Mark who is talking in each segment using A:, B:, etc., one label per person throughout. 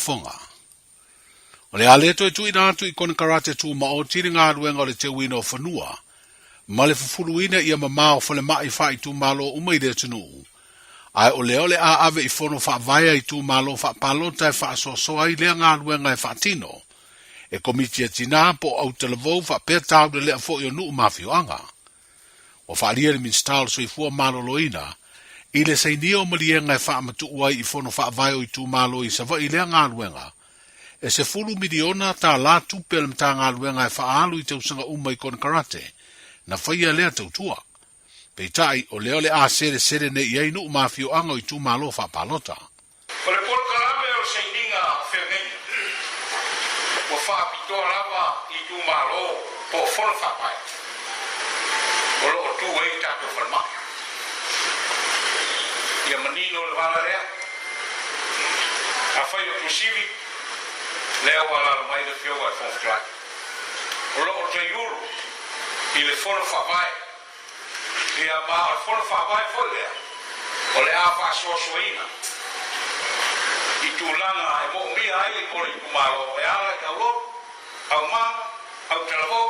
A: Fofoga. O le a le toe tuuina atu i konekarate tumaoti le galuega o le teuina o fanua ma le fufuluina ia mamao falemai faaitumalo uma i le atunuu, ae o lea o le a ave i fono faavae a itumalo faapalota e faasoasoa ai lea galuega e faatino e Komiti a Tinā po o Autalavou faapea taulelea foi o nuu ma afioaga. Ua faaalia le Minisita o le Soifua Maloloina i le sainia o maliega e faamatuu ai i fono faavae o itumalo i Savaii lea galuega e $10 miliona tala tupe a le Matagaluega e faaalu i tausaga uma i konekarate na faia lea tautua. Peitai, o lea o le a selesele nei i ai nuu ma afioaga o itumalo faapalota.
B: O le polokalame o le sainiga feagaiga ua faapitoa lava i itumalo po o fono faavae o lo o tu ai le tatou falemai. Ia manino le vala lea, afai o Tuasivi, lea ua alaala mai le Afioga i le Fofoga Fetalai, o lo o taiulu i le fono faavae Ia, ma o le fono faavae foi lea o le a faasoasoaina i tulaga e moomia ai mo le itumalo e ala i aulotu, aumaga, autalavou,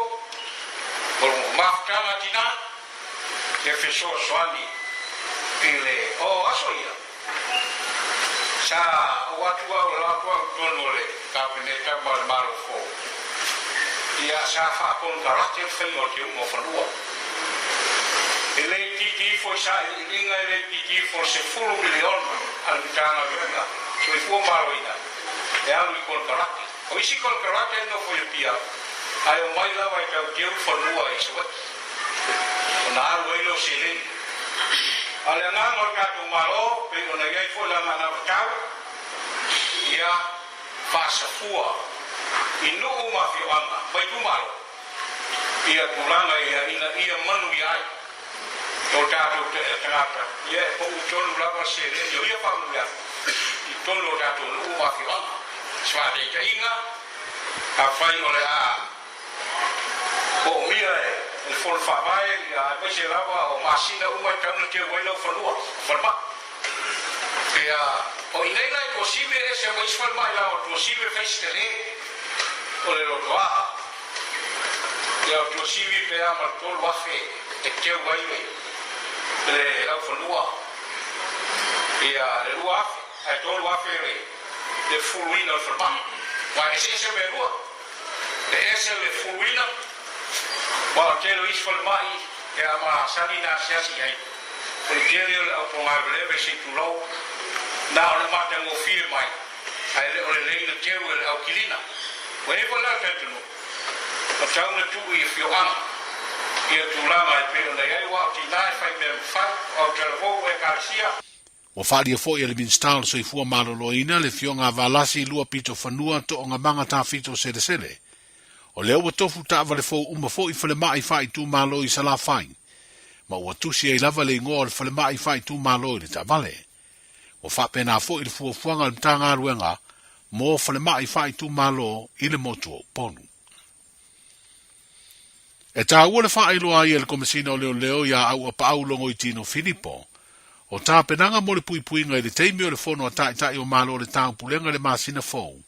B: o mafutaga tina e fesoasoani i le o aso ia. Sa ou atu au la atu au i totonu o le Kapeneta ma le Malo fou, ia sa faakonekarate le faiga o le teuga o fanua. E le itiiti ifo i sailiiliga, e le itiiti ifo le $10 miliona a le Matagaluega Soifua Maloloina e alu i konekarate. O isi konekarate e nofo i Apia, ae omai lava e tau teu fanua i Savaii ona alu ai lea o seleni. A o le agaga o le tatou Malo, pei ona i ai foi lana anavatau, ia faasafua i nuu ma afioaga ma itumalo ia tulaga ia ina ia manuia ai o tatou tagata, ia e pau tonu lava le seleni o ia faamanuiaga i totonu o tatou nuu ma afioaga. Se faataitaiga, afai o le a Poomia e le Fono Faavae ia aemaise lava o masina uma e tatau ona teu ai lau fanua, falemai. Ia, o inei la i Tuasivi e ese ma isi falemai la o Tuasivi e fai si tele o le lotoa. Ia o Tuasivi pe a ma le 3000 e teu ai le le lau fanua. Ia le 2000 ae 3000 le le fuluina o le falemai. Aua e eseese mea e lua. E ese le fuluina, aua o le tele o isi falemai e a masani na asiasi i ai. O le tele o le aupogaveleve se i tulou, na o le matagofie mai, ae le o lelei na teu e le aukilina. Ua i ai foi la le talitonuga, ua tau na tuu i afioaga ia tulaga e pei ona i ai, aua o tina e fai mea mafai, o autalavou o Ekalesia.
A: Ua faaalia foi e le Minisita o le Soifua Maloloina le Afioga a Valasi Luapito Fanua Toogamaga Tafito Selesele. O lea ua tofu taavale fou uma foi falemai faaitumalo i Salafai, ma ua tusi ai lava le igoa o le falemai faaitumalo i le taavale. Ua faapena foi le fuafuaga a le Matagaluega mo falemai faaitumalo i le motu o Upolu. E taua le faailoa ai e le Komesina o Leoleo iā Auapaau Logoitino Filipo, o tapenaga mo le puipuiga i le taimi o le Fono a Taitai o Malo o le Taupulega i le masina fou,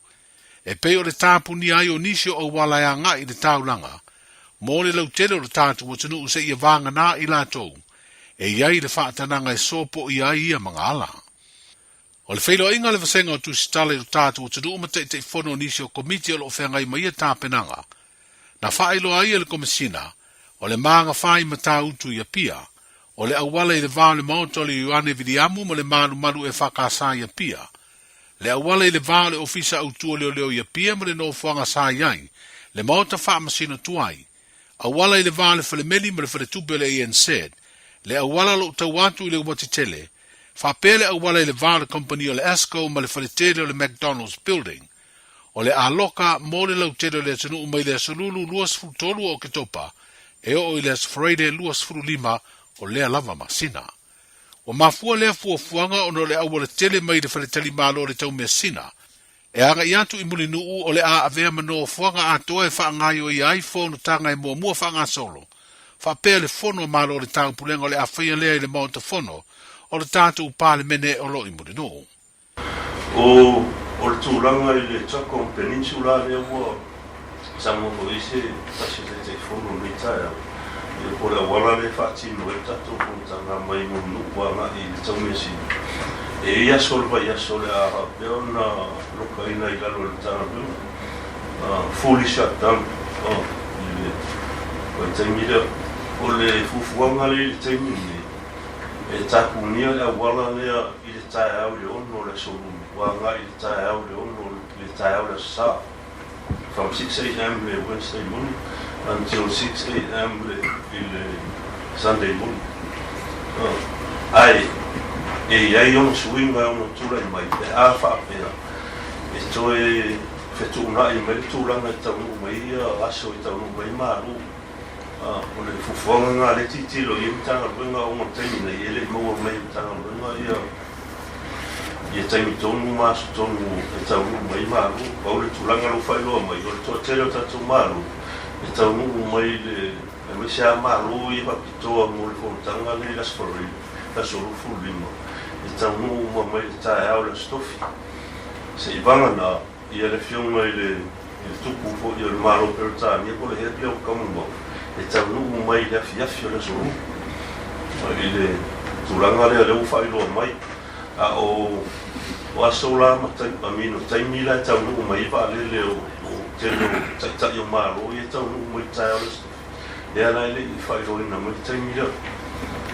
A: e pei o le tapunia ai o nisi o auala e agai i le taulaga mo le lautele o le tatou atunuu seia vagana i latou e i ai le faatanaga e sopoia ai ia magaala. O le feiloaiga a le Vasega o Tusitala i lo tatou atunuu ma Taitaifono o nisi o Komiti o lo o feagai ma ia tapenaga, na faailoa ai e le Komesina, o le magafa i Matautu i Apia, o le auala i le va o le Maota o le Ioane Viliamu ma le Malumalu EFKS i Apia, le auala i le va o le Ofisa Autu o Leoleo i Apia ma le nofoaga sa i ai le Maota Faamasino Tuai, auala i le va o le Falemeli ma le Faletupe o le ANZ, le auala o lo o taua atu i le Uati Tele, faapea le auala i le va o le Kamupani o le Asco ma le faletele o le McDonald's Building. O le aloka mo le lautele o le atunuu mai le Aso Lulu 23 o Oketopa e oo i le Aso Faraile 25 o lea lava masina. Ua mafua lea fuafuaga ona o le auala tele mai le faletalimalo o le Taumeasina e agai atu i Mulinuu o le a avea ma nofoaga atoa e faagaioia ai fonotaga e muamua faagasolo, faapea le Fono a Malo o le Taupulega o le a faia lea i le Maota Fono o le tatou Palemene o lo o i Mulinuu.
C: O O le tulaga i le Chocom Peninsula lea ua saunoa foi i ai se tasi o Taitaifono i lenei taeao, ia po o le auala lea e faatino ai le tatou fonotaga mai Mulinuu agai i le Taumeasina. E i ai aso o le vaiaso o le a faapea ona lokaina i lalo e le Matagaluega, fully shut down, i le vaitaimi lea. O le fuafuaga lea i le taimi lenei, E tapunia le auala lea i le taeao i le 6 o le Aso Lulu agai i le taeao i le 6 i le taeao o le Aso Sa, from 6 am le Wednesday morning until 6 am le i le Sunday morning. Ae e i ai ona suiga e ono tulai mai pe a faapea e toe fetuunai mai le tulaga e taunuu mai ia aso e taunuu mai ai malu. O le fuafuaga lena lea e tilotilo i ai Matagaluega ona o le taimi nei e le i maua mai e Matagaluega ia ia taimi tonu ma aso tonu e taunuu mai ai Malo. Pau le tulaga lea ua faailoa mai, o le toatele o tatou Malo e taunuu mai le aemaise lava Malo ia faapitoa mo le fonotaga lea i le Aso Faraile, le aso 25, e taunuu uma mai le taeao i le Aso Tofi. Seivaga na, Ia le Afioga i le Tupu foi o le Malo o Peretania po o le Head lea o Commonwealth e taunuu mai i le afiafi o le Aso Lua i le tulaga lea lea ua faailoa mai. A o aso la ma I mean o taimi la e taunuu mai ai vaalele o tele o Taitai o Malo ia e taunuu mai i le taeao o le Aso Tofi. Lea la e le i faailoaina mai le taimi lea.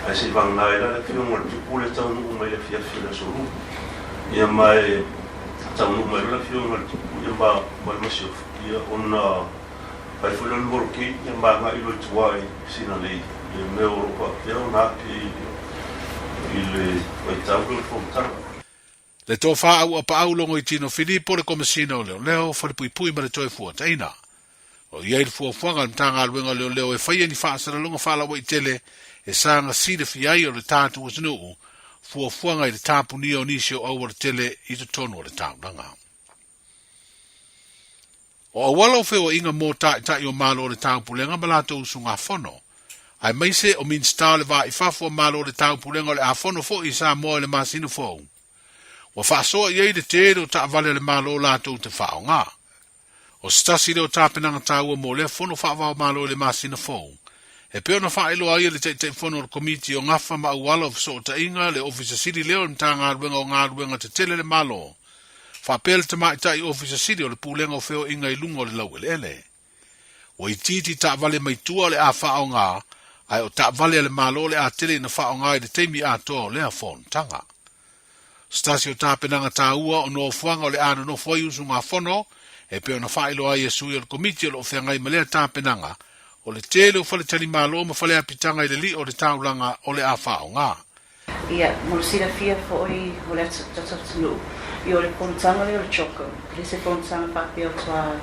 C: Ae se i vagana ai la le Afioga i le Tupu lea e taunuu mai i le afiafi o le Aso Lua. Ia ma e taunuu mai loa le Afioga i le Tupu ia ma ma le Masiofo, ia ona fai foi lea o le motorcade ia ma agai loa i tua i Sinalei i mea o lo o faapea ona api i le vaitau lea o le fonotaga.
A: Le tofa Auapaau Logoitino Filipo le Komesina o Leoleo, Falepuipui ma le Toefuataina. O i ai le fuafuaga a le Matagaluega o Leoleo e faia ni faasalalauga faalauaitele e saga silafia ai o le tatou atunuu fuafuaga i le tapunia o nisi o aualatele i totonu o le taulaga. O auala o feoaiga mo Taitai o Malo o le Taupulega ma latou usugafono, aemaise o Minisita o le Va i Fafo o Malo o le Taupulega o le a fono foi i Samoa i le masina fou. Ua faasoa i ai le tele o taavale a le Malo latou te faaaoga. O se tasi lea o tapenaga taua mo lea fono faava-o-Malo i le masina fou, e pei ona faailoa ai e le Taitaifono o le Komiti o Gafa ma Auala o Fesootaiga, le Ofisa Sili lea o le Matagaluega o Galuega Tetele a le Malo, faapea le Tamaitai Ofisa Sili o le Pulega o Feoaiga i luga o le laueleele. Ua itiiti taavale mai tua o le a faaaoga, ae o taavale a le Malo o le a tele ina faaaoga i le taimi atoa o lea fonotaga. Se tasi o tapenaga taua o nofoaga o le a nonofo ai usugafono, e pei ona faailoa ai e sui o le Komiti o lo o feagai ma lea tapenaga, o le tele o faletalimalo ma faleapitaga i le li'o o le taulaga o le a faaaoga.
D: Ia, mo le silafia foi o le tatou atunuu, ia o le fonotaga lea o le CHOGM, e le se fonotaga faapea o toa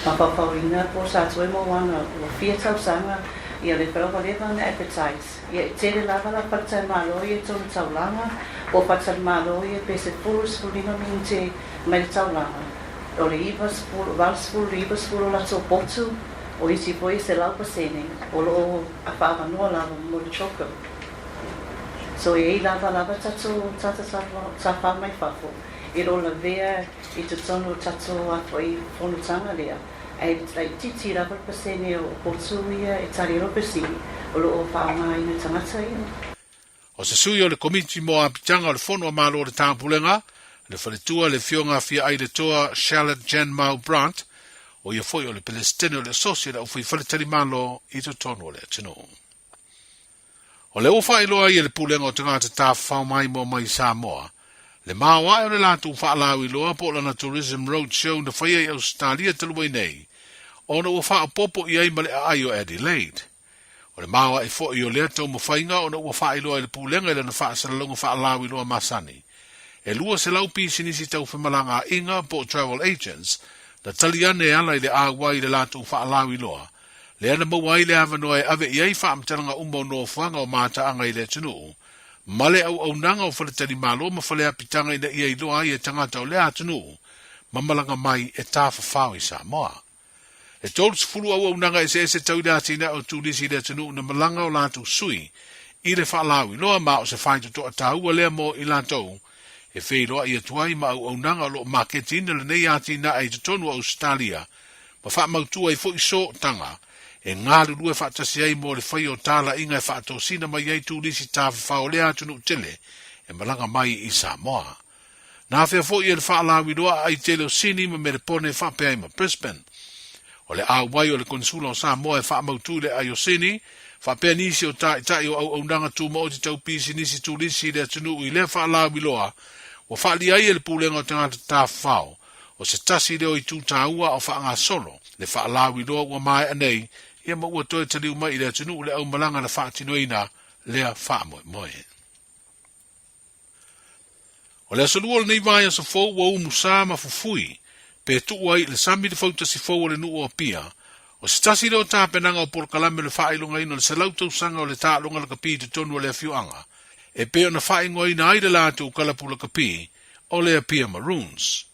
D: mafaufauina po o sa toe maua ana ua fia tausaga, ia le fai ua leva ona advertise. Ia, e tele lava la faletalimalo ia i tonu taulaga, po o faletalimalo ia pe 10, 15 minute mai le taulaga, o le 90, 80 i le 90 o latou potu, o isi foi e 100% o lo o faaavanoa lava mo le CHOGM. So e ai lava lava tatou tagata tafā mai fafo e lo lavea i totonu o tatou a foi fonotaga lea, ae laitiiti lava le pasene o potu ia e tali ai lo fesili o lo o faaaogaina tagata ia.
A: O se sui o le Komiti mo Apitaga o le Fono a Malo o le Taupulega, le faletua le Afioga Fiailetoa Charlotte Jan Mau Brandt, o ia foi o le Pelesitene o le Asosi o le Aufaifaletali-Malo i totonu o le atunuu. O lea ua faailoa ai e le Pulega o Tagata Tafafao Maimoa mai i Samoa, le maoae o le latou faalauiloa po o lana Tourism Road Show na faia i Ausetalia talu ai nei, ona ua faaopoopo i ai ma le aai o Adelaide. O le maoae foi o lea taumafaiga ona ua faailoa e le Pulega i lana faasalalauga faalauiloa masani, e 200 pisinisi tau femalagaaiga po o travel agents na tali ane e ala i le auai i le latou faalauiloa, lea na maua ai le avanoa e ave i ai faamatalaga uma o nofoaga o mataaga i le atunuu, ma le auaunaga o faletalimalo ma faleapitaga ina ia iloa ai e tagata o lea atunuu ma malaga mai e tafafao i Samoa. E 30 auaunaga eseese tau i le atinae o turisi i le atunuu na malaga o latou sui i le faalauiloa ma o se faitotoa taua lea mo i latou. e feiloai atu ai ma auaunaga o lo o maketiina lenei atinae i totonu o Ausetalia ma faamautu ai foi sootaga e galulue faatasi ai mo le faia o talaiga e faatosina mai ai turisi tafafao o lea atunuu tele e malaga mai i Samoa. Na afea foi e le faalauiloa aai tele o Sini ma Melepone faapea ai ma Brisbane. O le auai o le Konisula o Samoa e faamautu i le aai o Sini, faapea nisi o taitai o auaunaga tumaoti tau pisinisi turisi i le atunuu i lea faalauiloa ua faaalia ai e le Pulega o Tagata Tafafao o se tasi lea o itu taua a o faagasolo le faalauiloa ua maea nei ia ma ua toe taliu mai i le atunuu le aumalaga na faatinoina lea faamoemoe. O le aso lua o lenei vaiaso fou ua umusa ma fufui pe tuu ai i le sami le fautasi fou o le nuu o Apia. O se tasi lea o tapenaga o polokalame o le faailogaina o le 100 tausaga o le taaloga lakapi i totonu o le afioaga e pei ona faaigoaina ai le latou kalapu lakapi o le Apia Maroons.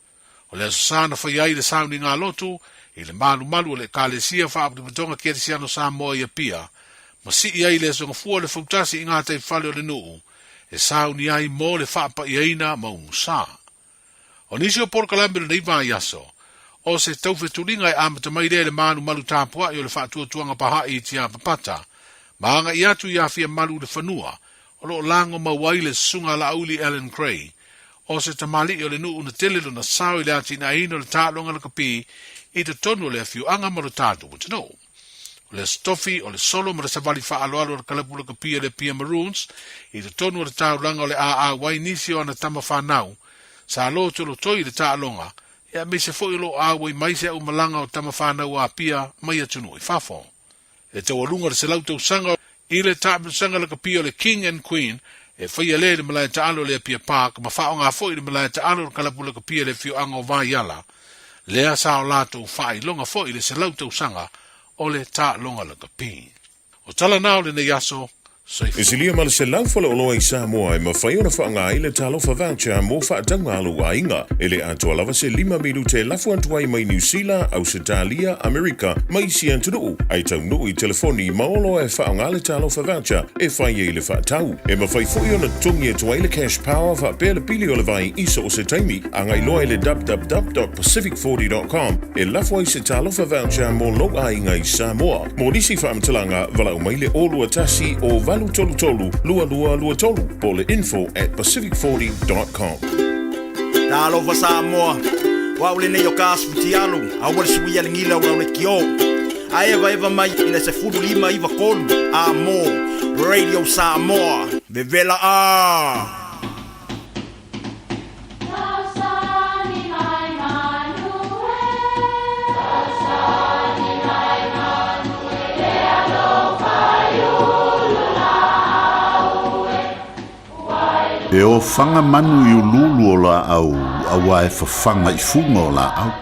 A: O le Aso Sa na faia ai le sauniga lotu i le malumalu o le Ekalesia Faapotopotoga Kerisiano Samoa i Apia, ma sii ai le Aso Gafua o le Fautasi i gataifale o le nuu e sauni ai mo le faapaiaina ma umusa. O nisi o polokalame o lenei vaiaso, o se taufetuliga e amata mai lea i le malumalu tapuai o le faatuatuaga Baha'i i Tiapapata, ma agai atu i Afiamalu i le fanua o lo o lago mau ai le Susuga a Laauli Allan Gray, o se tamalii o le nuu na tele lona sao i le atinaeina o le taaloga lakapi i totonu o le afioaga ma lo tatou atunuu. O le Aso Tofi, o le solo ma le savali faaaloalo a le kalapu lakapi a le Apia Maroons i totonu o le taulaga o le AAY nisi o ana tama fanau sa lotolotoi i le taaloga aemaise foi o lo o auai mai se aumalaga o tama fanau a Apia mai atunuu i fafo. E taualuga le 100 tausaga i le taamilosaga lakapi o le King and Queen e faia lea i le malae taalo o le Apia Park ma faaaoga foi le malae taalo o le kalapu lakapi a le afioaga o Vaiala, lea sa o latou faailoga foi i le 100 tausaga o le taaloga lakapi. O tala na o lenei aso,
E: E
A: soifua.
E: silia ma le 100 faleoloa i Samoa e mafai ona faaaoga ai le Talofa Voucher mo faatauga a lou aiga. E le atoa lava se lima minute e lafo atu ai mai Niu Sila, Ausetalia, Amerika ma isi atunuu, ae taunuu i telefoni ma oloa e faaaoga le Talofa Voucher e fai ai le faatau. E mafai foi ona totogi atu ai le Cash Power faapea le pili o le vai i so o se taimi. Agai loa i le www.pacific40.com e lafo ai se Talofa Voucher mo lou aiga i Samoa. Mo nisi faamatalaga, valaau mai le 021 o 833 2223 po o le info@pacific40.com.
F: Talofa Samoa, o au lenei o ka asu futialu, aua le suia le gila o lau lekiō. A evaeva mai i le 15 93 a mo Radio Samoa. Vevela a!
G: E ofaga manu i uluulu o laau auā e fafaga i fuga o laau,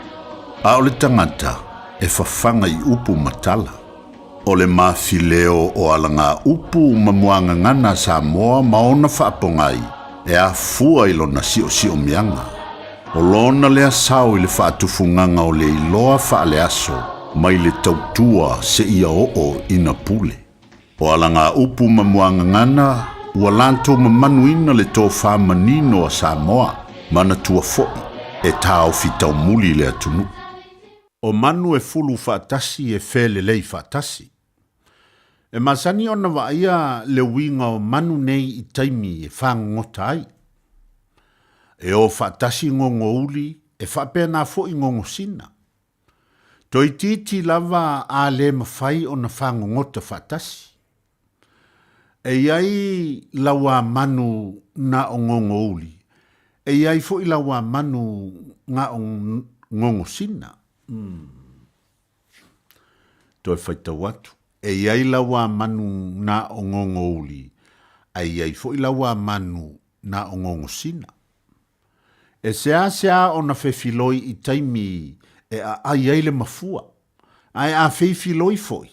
G: a o le tagata e fafaga i upu ma tala. O le mafileo o alagaupu ma muagagana a Samoa ma ona faapogai e afua i lona siosiomiaga. O lona lea sao i le faatufugaga o le iloa faaleaso mai le tautua seia oo ina pule. O alagaupu ma muagagana ua latou mamanuina le tofa manino a Samoa, manatua foi e taofi taumuli le atunuu. O manu e fulu faatasi e felelei faatasi. E masani ona vaaia le uiga o manu nei i taimi e fagogota ai. E o faatasi gogouli e faapena foi gogosina. Toeitiiti lava a le mafai ona fagogota faatasi. E i ai lauā manu na o gogouli, e i ai foi lauā manu na o gogosina. Umm. Toe faitau atu, e i ai lauā manu na o gogouli, ae i ai foi lauā manu na o gogosina. E seasea ona fefiloi i taimi e aai ai le mafua, ae a feifiloi foi,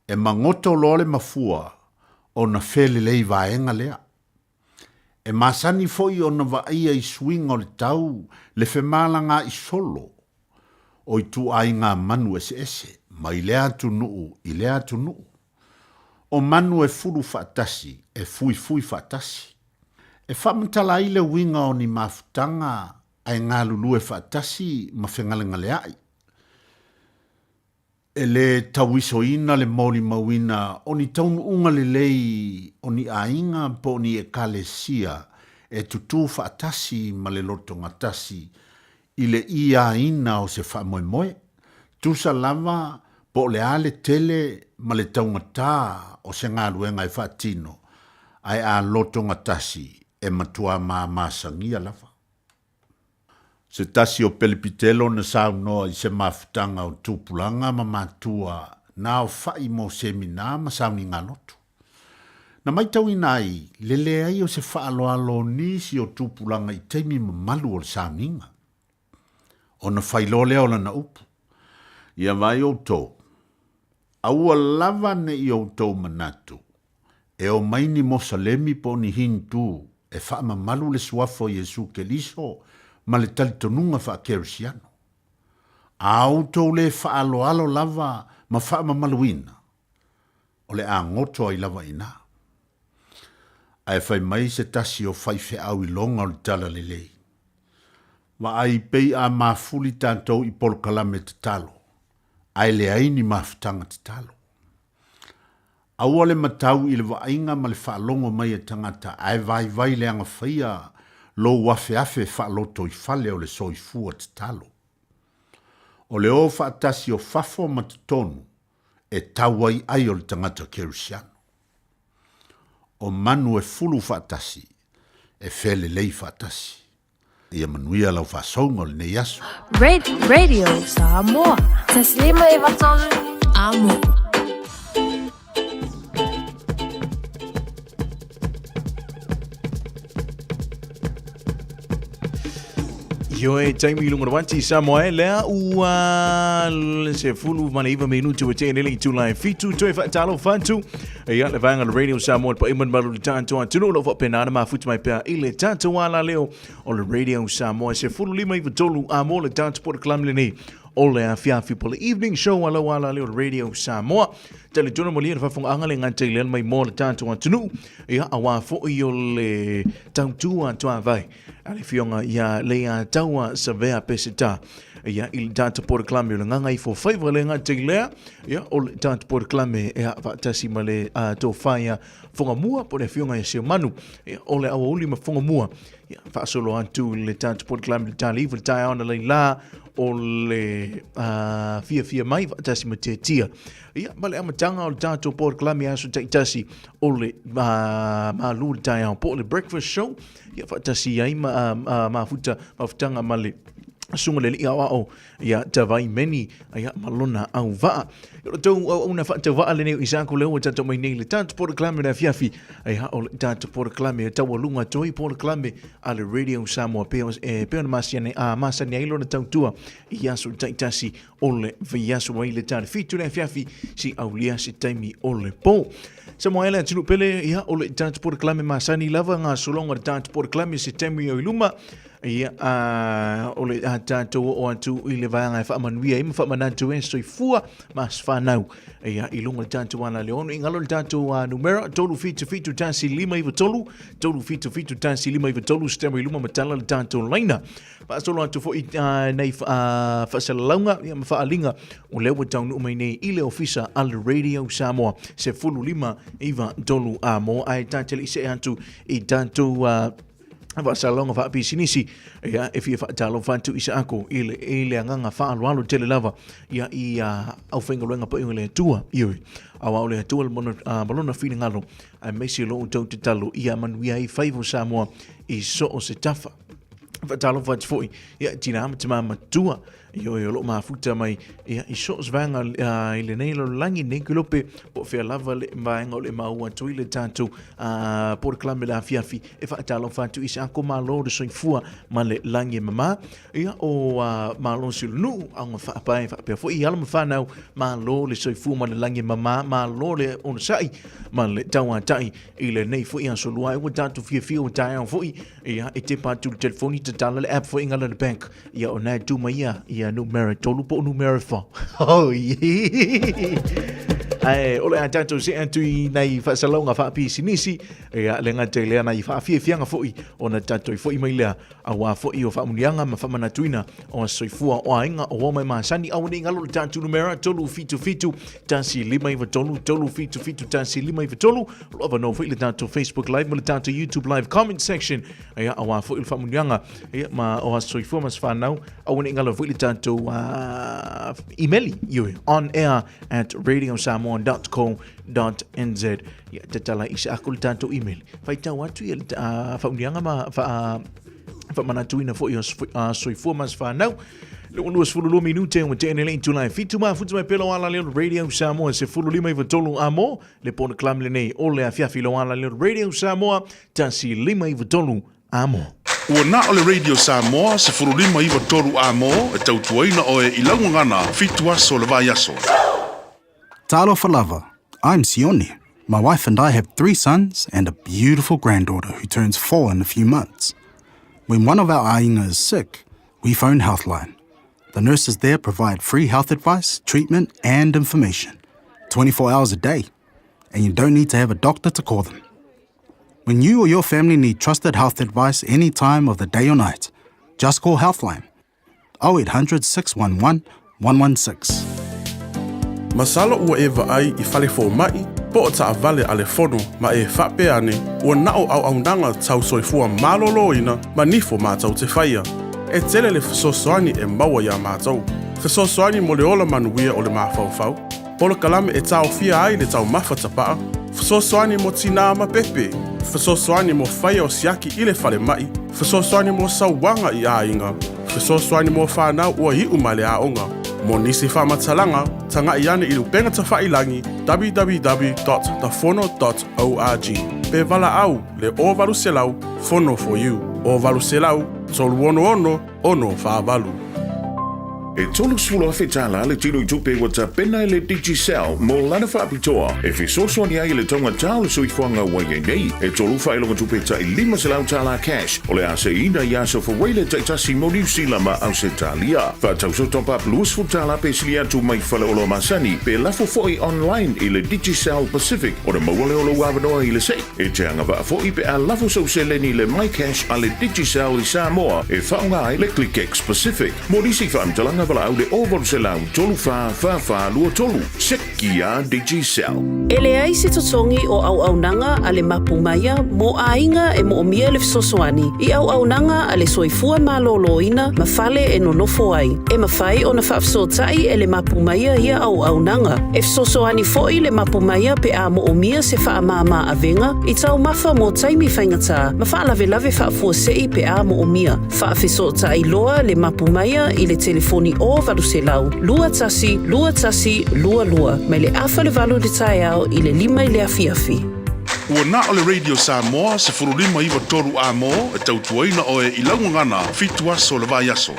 G: e magoto loa le mafua ona felelei vaega lea. E masani foi ona vaaia i suiga o le tau le femalagaai solo o ituaiga manu eseese mai lea atunuu i lea atunuu. O manu e fulu faatasi, e fuifui faatasi. E faamatala ai le uiga o ni mafutaga ae galulue faatasi ma fegalegaleaʻi. E lē tauisoina le molimauina o ni taunuuga lelei o ni aiga po o ni ekalesia e tutū faatasi ma le lotogatasi i le ʻīāina o se faamoemoe, tusa lava po o le a le tele ma le taugatā o se galuega e faatino, ae a lotogatasi e matuā māmāsagia lava. Se tasi o Pelepitelo na saunoa i se mafutaga o tupulaga ma matua na aofaʻi mo seminā ma sauniga lotu. Na maitauina ai le leai o se faaaloalo o nisi o tupulaga i taimi mamalu o le sauniga. Ona fai loa lea o lana upu, Ia vaai outou, aua lava ne i outou manatu E omai ni Mosalemi po o ni Hindu e faamamalu le suafa o Iesu Keliso ma le talitonuga faakerisiano. A outou lē faaaloalo lava ma faamamaluina, o le a goto ai lava i ina. Ae fai mai se tasi o faifeau iloga o le Talalelei, Vaai pei a mafuli tatou i polokalame tatalo, ae leai ni mafutaga tatalo. Aua le matau i le vaaiga ma le faalogo mai a tagata ae vaivai le agafaia lou afeafe faalotoifale o le soifua tatalo. O le o faatasi o fafo ma totonu e tau ai ai o le tagata kerisiano. O manu e fulu faatasi, e felelei faatasi. Ia manuia lau faasouga o lenei aso.
H: Radio Samoa. Taslima e vatolu amo.
E: Ioe, taimi i lunga o le wanti Samoa e lea ua le 19 minuti ua tea nei le itula e fitu toe faatalofa atu ia le vaega o le Radio Samoa le paia ma le mamalu i le tatou atunuu o lo o faapena ona mafuta mai pea i le tatou alaleo o le Radio Samoa 15 i 3 a mo le tatou polokalame lenei o le afiafi po le evening show a lau alaleo o le Radio Samoa. Talitonu malie le faafofogaaga le gata i le mai mo le tatou atunuu ia aua foi o le tautua tuavai a le afioga ia Leiataua Savea Peseta ia i le tatou polokalame o le Gagaifofaiva le gata i lea ia o le tatou polokalame e faatasi ma le tofa ia Fogamua po o le afioga ia Seumanu ia o le aoauli ma Fogamua ia faasolo atu le tatou polokalame le tali le taeao na laila o le fiafia mai faatasi ma Tiatia ia ma le amataga o le tatou polokalame aso taitasi o le malu le taeao po o le breakfast show ia faatasi ai ma mafuta mafutaga ma le susuga le alii aoao ia Tavai Meni ia ma lona auvaa. Ia o le tou auauna faatauvaa lenei o Isako lea ua tatou mai nei le tatou polokalame o le afiafi ia o le tatou polokalame e taualuga toi polokalame a le Radio Samoa pei e pei ona masani a masani ai lona tautua i aso taitasi o le vaiaso mai le tali fitu le afiafi si aulia se taimi o le po. Samoa e le atunuu pele, ia, o le tatou polokalame masani lava gasologa o le tatou polokalame se taimi o i luma, ia, a, o le a tatou oo atu i le vaega e faamanuia ai ma faamanatu e soifua ma aso fanau, ia, i luga o le tatou ala le ono, i galo le tatou numera, 377 159 377 159 se taimi i luma matala le tatou laina. Faasolo atu foi nei faasalalauga ma faaaliga o lea ua taunuu mai nei i le ofisa a le Radio Samoa 15 9 3 a mo ae ta te le i see atu i tatou faasalalauga faapisinisi ia e fia faatalofa atu i saako i le, i le agaga faaaloalo tele lava ia i aufaigaluega paia o le Atua ioe aua o le Atua ma lona finagalo aemaise lo outou tatalo ia manuia ai faiva o Samoa i so o se tafa. Faatalofa atu foi ia tina ma tama matua ioe o lo o mafuta mai ia i so o se vaega i lenei lalolagi nei kulope po o fea lava le vaega o le maua atu i le tatou polokalame le afiafi e faatalofa atu i se ako malo le soifua ma le lagi e mama ia o malo silunuu auga faapae faapea foi i alo ma fanau malo le soifua ma le lagi e mama malo le onosai ma le tauatai i lenei foi aso lua ai ua tatou fiafia ua taeao foi ia e tepa atu le telefoni tatala le app foi ngala le bank ia o nai tu mai ia ia numera tolu po o numera fa oh yeah.
I: Ae o le a tatou see atu i nai faasalauga faapisinisi, ia le gata i lea nai faafiafiaga foi ona tatou foi mai lea aua foi o faamuniaga ma faamanatuina o aso soifua o aiga o uo ma e masani. Aua ne i galo le tatou numera 377 1593 377 1593. O lo o avanoa foi le tatou Facebook Live ma le tatou YouTube Live comment section, ia aua foi le faamuniaga ia ma o aso soifua ma se whanau. Aua ne i galo foi le tatou email ioe on air at radiosamoa.co.nz. Ia tatala i se aku le tatou email. Faitau atu ia le fauniaga ma faamanatuina foi o soifua ma se whanau. Le ua 22 minute ua tene le itula e fitu ma futu mai pela o ala leo Radio Samoa se fulu lima i tolu a mo le pona klam le nei o le afiafi lo ala leo Radio Samoa 153 a mo.
A: Ua na o le Radio Samoa 1593 a mo e tautuaina oe i lau gagana fitu aso le vaiaso.
J: Talofa lava, I'm Sione. My wife and I have three sons and a beautiful granddaughter who turns 4 in a few months. When one of our aiga is sick, we phone Healthline. The nurses there provide free health advice, treatment, and information 24 hours a day. And you don't need to have a doctor to call them. When you or your family need trusted health advice any time of the day or night, just call Healthline 0800 611 116.
K: Masalo ua e vaai i fale fomai po o taavale a le fono ma e faapea ane ua na o auaunaga tau soifua malōlōina ma nifo matou te faia. E tele le fesoasoani e maua iā matou. Fesoasoani mo le ola manuia o le mafaufau, polokalame e taofia ai le taumafa tapaa, fesoasoani mo tinā ma pepe, fesoasoani mo faia o siaki i le falemai, fesoasoani mo sauaga i aiga, fesoasoani mo whanau ua iu mai le aoga. Mo nisi faamatalaga, tagai ane i le upega tafailagi www.tafono.org. Pe valaau le 0800 Fono for you. 0800 366 648.
E: E 30,000 tālā le tino i tupe ua tapena e le Digicel mo lana faapitoa e fesoasoani ai i le taugata o le soifuaga ua i ai nei. E tolu faailoga tupe tai 500 tālā cash o le a seiina i aso Fuaile taitasi mo Niu Sila ma Ausetalia. Faatauso top up 20 tālā pe sili atu mai faleoloa masani pe lafo foi online i le Digicel Pacific ona maua lea o lou avanoa i le sei. E te agavaa foi pe a lafo sou seleni i le MyCash a le Digicel i Samoa e faaaoga ai le ClickX Pacific. Mo nisi faamatalaga valaau le 0800 34 44 23. Seki a Digicel.
L: E leai se totogi o auaunaga a le Mapu Maia mo aiga e moomia le fesoasoani i auaunaga a le soifua malōlōina ma fale e nonofo ai. E mafai ona faafesootai e le Mapu Maia ia auaunaga. E fesoasoani foi le Mapu Maia pe a moomia se faamāmā avega i taumafa mo taimi faigata ma faalavelave faafuasei pe a moomia. Faafesootai loa le Mapu Maia i le telefoni 0800 21 21 22 mai le afa le valu i le taeao i le lima i le afiafi.
A: Ua na o le Radio Samoa 1593 a mo e tautuaina oe i lau gagana fitu aso le vaiaso.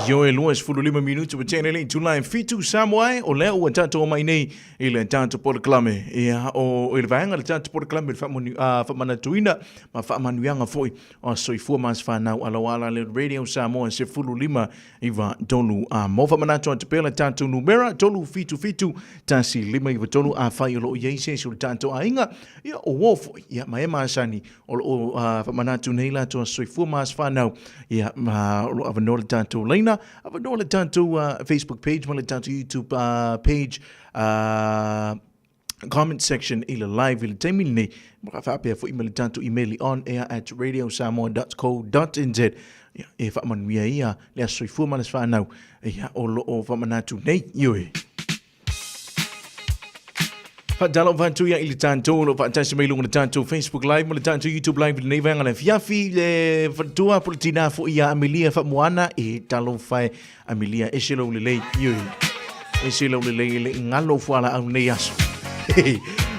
I: Ioe 25 minuti ua tele le itula e fitu Samoa e, o lea ua tatou omai nei i le tatou polokalame. Ia, o i le vaega le tatou polokalame le faamanatuina ma faamanuiaga foi o soifua ma se whanau alo ala le Radio Samoa 15 iva tolu a mo faamanatu atu pea le tatou numera 377 1 5 9 3 afai o loo i ai se isi o le tatou aiga ia o uo foi ia ma e masani o loo faamanatu nei latou aso soifua ma aso fanau ia ma o loo avanoa le tatou laina avanoa le tatou Facebook page ma le tatou YouTube page comment section i le live i le taimi lenei ma faapea foi ma le tatou email i on air at radiosamoa.co.nz ia, e faamanuia ia le aso soifua ma le aso fanau ia o loo faamanatu nei ioe. Faatalofa atu ia i le tatou o lo o faatasi mai luga o le tatou Facebook Live ma le tatou YouTube Live i lenei vaega le afiafi le faletua po o le tinā foi ia Amelia Faamoana e talofa e Amelia ese lou lelei ioe. Ese lou lelei e le i galo fualaau nei aso.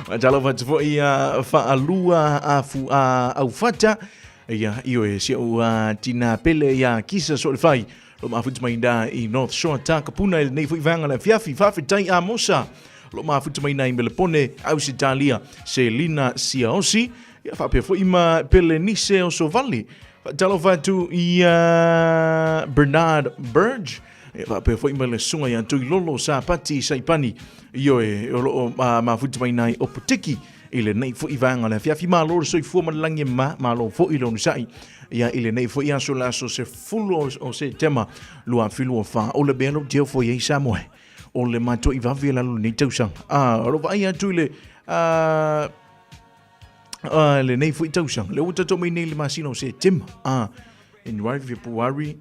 I: Faatalofa atu foi ia Faalua afu a Aufata ia ioe si au tinā pele ia Kisa Soalefai lo mafuta mai na i North Shore Takapuna i lenei foi vaega le afiafi. Faafetai Amosa lo mafuta mai na i Melepone, Ausetalia, Selina Siaosi, ia faapea foi ma Pelenise Osovali. Faatalofa atu ia Bernard Burge. E faapea foi ma le susuga ia Tuilolo Sapati Saipani, ioe, o lo o mafuta mai nai Opotiki i lenei foi vaega o le afiafi. Malo le soifua ma le lagi e mama, malo foi le onosai ia i lenei foi aso, le aso 10 o Setema 2024. O le mea lou teo foi ai Samoa, o le matou i vave lalo lenei tausaga. Ah, o lo vaai atu i le lenei foi tausaga, le ua tatou mai nei le masina o Setema, January, February,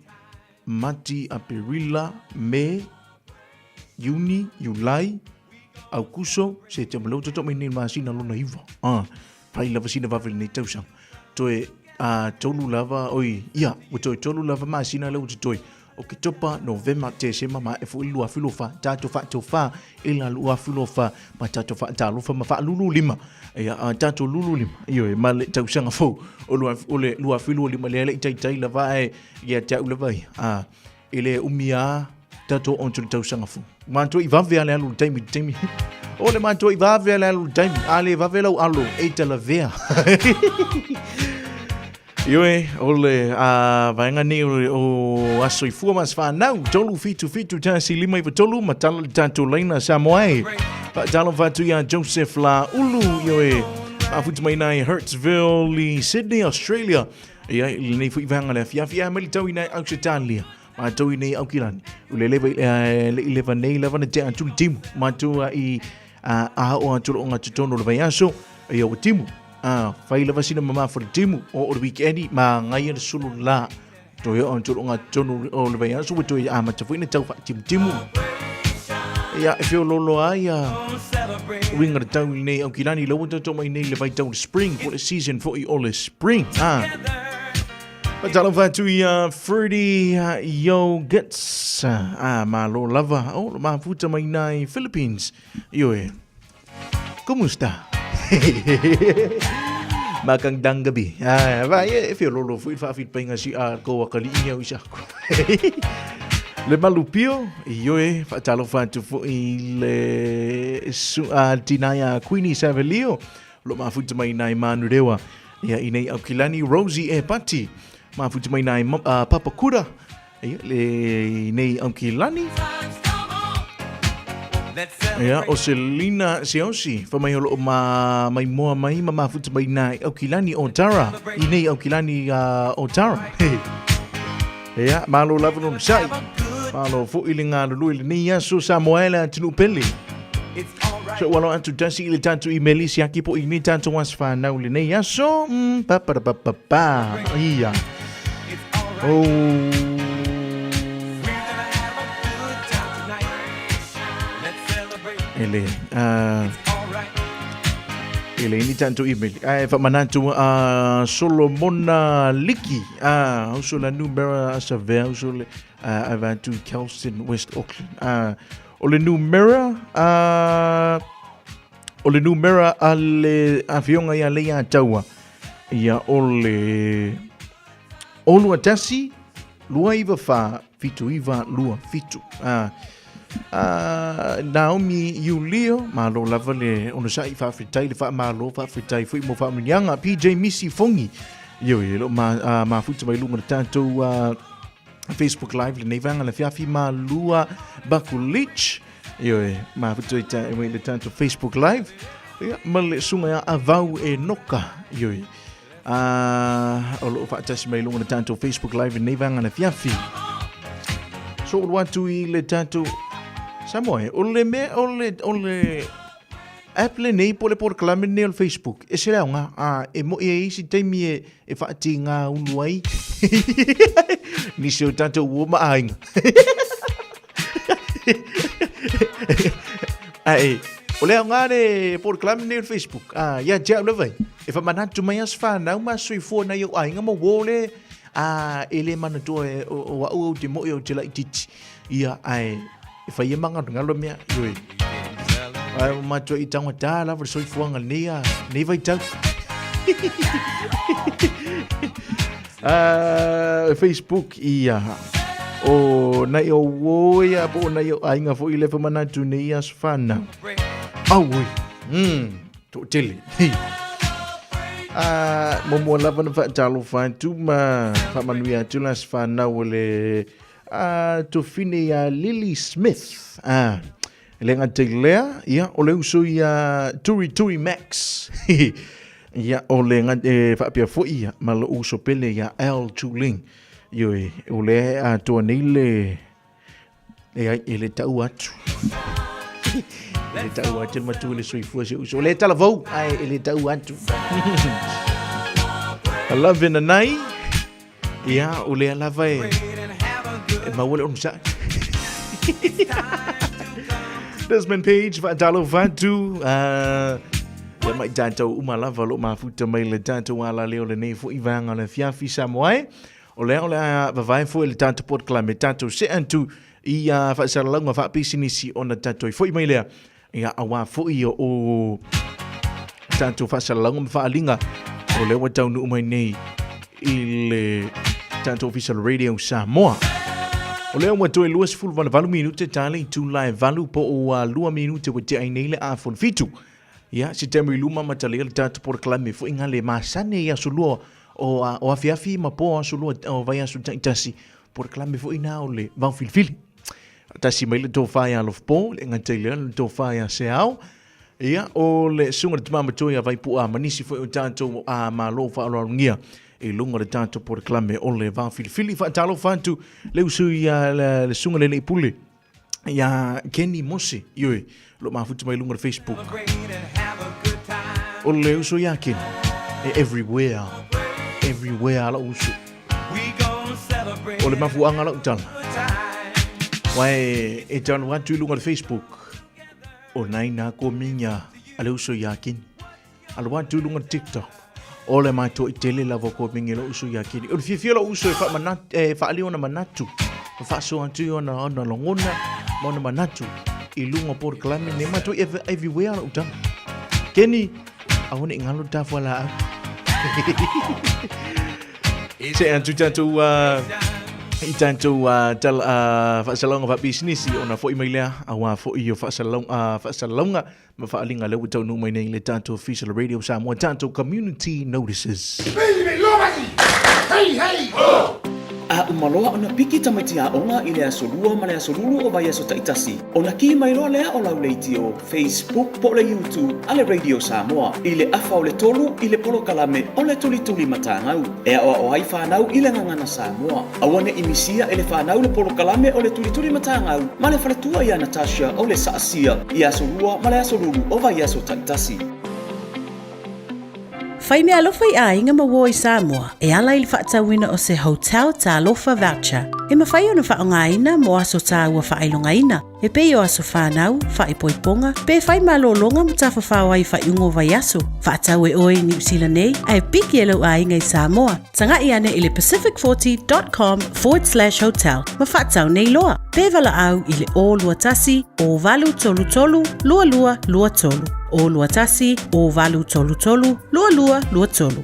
I: Mati, Aperila, Me, Iuni, Iulai, Aukuso, Setema. Lea ua tatou mai nei le masina lona iva. Ah, fai lava sina vave lenei tausaga. Toe tolu lava, oi, ia, ua toe tolu lava masina lea ua totoe. Oketopa, Novema, Tesema, ma e foi 2024, tatou faatofa i la 2024, ma tatou faatalofa ma faalulu lima. Ia, tatou lulu lima, ioe, ma le tausaga fou o le 2025 lea le i taitai lava ae ia te au lava ia, a, e le umi a tatou on le tausaga fou. Matua i vave a le alu le taimi, le taimi. O le matua i vave a le alu le taimi. A le vave lau alo, e talavea. Ioe, o le vaega nei o aso i fua mas whanau, tolu fitu fitu tasi lima iwa tolu, ma tala le tātou laina Samoa e. Whaatalo whatu ia Joseph La Ulu, ioe, mafuta mai nai Hertzville i Sydney, Australia. Ia, i lenei foi vaega le afiafi, a mai le tau i nai Ausetalia, matou i nei Aukilani. O le leva, le i leva nei lava na tea atu le timu. Matou a i a o atu lo ngā totonu o le vaiaso, ia ua timu. A, fai lava sina mamafa le timu o o le weekendi, ma ngai le sulu la. Toe o atu lo ngā totonu o le vaiaso, ua toe amata foi na tau whatimutimu. Ia, e whiololo ai a uinga le tau i nei Aukilani, le ua tatou mai nei le vaitau le spring, po le season foi o le spring. Ah. Patalo whatu i a Fruity Yo Gits. Ah, malo lava. Oh, lo mafuta mai nai Philippines. Ioe. Kumusta? Makangdang gabi. Ah, vai, e whiololo foi whaawhit painga si a ko wakali i au isa. Le malupio, ioe, whaatalofa atu foi le su, tinaia Queenie Savelio, lo mafuta mai nai Manurewa, ia i nei Aukilani, Rosie e Pati, mafuta mai nai Papakura, ia le i nei Aukilani. Ia, o Selina Seosi, fa mai o loo ma mai moa mai ma mafuta mai nai Aukilani o Tara, i nei Aukilani o Tara. Ia, malo lava lona sai. Malo foi le galulue lenei aso Samoa e le atunuu pele. So ua alo atu tasi i le tatou email i siaki po i nei tatou aso whanau lenei aso. Pa pa pa pa pa. Ia. Oh. Ele, ele ni tatou email. Ae whamanatu a Solomona Liki, a uso la numera a Savea, uso le a vantu Kelston, West Auckland. O le numera a o le numera a le afioga ia Leia Taua ia o le olua tasi lua iwa wha fitu iwa lua fitu. Naomi Iulio, malo lava le onosai faafetai le faamalo faafetai foi mo faamuniaga. PJ Misi Fongi, ioe, lo ma mafuta mai luga le tatou Facebook Live lenei vaega le afiafi malua Bakulich. Ioe, mafuta i ta mai le tatou Facebook Live. Ia, ma le suga ia avau e noka. Ioe. O loo faatasi mai luga le tatou Facebook Live lenei vaega le afiafi. So ulu atu i le tatou Samoa e, o le mea, o le, o le app lenei po le polokalame lenei o le Facebook, e se le aoga, a e moi e isi taimi e, e whaatinga ulu ai. Nisi o tatou ua ma aiga. Ai, o le aoga le polokalame lenei o le Facebook, a, ia te au lava e, e whamanatu mai as whanau ma soifua nai au aiga ma uo le, a, e le manatua e, o, o au au te moi au te laititi. Ia, ae, e whai e mangalongalo mea, ioe. Ai, o matua i tangata lava le soifuaga lenei a, nei vaitau. Facebook ia o nai o uo ia po o nai o aiga foi le whamanatu nei aso whanau. Au oi, to tele. Mo mua lava na whaatalofa atu ma whaamanuia atu la se whanau o le. Tofine ia Lily Smith. E le gata i lea, ia, o le uso ia Turi Turi Max. Ia, o le e faapea foi ia, ma lou uso pele ia Al Chuling. Ioe, o lea e atoa nei le, leai, e le tau atu. E le tau atu le matua i le soifua si uso. O lea e talavou, ae e le tau atu. Love in a night. Ia, o lea lava e, e maua le onosai. Desmond Page, faatalofa atu. Ia mai tatou uma lava o lo o mafuta mai le tatou alaleo lenei foi vaega o le afiafi Samoa e. O lea o le a vavae foi le tatou polokalame, tatou see atu i faasalalauga faapisinisi ona tatou foi mai lea. Ia, aua foi o tatou faasalalauga ma faaaliga o lea ua taunuu mai nei i le tatou Ofisa o le Radio Samoa. O lea ua toe 28 minute ta le itula e 8 po o 2 minute ua tea ai nei le a fono fitu. Ia, se taimi i luma ma talia le tatou polokalame foi ngā le masane i aso lua o afiafi ma po aso lua o vaiaso taitasi. Polokalame foi nā o le vao filifili. Tasi mai le tofa ia Alofapo, le gata i lea le tofa ia Seao. Ia, o le susuga i le tama matua ia Vaipua ma nisi foi o tatou a malo faaaloalogia i luga o le tatou polokalame o le va filifili. Faatalofa atu le usu ia le susuga le alii pule ia Kenny Mose, ioe, o lo o mafuta mai luga o le Facebook. O le uso ia Kenny, e everywhere, everywhere lou uso. O le mafuaaga lau tala, wa e talo atu i luga o le Facebook, o nai nā komiga a le uso ia Kini. Alo atu i luga o le TikTok, o le matou i tele lava o komiga i lou uso ia Kini. O le fiafia o lou uso e faamanatu, e faaali ona manatu, ma faasoa atu i ona, ona lagona ma ona manatu i luga o polokalame nei. Matou i everywhere lau tala. Keni, aua ne i galo le ta fualaau. Se atu tatou i tatou tala faasalalauga faapisinisi ona foi mai lea aua foi o faasalalauga faasalalauga ma faaaliga lea ua taunuu mai nei i le tatou Ofisa o le Radio Samoa tatou Community Notices.
M: Hey, hey, ho! A uma loa ona piki tamaiti aoga i le aso Lua ma le aso Lulu o vaiaso taitasi, ona kī mai loa lea o lau leitio, Facebook po o le YouTube a le Radio Samoa i le afa o le tolu i le polokalame o le Tulituli Matagau e aoao ai fanau i le gagana Samoa. Aua ne i misia e le fanau le polokalame o le Tulituli Matagau ma le faletua ia Natasha o le Saasia i aso Lua ma le aso Lulu o vaiaso taitasi.
N: Fai meaalofa i aiga ma uo i Samoa e ala i le faatauina o se Hotel Talofa Voucher e mafai ona faaaogaina mo aso tāua faailogaina e pei o aso whānau, whaipoiponga, pe whai malōlōga ma tafafao ai whaiuga o vaiaso. Faatau e oe i Niu Sila nei, ae piki e lou aiga i Samoa. Taga'i ane i le pacific40.com/hotel ma faatau nei loa. Pe valaau i le 021 0833 2223. 021 0833 2223.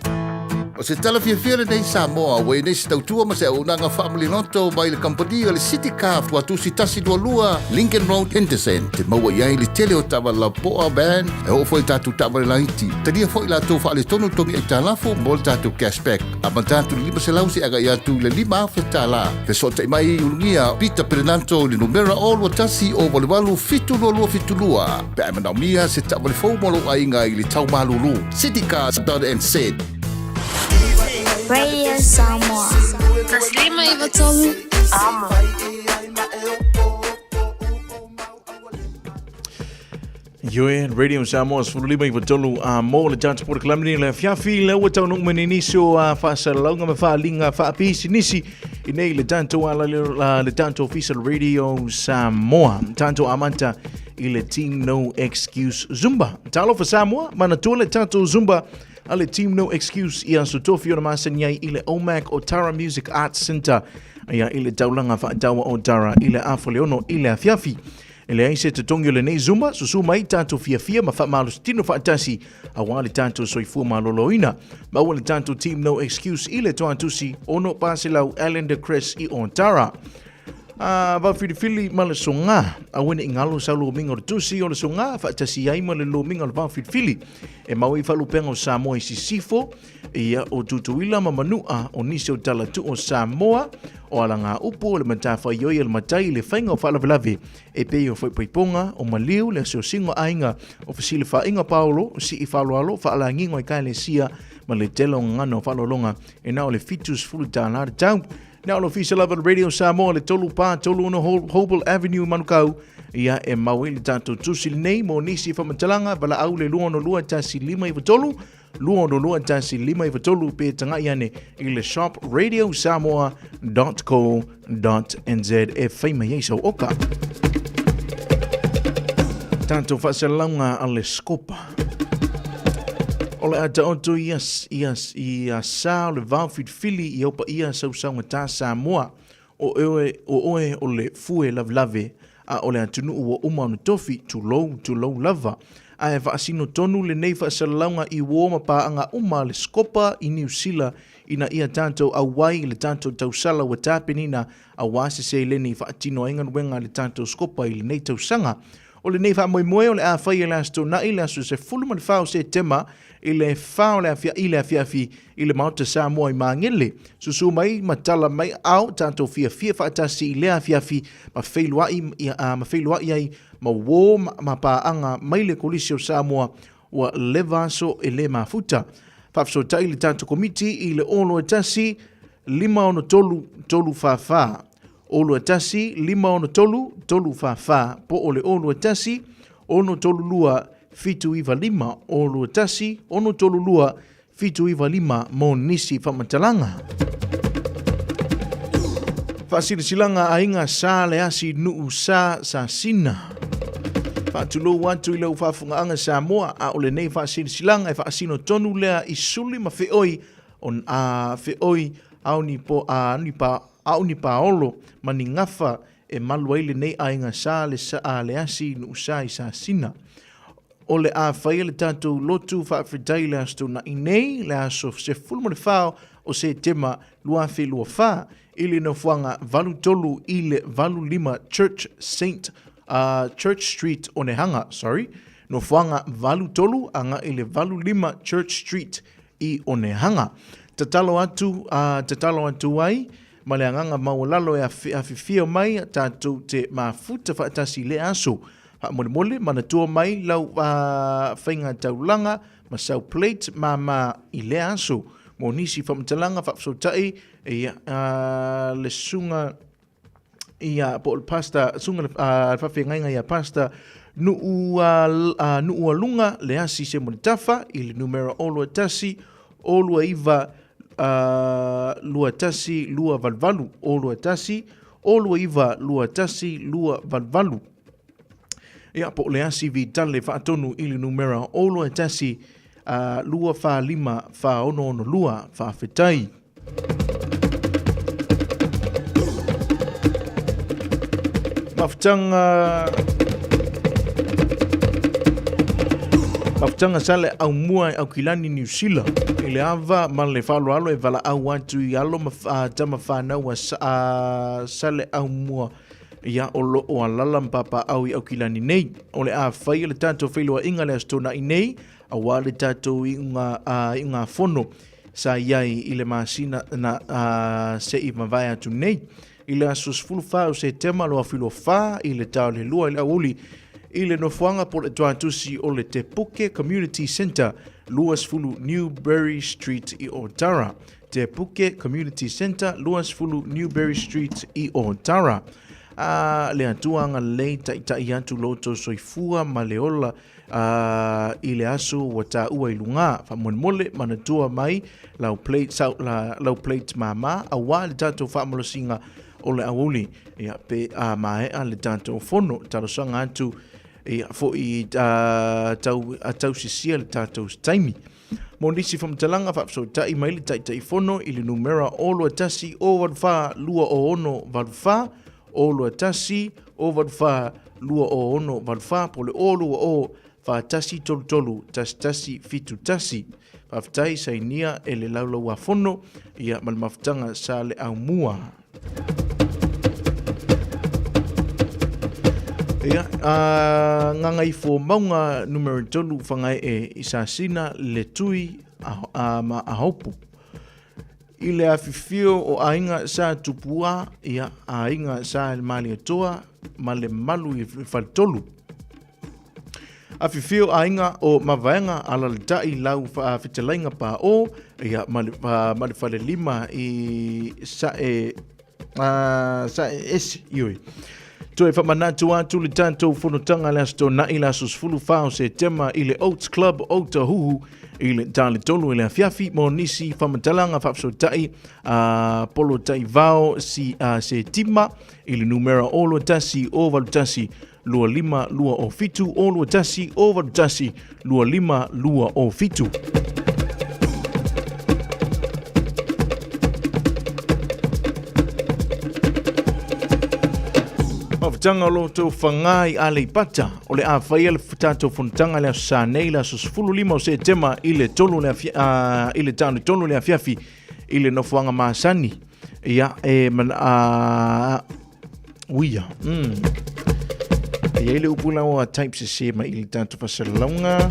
O: O se tala fiafia lenei Samoa ua i nei se tautua ma se auaunaga faamaliloto mai le kamupani o le City Car Tuatusi 122 Lincoln Road Henderson te maua i ai le tele o taavale lapoa van e oo foi i tatou taavale laiti. Talia foi latou faaletonu togi aitalafu mo le tatou cashback amata atu i le 500 seia agai atu i le 5,000 tala. Fesootai mai i Ulugia Peter Perenato i le numera 021 088 7272 pe a e manaomia se taavale fou mo lou aiga i le tau malulu. Citycars.nz.
H: Radio Samoa. Taslima i Vatomu. Amo.
I: Ioe, Radio Samoa, 15 i vatolu a mō le tatou polokalame le afiafi le ua taunuu mai nei nisi o a faasalalauga ma faaaliga faapisinisi i nei le tatou ala le tatou Ofisa Radio Samoa. Tatou amata i le Team No Excuse Zumba. Talofa Samoa, manatua le tatou Zumba a le Team No Excuse i aso tofi ona masani ai i le OMAC o Tara Music Arts Centre ia i le taulaga faataua o Tara i le afa o le ono i le afiafi. E leai se totogi o lenei Zumba, susu mai tatou fiafia ma faamalositino faatasi aua le tatou soifua maloloina. Maua le tatou Team No Excuse i le toatusi 6 400 Allender Crest i Otara. A vaofilifili ma le soga, aua ne i galo sau lomiga o le tusi o le soga faatasi ai ma le lomiga o le vaofilifili e mau ai faalupega o Samoa i Sisifo, ia o Tutuila ma Manua, o nisi o talatuu o Samoa, o alagaupu o le matafaioi a le matai i le faiga o faalavelave e pei o faaipoipoga, o maliu, le asiosiga o aiga, o fesilafaiga paolo, o sii faaaloalo, faalagiga o ekalesia ma le tele o gagana o faaaloaloga e na o le $70 le tau. Na o le ofisa lava le Radio Samoa le 3436 Hobel Avenue Manukau. Ia e mau ai le tatou tusi lenei mo nisi faamatalaga valaau le 262 1593 262 1593 pe tagai ane i le shop radiosamoa.co.nz e fai mai ai sau oka. Tatou faasalalauga a le Skopa. O le a taoto ia, ia, ia sa o le vao filifili i au paia sausaugata Samoa. O oe, o oe o le fue lavelave a o le atunuu ua uma ona tofi, tulou, tulou lava. Ae faasino tonu lenei faasalalauga i uō ma paaga uma a le Skopa i Niu Sila ina ia tatou auai i le tatou tausala ua tapenina aua se seleni e faatino ai galuega a le tatou Skopa i lenei tausaga. O lenei faamoemoe o le a fai e le Aso Toonai, le aso 14 o Setema i le 4 o le afia'i le afiafi i le Maota Samoa i Magele. Susu mai ma tala mai ao tatou fiafia faatasi i lea afiafi ma feiloai, ma feiloai ai ma uō ma, ma paaga mai le Kolisi o Samoa ua leva aso e le mafuta. Faafesootai le tatou Komiti i le 021 563 344. 021 563 344 po o le 021 632 795 021 632 795 mo nisi faamatalaga. Faasilasilaga aiga sa le asi nuu sa sasina. Faatulou atu i lau faafogaaga Samoa, a o lenei faasilasilaga e faasino tonu lea i suli ma feoi on a feoi aoni po a ni pa aoni paolo ma ni gafa e malu ai lenei aiga sa le sa a le asi nuu sa i sasina. O le a faia le tatou lotu faafetai i le Aso Toonai nei, le aso 14 o Setema 2024, i le nofoaga 83 i le 85 Church Saint, Church Street Onehunga, sorry, nofoaga 83 agai i le 85 Church Street i Onehunga. Tatalo atu, tatalo atu ai ma le agaga maualalo e afifio mai tatou te mafuta faatasi i lea aso. Faamolemole, manatua mai lau faiga taulaga ma sau plate māmā i lea aso. Mo nisi faamatalaga faafesootai, ia, le susuga ia, po o le pastor, susuga le faafeagaiga ia Pastor Nuu, Nuualuga Leasi Semolitafa i le numera 021 029 21 288 021 029 21 288. Ia, po o le asi vitale faatonu i le numera 021 245 4662. Faafetai. Mafutaga Mafutaga sa le aumua i Aukilani, Niu Sila i le ava ma le faaaloalo e valaau atu i alo ma tama fanau a sa le aumua ia o lo o alala ma papaau i Aukilani nei. O le a faia le tatou feiloaiga le Aso Toonai nei, aua le tatou iuga, iugafono sa i ai i le masina na se i mavae atu nei. I le aso 14 o Setema 2024 i le ta o le 2 i le aoauli i le nofoaga po o le tuatusi o le Te Puke Community Centre, 20 Newbury Street i Otara. Te Puke Community Centre, 20 Newbury Street i Otara. A le Atua agalelei taitai atu lo outou soifua ma le ola a, i le aso ua taua i luga. Faamolemole manatua mai lau plate, sau, la, lau plate māmā aua le tatou faamalosiga o le aoauli. Ia, pe a maea le tatou fono, talosaga atu ia foi a, tau, a tausisia le tatou taimi. Mo nisi faamatalaga, faafesootai mai le Taitaifono i le numera 021 084 206 84, 021 084 206 84 po o le 020 4133 1171. Faafetai sainia e le Laulauafono ia ma le mafutaga sa le aumua. Ia, a Gagaifomauga Nu.3 Fagaee i Sasina le Tui a, a, ma Ahopu. I le afifio o aiga Sa Tupua, ia, aiga Sa Malietoa ma le malu i le faletolu. Afifio aiga o Mavaega alalatai lau fetalaiga Paʻo, ia, ma le, ma le falelima i Sae sa e ese ioi. Toe whamanatu atu le tātou fonotaga le aso tōna'i le aso 14 o Setema i le Oats Club o Tahuhu i le tā le tolu i le afiafi mo nisi whamatalanga whaafesootai a Polo Taivao si, se tima i le numera o 21 o 81 25 27 o 21 o 81 25 27. Mafutaga o lo tou faga i Aleipata, o le a faia le tatou fonotaga le aso Sa nei le aso 15 o Setema i le 3 le afi, i le tano 3 le afiafi i le nofoaga masani. Ia, e man, uia. E iai le upu la ua type sese mai i le tatou fasalauga.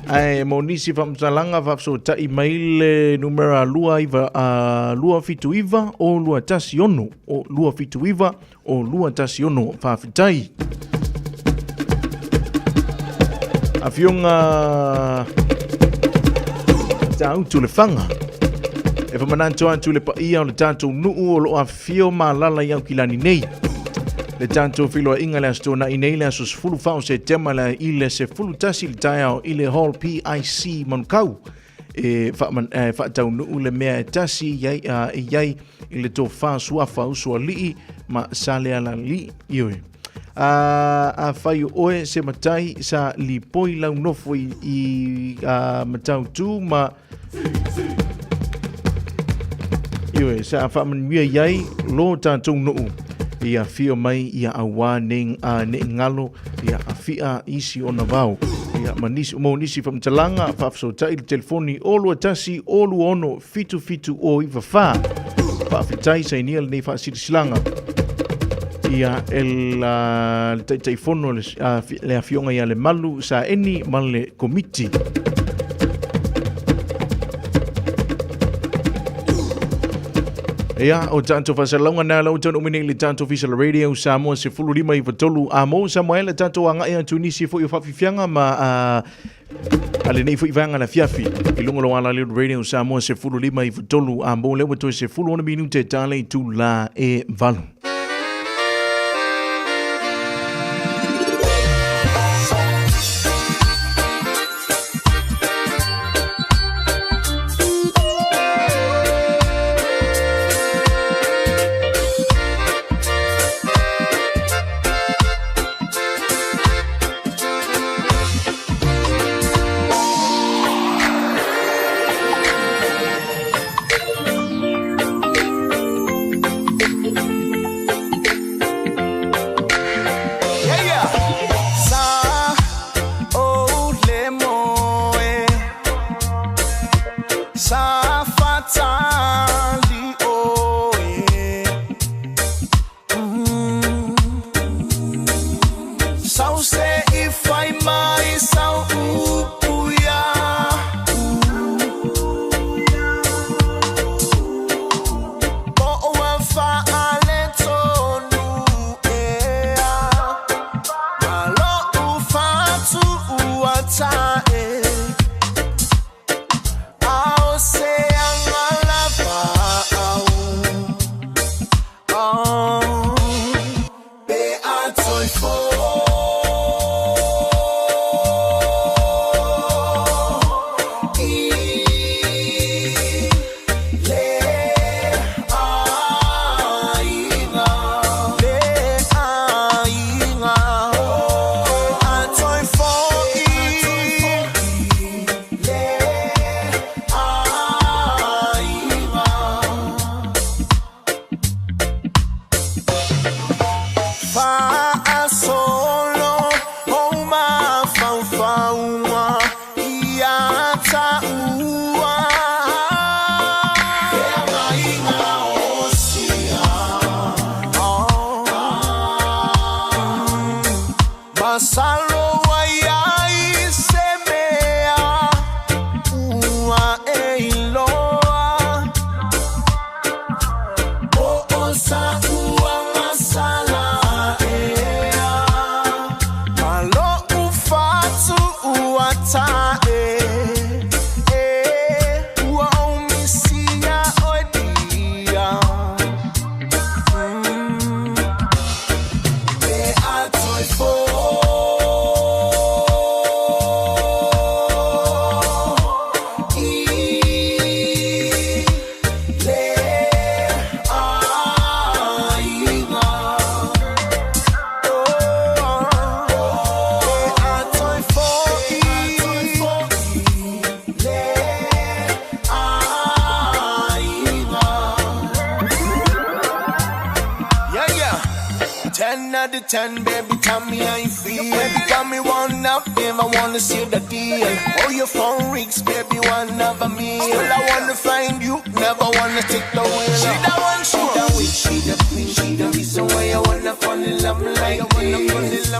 I: Ae mo nisi faamatalaga faafesootai mai le numera 2 279 o 216 o 279 o 216. Faafetai. Afioga Tautu le Faga. E whamanatu atu le paia o le tātou nuu o loo afifio ma alala i Aukilani nei. Le tātou filoaiga le aso tōna'i nei le aso 14 o Setema le i le 11 le taeao i le Hall PIC Manukau e faataunuu le mea e tasi i ai, i ai i le tofa suafa usoalii ma Salealalii. Ioe. A fai o oe se matai sa lipoi lau nofo i, i Matautu ma Ioe, sa faamanuia i ai lo tātou nuu ia fio mai ia auā nei, nei ngalo ia afia isi ona vao. Ia, ma nisi, mo nisi whamtalanga, whaafesootai le telefoni o 21 o 26 77 o 94. Faafetai sainia lenei faasilasilanga. Ia, el, le taitaifono le, le afioga ia Lemalu Saeni ma le komiti. Ia, o tātou faasalalauga na lau taunuu mai nei i le tātou Ofisa o le Radio Samoa 15 i 3 a mo Samoa le tātou agai atu nisi foi o faafiafiaga ma a lenei foi vaega le afiafi i luga o lou ala leo Radio Samoa 15 i 3 a mo lea ua toe 16 minute tale i tula e 8.
P: Sa uanga sala ea Malo ufatu uata e E ua omisia oedia Pe atoi fo I le aiga Pe atoi fo i le aiga. Yeah, yeah. 10 out of 10, baby, tell me how you feel. Baby, got me one up, if I wanna seal the deal. Oh, your phone rings, baby, one of a meal. Still, I wanna find you, never wanna take the wheel. She the one, she the witch, she the queen, she the reason why I wanna fall in love like this.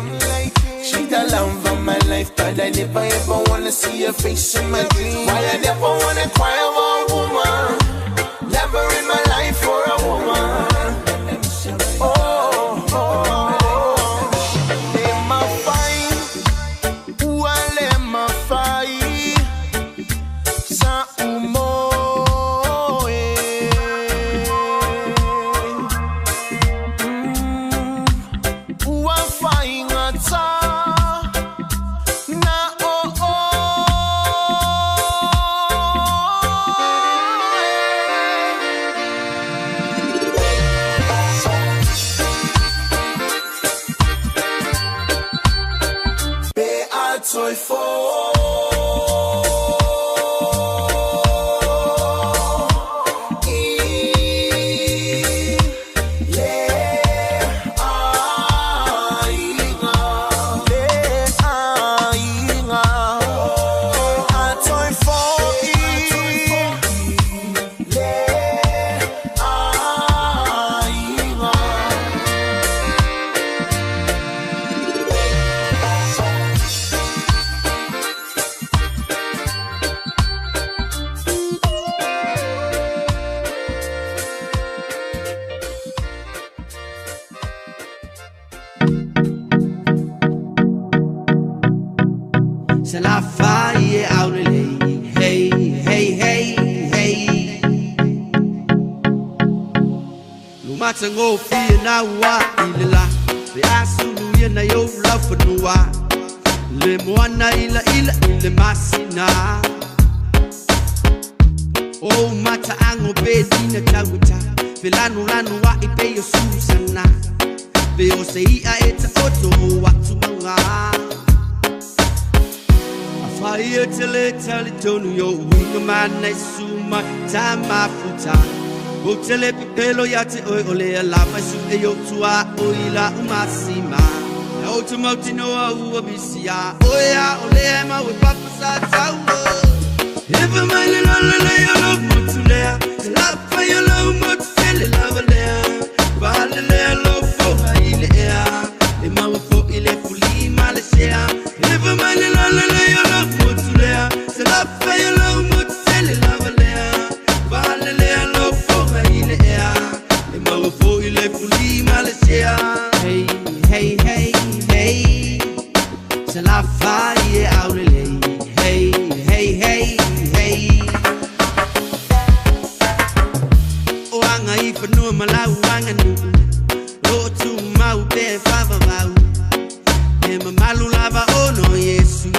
P: She the love of my life, but I never ever wanna see her face in my dreams. Why I never wanna cry over a woman? Never in my life for a woman. Oh, oh, oh. Le mafai, ua le mafai, sa umoe. Ua fai ngata, na o o. Pe atoi fo I le aiga Le aiga Pe atoi fo I le aiga.
Q: Se la fai e aulelei. Hey, hey, hey, hey. Lumatango fia na ua i le la. Le asulu ia na yo lau fanua. Le moana ila ila i le masina. O mata ango pe dina tauta. Fe lanu lanu wa i pe yo susana. Pe o se ia e ta oto o atu manga. Fire tele tele tonu yo winga mana suma tama futa. O tele pepelo ya te oi ole ala mai su e yo tua o ila umasima. Ya o te mauti noa ua bisia. O ya ole e ma we papa sa tau. Eva mai le la la la yo lo motu lea. La pa yo lo motu tele la valea. Va le le lo fo ha ile ea. E ma we fo ile fuli ma le shea. Eva mai le la la la yo lo motu lea. Se la pa yo lo motu tele la valea. Va le le lo fo ha ile ea. E ma we fo ile fuli ma le shea. Hey, hey, hey, hey. Se la fa ye aulele. Hey, hey, hey, hey. O anga i whanua malau anga nu. O tu mau pe whawawau. E mamalu lava ono Yesu.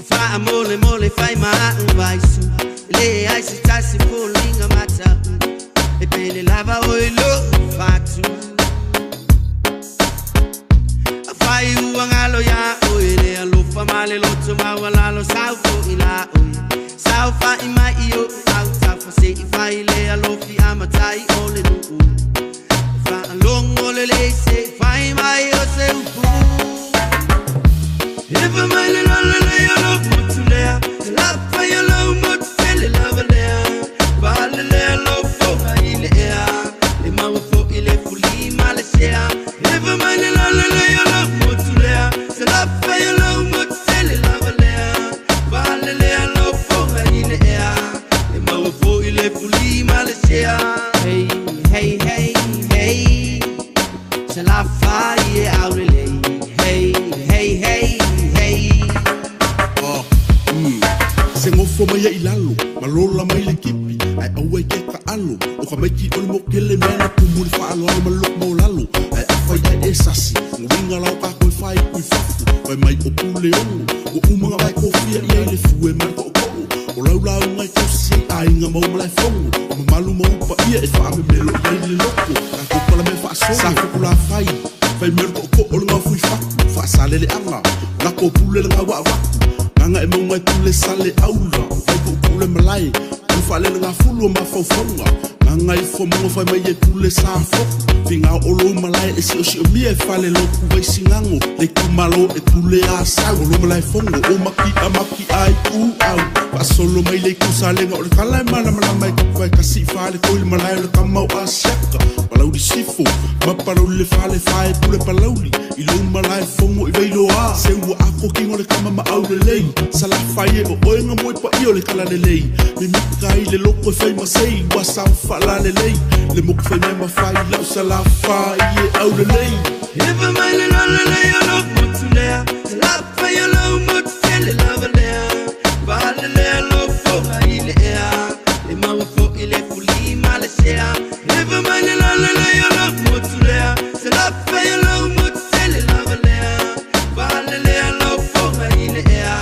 Q: Wha mole mole whai maa vaisu. Le ai se tasi fōlinga mata. E pele lava o i lo whatu. Whai uangalo ya o e le alofa male loto mawalalo sau fo i la oi. Sau fa i mai i o au tafa se i whai le alofi amatai o le nuu. Wha alongo le le se whai mai o se upu. Eva mai le la la le alo motu lea. Te la whai alo motu tele lava lea. Wa le le alo fo ha i le ea. Le maua fo i le fuli ma le shea. Eva mai le la la le alo motu lea. Te la whai alo motu tele lava lea. Wa le le alo fo ha i le ea. Le maua fo i le fuli ma le shea. sea. Hey, hey, hey, hey. Se la fai e aulelei. Hey, hey, hey, hey.
K: Ah, Se gofo mai ai lalo, ma lola mai le kipi, ai aua i ke ka alo, o ka maiki o le mokele mea na kumu le whaaloalo ma loko maulalo, ai awhai ai e sasi, nguinga lau ka koe whai kui fafu, wai mai o pule ono, o umanga vai kofia i ai le fue ma le ko'oko'o, o lau lau ngai tausi ai aiga mau malae fogo, o mamalu ma upa ia e whaamemelo i ai le loko, ka kopala me whaasolo, sa fuku la whai, whai mea le ko'oko'o le ngau fui faku, whaasalele anga, lako pule le ngau waku, Nganga e maunga e pule sale aula, vai ko pule malae, o whaalele ngā fulu o mawhaufaunga, nganga i whamunga whai mai e pule sa foku, whinga o lou malae e sio sio mia e whale loku vai singango, le kumalo e pule a sau, o lo malae fongo, o maki a maki ai u au, Paasolo mai le kusalenga o le kala e malamalama e kapu ai kasi whale koi le malae o le kamau a siaka, palauli sifo, ma palauli le whale whae pule palauli, i lou malae fongo i vailoa, se ua ako kingo le kama ma au le lei, sala whai e o oenga moi pa i o le kala le lei, me mika i le loko e whai masei, ua sao whala le lei, le moku whai mea ma whai lau sala whai e au le lei.
Q: Ewa mai le lola le o lo motu lea, sala whai o lo motu tele lava lea, whale lea lo foga i le ea, le maua fo i le fuli ma le sea. Ewa mai le lola le o lo motu lea, sala whai o lo motu tele lava lea, whale lea lo foga i le ea,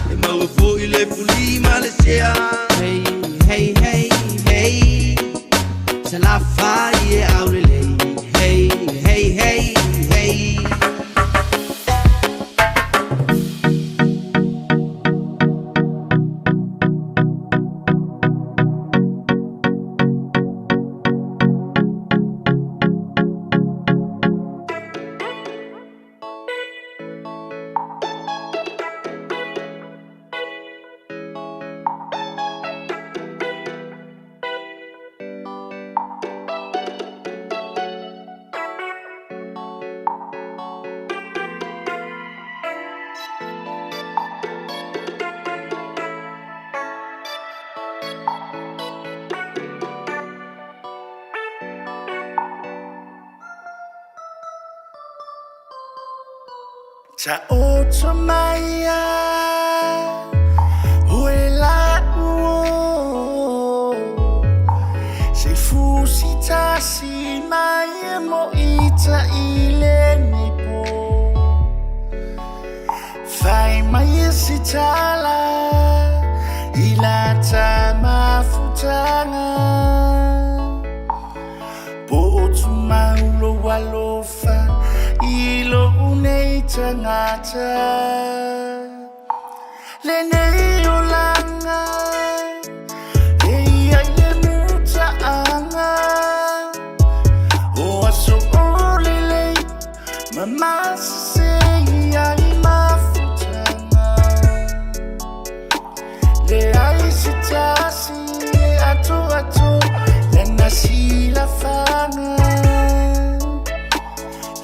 Q: le maua fo i le fuli ma le sea. Hey, hey, hey, hey. Se la whai e aulelei. Hey, hey, hey, hey.
P: Ta oto maia Oe la uo Se fusi tasi mai e mo ita i le nei po Fai mai e si tala I la ta mafutanga Po o tu maulo walofa I lo unei tangata Le nei o langa E ia i le mutaanga O aso o lelei Mamasa se ia i mafutanga Le ai se tasi e ato ato Le nasi la fanga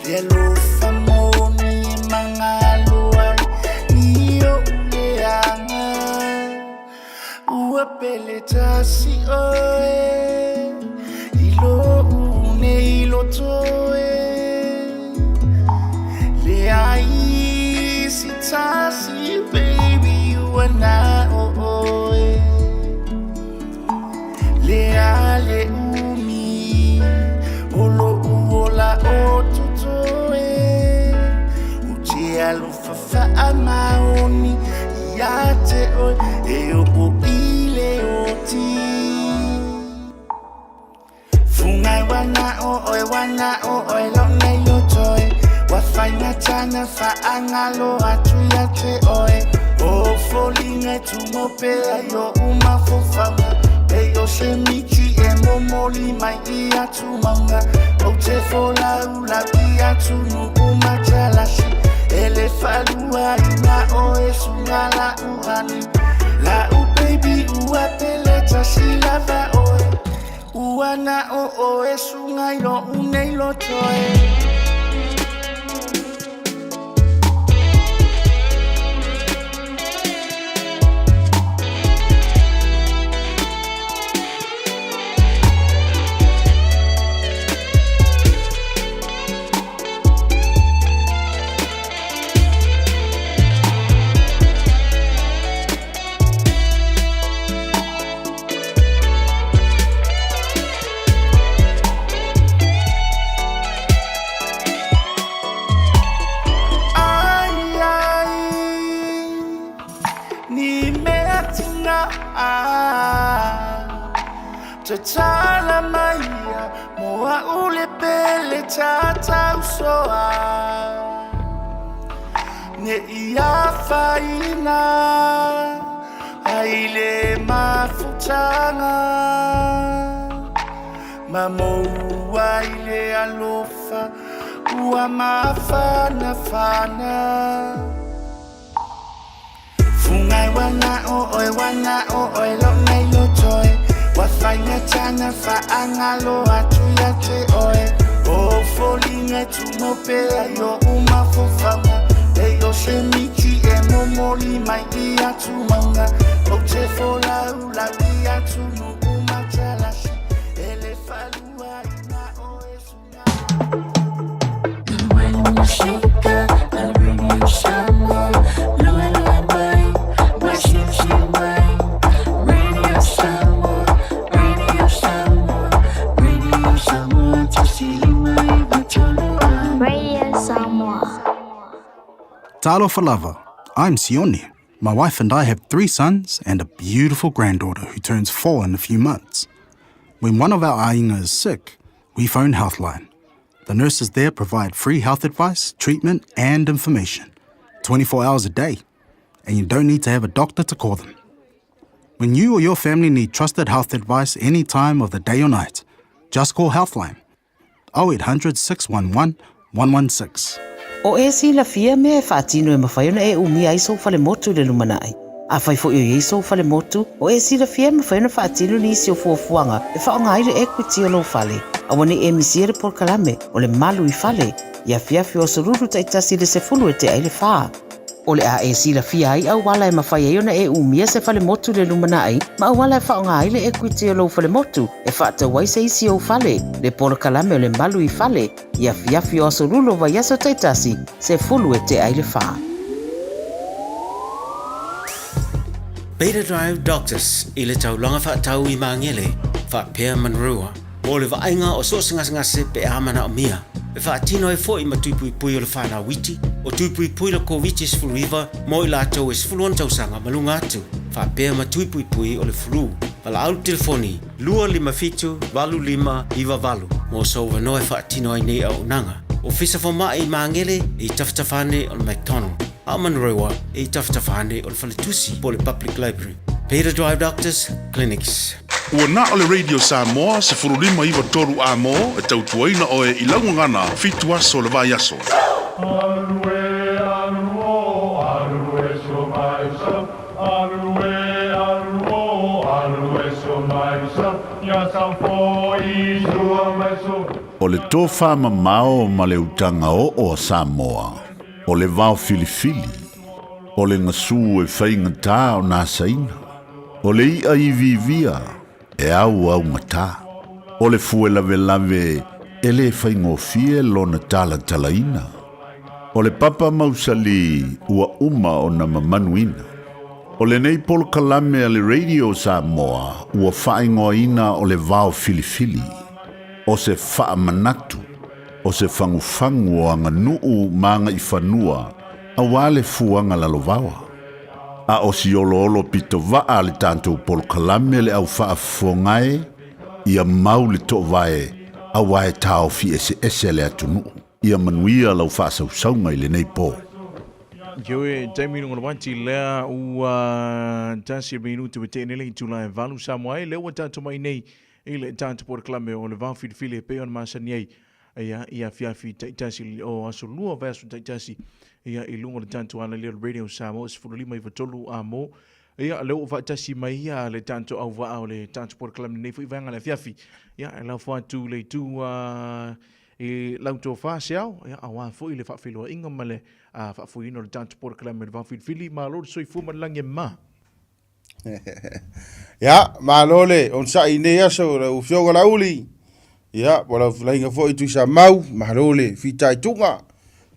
P: Le alofa moni e mangalo ai Ni o uleanga Ua pele tasi oe I lo une i lo toe Le ai si tasi baby ua na o oe Le ale umi O lo uola o totoe O te alofa whaamaoni Ia te oe E o o i le oti Fungai wana o oe wana o oe lo nei lo toe Wa whainga tana whaangalo atu ia te oe O folinga tumo pea yo uma fofanga Pe o se miti e momoli mai i atu maunga O te fola ula i atu nu umatalasi Ele falua ina o e sunga la uhani La u baby ua pele tasi lava oe Ua na o o e sunga i lo unei lo toe. Tatala mai ia mo a'u le pele tatausoa Ne i afaina ai le mafutaga Ma moua i le alofa ua mafanafana Fungai wana o oe wana o oe lo nei lo toe Wa faingatana faagalo atu ia te oe O foliga tumau pea i oʻu mafaufauga E i o se miti e momoli mai i atu mauga Ou te folaulau i atunuu matalasi E le faluaina o e
H: Radio Samoa.
J: Talofa lava, I'm Sione. My wife and I have three sons and a beautiful granddaughter who turns four in a few months. When one of our aiga is sick, we phone Healthline. The nurses there provide free health advice, treatment, and information 24 hours a day. And you don't need to have a doctor to call them. When you or your family need trusted health advice any time of the day or night, just call Healthline 0800 611 116.
R: O e silafia mea e faatino e mafai ona e umia ai sou falemotu i le lumanai. Afai foi o i ai sou falemotu, o e silafia e mafai ona faatino nisi o fuafuaga e faaaoga ai le equity o lou fale. Aua ne i e misia le polokalame o le Malu i Fale i afiafi o Aso Lulu taitasi i le 10 e tea ai le 4. O le a e silafia ai auala e mafai ai ona e umia se falemotu i le lumanai ma auala e faaaoga ai le equity o lou falemotu e faatau ai se isi ou fale, le polokalame o le Malu i Fale i afiafi o Aso Lulu o vaiaso taitasi, 10 e tea ai le 4.
S: Beta Drive Doctors i le taulaga faatau i Magele, faapea Manurewa, mo le vaaiga o so o se gasegase pe a manaomia. E faatino ai foi ma tuipuipui o le whanau iti, o tuipuipui le Koviti-19 mo i latou e 16 tausaga ma luga atu, faapea ma tuipuipui o le flu. Valaau le telefoni 257 8598 mo sou avanoa e faatino ai nei auaunaga. Ofisa Fomai i Magele i tafatafa ane o le McDonald, a o Manurewa i tafatafa ane o le Faletusi po o le Public Library. Beta Drive Doctors Clinics.
E: Ua na o le Radio Samoa 15 9 3 A-mo e tautuaina oe i lau gagana fitu aso o le vaiaso. O le tofa mamao ma le utaga oo a Samoa, o le vao filifili, o le gasu e faigata ona asaina, o le i'a iviivia e auaugata, o le fue lavelave e lē faigofie lona talatalaina, o le papa mausali ua uma ona mamanuina. O lenei polokalame a le Radio Samoa ua faaigoaina o le Vao Filifili, o se faamanatu, o se fagufagu o aganuu ma agaifanua auā le fuaga lalovaoa. A o si oloolo pitovaa a le tatou polokalame le au faafofoga e, ia mau le toovae auā e taofi eseese le atunuu. Ia manuia lau faasausauga i lenei po.
I: Ioe, taimi luga o le uati lea ua tasi minuti ua tee nei le itula e valu Samoa ai, lea ua tatou mai nei i le tatou polokalame o le vao filifili e pei ona masani ai ia i afiafi taitasi o aso lua vaiaso taitasi ia i luga o le tatou ala lea o le Radio Samoa 15 93 a mo ia lea ua faatasi mai ia le tatou auvaa o le tatou polokalame nei foi vaega le afiafi ia e lafo atu le itu a i lau tofa Seao, ia, aua foi le faafeiloaiga ma le faafoeina o le tatou polokalame o le Vao Filifili. Malo le soifua ma le lagi e mama.
K: Ia, malo le onosai i nei aso lau Afioga Laauli, ia, po o lau Fetalaiga foi Tuisamau, malo le fitaituga,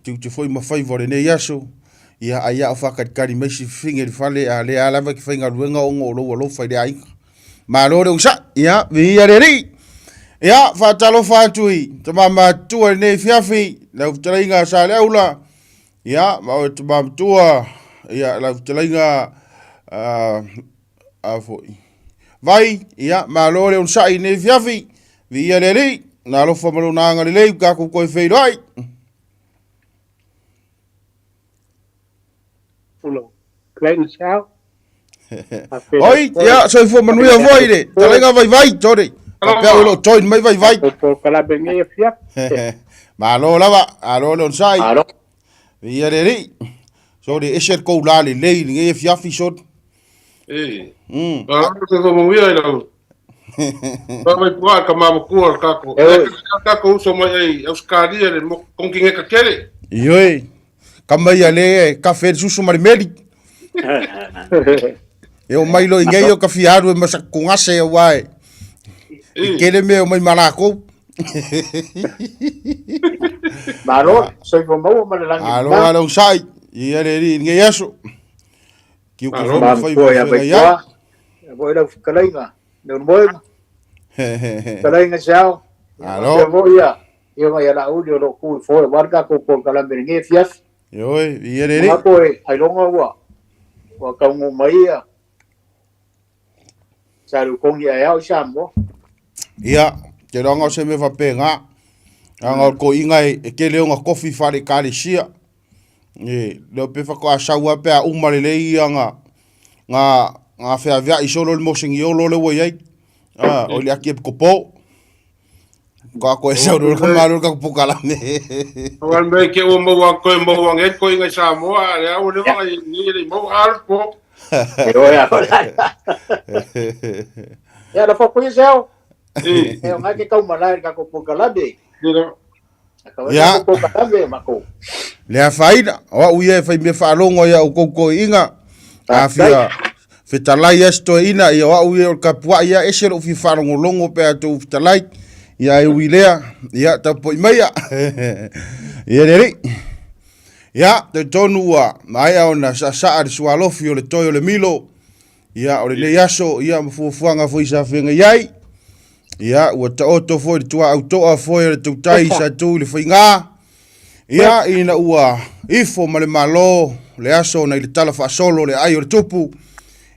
K: tiute foi ma faiva o lenei aso, ia, ai a o faakalikali mai si fafine i le fale, a o lea lava e te faigaluega ona o lou alofa i le aiga. Malo le onosai, ia, viia le Alii. Ia, faatalofa atu i tama matutua i lenei afiafi, lau fetalaiga Saleaula, ia, ma oe tama matua, ia, lau fetalaiga, a foi,
T: Vai, ia, malo le onosai i lenei afiafi. Viia le Alii, na alofa ma lona agalelei ua tatou toe feiloai. Oi, ia, soifua manuia foi le talaiga Vaivai, sorry. Faapea o lo o join mai Vaivai. Malo lava, malo le onosai. Viia le Alii. Sorry, ese le kou la lelei i lenei afiafi, sorry.
K: E. Malo soifua manuia i lau. Mai pua ka mamatua le kako. E kako uso mai ai Australia le mo konkineka tele.
T: Ioe, ka mai a le kafe le susu ma le meli. E o mai lo i nei o ka fia alu e masa kongase au ae. I kele mea o mai ma lākou.
U: Malo, soifua maua ma le lagi.
T: Alo alo sai, ia le li nei aso. Kiu ki
U: Malo.
T: fai
U: Matua ia
T: fai
U: Vaipua, ia foi lau fetalaiga, Leulumoega, fetalaiga Seao, ia
T: Alo.
U: faapea foi ia Afioga ia Laauli o lo o tu i foe aua le tatou polokalame i lenei afiafi.
T: Ioe, ia le li.
U: Manatu e ailoga ua ua taunuu mai ia Sa Lukogi ae ao i Samoa.
T: Ia, te roanga o se mea faapena. Anga o le toeaina e tele ona tofi faale-ekalesia. E, leo pe faatoa sau lava pe a uma lelei ia nga, nga, nga feaveai solo le moseniolo le ua i ai. Ah, o le ati e kopo. Ka koe sau le ka malo ka pukalame.
K: Wan me ke o mau an koe mau an e koe ngai Samoa le au le wanga i ni le mau al po.
U: E oe a ola. Ia la fo kuia seo. E o ngai ke kau malai ka ko pukalame.
T: Ia.
U: Ka pukalame mako.
T: Le afaina, o au ia e fai mea faalogo ia o kou toeaiga, a fia fetalai ia se toeaina, ia o au ia o le kapua'i ia, ese lou fia faalogologo pe a tou fetalai, ia e ui lea, ia tapuai maia. Ia le alii. Ia, talitonu ua maea ona saasaa le sualofi o le toe o le milo, ia o lenei aso, ia ma fuafuaga foi sa feagai ai. Ia, ua taoto foi le tuaau toa foi o le tautai sa tu i le faigā. Ia, ina ua ifo ma le Malo le aso na i le tala faasolo le aai o le tupu.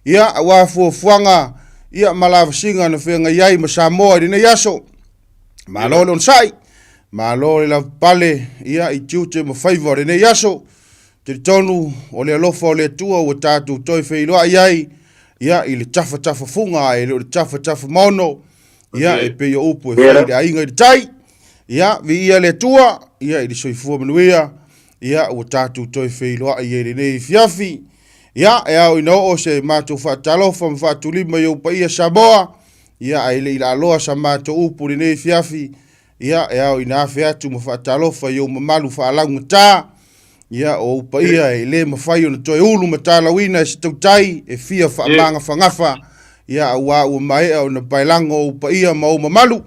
T: Ia, aua fuafuaga, ia ma lavasiga na feagai ai ma Samoa i lenei aso. Malo le onosai, malo le lavapapale, ia, i tiute ma faiva o lenei aso. Talitonu o le alofa o le Atua ua tatou toe feiloai ai, ia, i le tafatafafuga ae le o le tafatafamaono, ia, e pei o upu e fai i le aiga i le tai. Ia, viia le Atua, ia, i le soifua manuia, ia, ua tatou toe feiloai ai i lenei afiafi. Ia, e ao ina oo se matou faatalofa ma faatulima i ou paia Samoa, ia, ae le i laaloa sa matou upu i lenei afiafi, ia, e ao ina afe atu ma faatalofa i ou mamalu faalaugata, Ia, o ou paia e le mafai ona toe ulu ma talauina e se tautai e fia faamagafagafa, ia, auā ua maea ona paelago ou paia ma ou mamalu.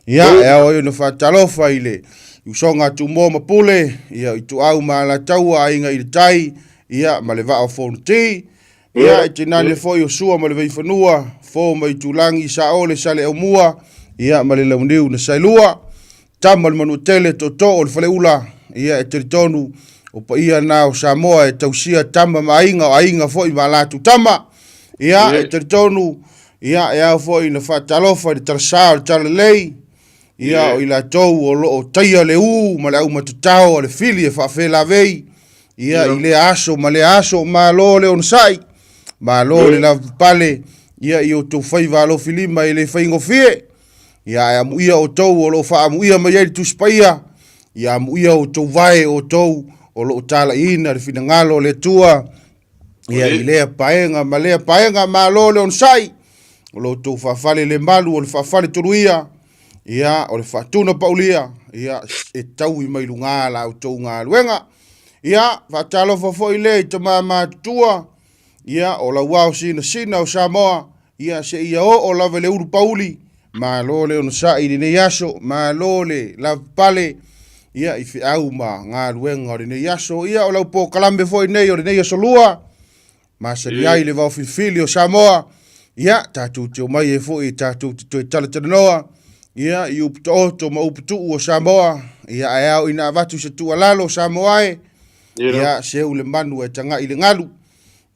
T: Ia, e ao ai ona faatalofa i le usoga a Tumua ma Pule, ia, o Ituau ma Alataua, Aiga i le Tai, ia, ma le Vaa o Fonoti. Ia, e tinane foi o Sua ma le Vaifanua, Fo ma Itulagi, Saole, Saleaaumua, ia, ma le Launiu na Saelua, Tama o le Manuatele, Tootoo o le Faleula, ia, e talitonu, o paia na o Samoa e tausia tama ma aiga, o aiga foi ma a latou tama. Ia, e talitonu, ia, e ao foi ona faatalofa i le talasa o le Talalelei, ia, o i latou o lo o taia le ū ma le aumatatao a le fili e faafelavei, ia, i lea aso ma lea aso, malo le onosai, malo le lavapapale, ia, i outou faiva alofilima e le faigofie. Ia, ae amuia outou o lo o faaamuia mai ai le Tusi Paia, ia amuia outou vae outou o lo o talaiina le finagalo o le Atua, ia, i lea paega ma lea paega, malo le onosai, o lo outou faafale le malu o le faafale toluia, ia, o le faatuna paulia, ia, e taui mai luga la outou galuega. Ia, faatalofa foi lea i tama matutua, ia, o lauao sinasina o Samoa, ia, seia oo lava i le ulu pauli, malo le onosai i lenei aso, malo le lavapapale, ia, i feau ma galuega o lenei aso. Ia, o lau polokalame foi nei o lenei aso lua, masani ai le vaofilifili o Samoa, ia, tatou te omai ai foi e tatou te toe talatalanoa, ia, i upu taoto ma upu tuu o Samoa, ia, ae ao ina avatu se tuualalo Samoa e, ia, seu le manu ae tagai i le galu,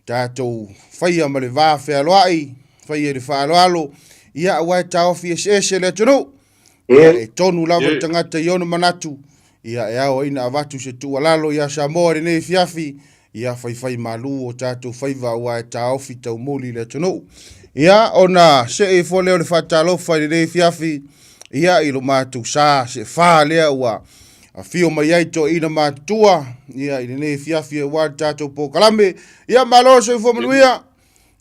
T: tatou faia ma le va fealoai, Faia i le faaaloalo, ia aua e taofi eseese le atunuu. Ia, e tonu lava le tagata i ona manatu, ia e ao ai ona avatu se tuualalo ia Samoa i lenei afiafi, ia faifai malu o tatou faiva aua e taofi taumuli le atunuu. Ia, ona see ifo lea o le faatalofa i lenei afiafi, ia i lo matou sa seefā lea ua afio mai ai toeaina matutua, ia i lenei afiafi aua le tatou polokalame. Ia, malo le soifua manuia.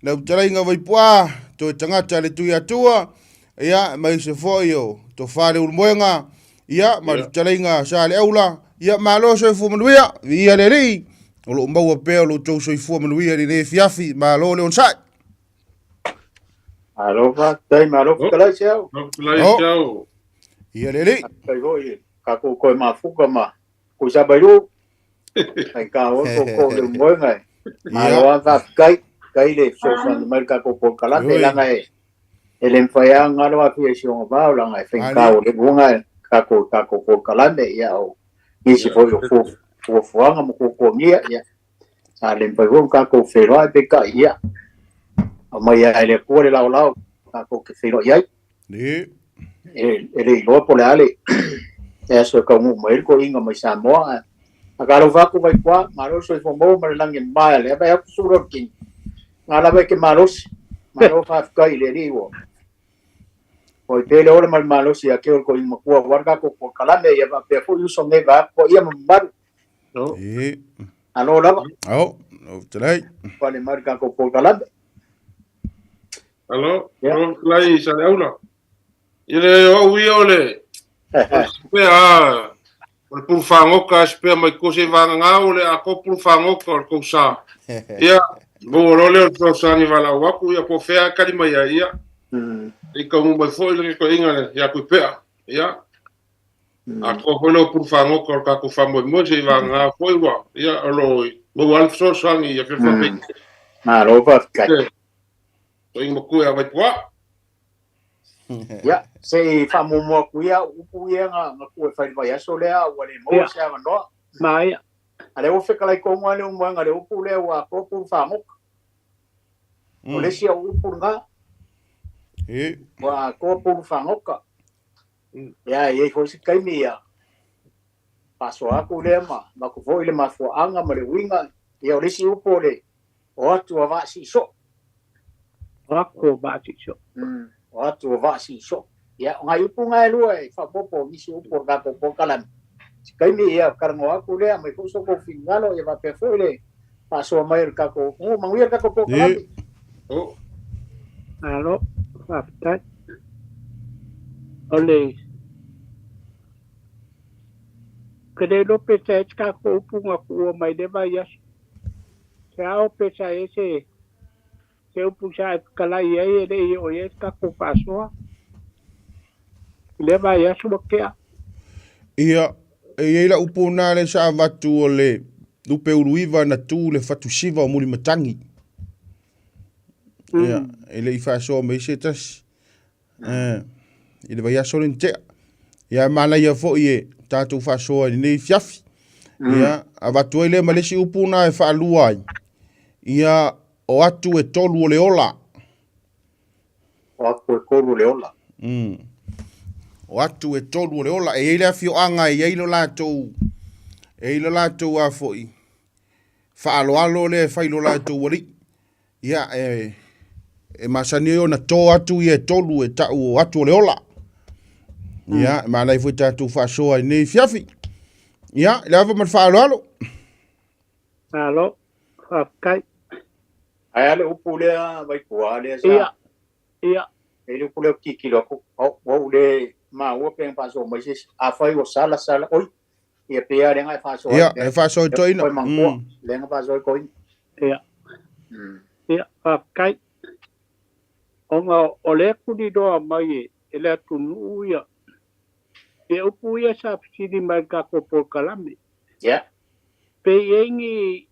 T: Lau fetalaiga Vaipuaa, toe tagata le Tuiatua, ia, aemaise foi o Tofa le Ulumoega, ia, ma le fetalaiga Saleaula, ia, malo soifua manuia, viia le Alii, o lo o maua pea o lo outou soifua manuia i lenei afiafi, malo le onosai.
U: Malo faafetai, malo fetalai Seau.
B: Fetalai Seau.
T: Ia le Alii.
U: Faafetai foi tatou toe mafuta ma Kuisabailu. Ai ka o ko ko le moenga e. Malo lava faafetai. Faafetai le fesoasoani mai i le tatou polokalame leaga e e le mafai lava ona galo afia i si ona vao leaga e faigata o le luga e tatou tatou polokalame ia o nisi foi o fuafuaga ma tuatuagia ia sa le mafai foi ona tatou feiloai peitai ia aumai lava e le Atua le laolao tatou te feiloai ai. E le iloa po o le a le aso e taunuu mai ai le toeaina mai Samoa. Ae talofa atu Vaipua, malo le soifua maua ma le lagi e mama. Lea vaai atu sulu o le tino, na lava e te malosi. Malo faafetai i le Alii ua oi pea le ola ma le malosi ia te oe le toeaina matua aua le tatou polokalame ia faapea foi uso nei vaeatu paia ma mamalu. Malo lava.
T: Ao, fetalai.
U: Pale mai le tatou polokalame.
B: Alo, alo lai sa le aula. I le o au ia o le pea o le pulu fagoka se pea mai ko se vanga o le a ko pulu fagoka o le kou sa. Ia, mo lo le o le fesoasoani valaau aku ia po fea kali mai ai ia. I ka mai foi le ko inga le ia kui pea. Ia. A ko foi le pulu fagoka o le tatou faamoemoe se i vagagā foi ua ia o lo maua ai le fesoasoani ia fia faapei.
U: Malo faafetai.
B: Toeaina matua ia Vaipuā.
U: Ia, se i faamuamua atu ia upu ia na tuu e fai i le vaiaso lea ua le maua se avanoa.
V: Maea.
U: A lea ua fetalai tonu lava le umuaga i le upu lea ua atoa pulu fagota. O le isi au upu lena. Ua atoa pulu fagota. Ia, e i ai foi se taimi ia faasoa atu lea ma avatu foi le mafuaaga ma le uiga. Ia, o le isi upu o le o atu a vaa siisoo.
V: O atu o vaa siisoo.
U: O atu o vaa siisoo. Ia, o nai upu na e lua e faaopoopo o nisi upu o le tatou polokalame. Se taimi ia talanoa atu lea, aumai foi so outou finagalo, ia faapea foi le faasoa mai o le tatou atunuu. Manuia le tatou polokalame.
V: Malo, faafetai. O le Ke le iloa pe sa i ai se tatou upu na tuua mai i lea vaiaso. Se ao pe sa i ai se se upu sa e fetalai ai e le i oo i ai le tatou faasoa i lea vaiaso ua tea.
T: Ia, e i ai lau upu lena lea sa avatu o le lupe uluiva na tu le fatusiva o Mulimatagi. Ia, e le i faasoa mai se tasi. I le vaiaso lea na tea. Ia, e manaia foi e tatou faasoa i lenei afiafi. Ia, avatu ai lea ma le isi upu na e faalua ai. Ia, o atu e tolu o le ola.
U: O atu e tolu o le ola.
T: O atu e tolu o le ola. E i ai le afioaga e i ai lo latou, e i ai lo latou a foi, faaaloalo lea e fai i lo latou alii. Ia, e, e masani ai ona tō atu ia e tolu e ta'u o atu o le ola. Ia, e manaia foi tatou faasoa i lenei afiafi. Ia, i le ava ma le faaaloalo.
V: Malo, faafetai.
U: Ae a le upu lea Vaipua lea sa.
V: Ia, ia.
U: E le upu lea ou te tilotilo atu, ua ou le maua pe na faasoa mai se isi. Afai ua sala sala, oi, ia pei lava lea na e faasoa
T: ai. Ia, e faasoa i toeaina.
U: Koe manatua, lea na faasoa i toeaina.
V: Ia. Ia, faafetai. Ona o lea e tuliloa mai e le atunuu ia, ia upu ia sa fesili mai i le tatou polokalame.
U: Ia.
V: Pe i ai ni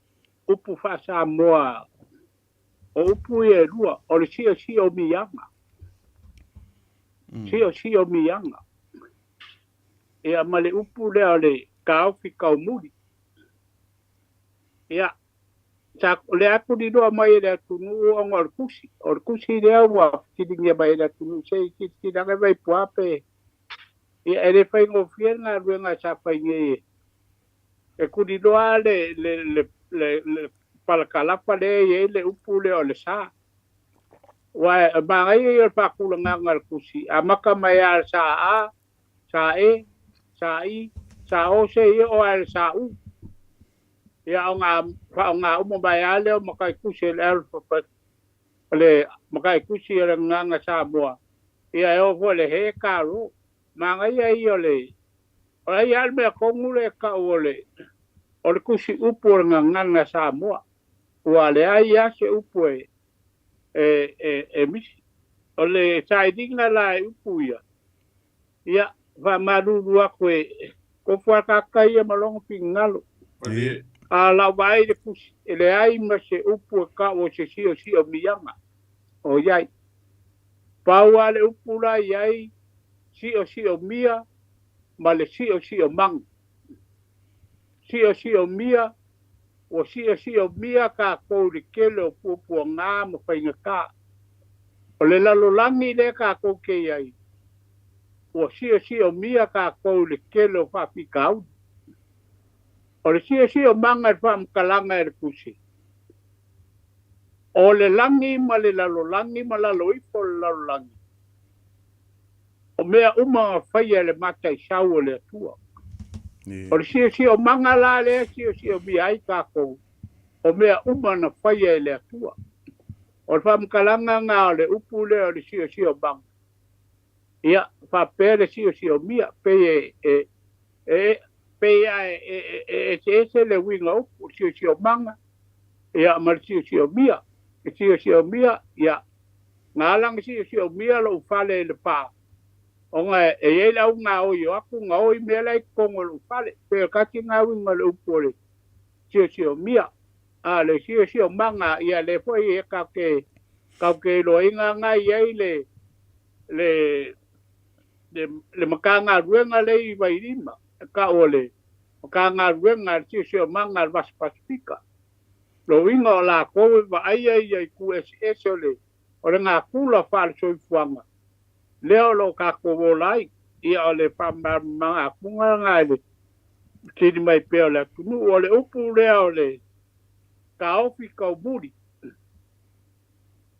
V: upu faa-Samoa, o upu ia e lua, o le siosio miaga. Siosio miaga. Ia, ma le upu lea o le taofi taumuli. Ia, Sa o le a tuliloa mai e le atunuu ona o le tusi. O le tusi lea ua fesiligia mai e le atunuu se i silasila ane Vaipua pe ia e le faigofie le galuega sa fai nei e tuliloa le le le le, le palakalafa lea e i ai le upu lea o le sa. Ua e magaia ia o le faatulagaga a le tusi, amata mai lava i le sa A, sa E, sa I, sa O seia oo lava i le sa U. Ia ona faaaoga uma mai lava lea o matai tusi o le alphabet, o le matai tusi o le gagaga Samoa, ia e oo foi i le he kalo. Magaia ia o le o ai lava le mea tonu lea e tau o le o le tusi upu o le gagana Samoa, ua leai lava se upu e e e e misi. O le sailiga la e upu ia, ia, faamalulu atu e tofu lava tagata ia ma lona finagalo. A o lau vaai i le tusi, e leai ma se upu e tau o se siosiomia o i ai. Pau lava le upu la e i ai, siosiomia ma le siosiomaga. Siosiomia, ua siosiomia tatou i le tele o puapuaga ma faigata. O le lalolagi lea tatou te i ai, ua siosiomia tatou i le tele o faafitauli. O le siosiomaga i le faamatalaga e le tusi, o le lagi ma le lalolagi ma lalo ifo o le lalolagi, o mea uma na faia e le mataisau o le Atua. O le siosiomaga la lea e siosiomia ai tatou, o mea uma na faia e le Atua. O le faamatalaga lena o le upu lea o le siosiomaga. Ia, faapea le siosiomia, pei e, e, e, pei lava e, e, e eseese le uiga o upu, o le siosiomaga, ia, ma le siosiomia. Le siosiomia, ia, na ala ona siosiomia lou fale i Lepa, ona e i ai le au gaoi o atu, gaoi mea la e i totonu o lou fale. Pei o le tasi lena uiga o le upu o le siosiomia. A o le siosiomaga, ia, lea foi e tatou te, tatou te iloaina lena e i ai le, le, le, le Matagaluega lea i Vailima, e tau o le Matagaluega a le Siosiomaga a le Vasa Pasefika. Lona uiga o latou e vaaia ia itu eseese o le, o le natura faale-soifuaga lea o lo o tatou ola ai. Ia o le faamalamalamaga atuga lena i le fesili mai pea o le atunuu. O le upu lea o le taofi taumuli,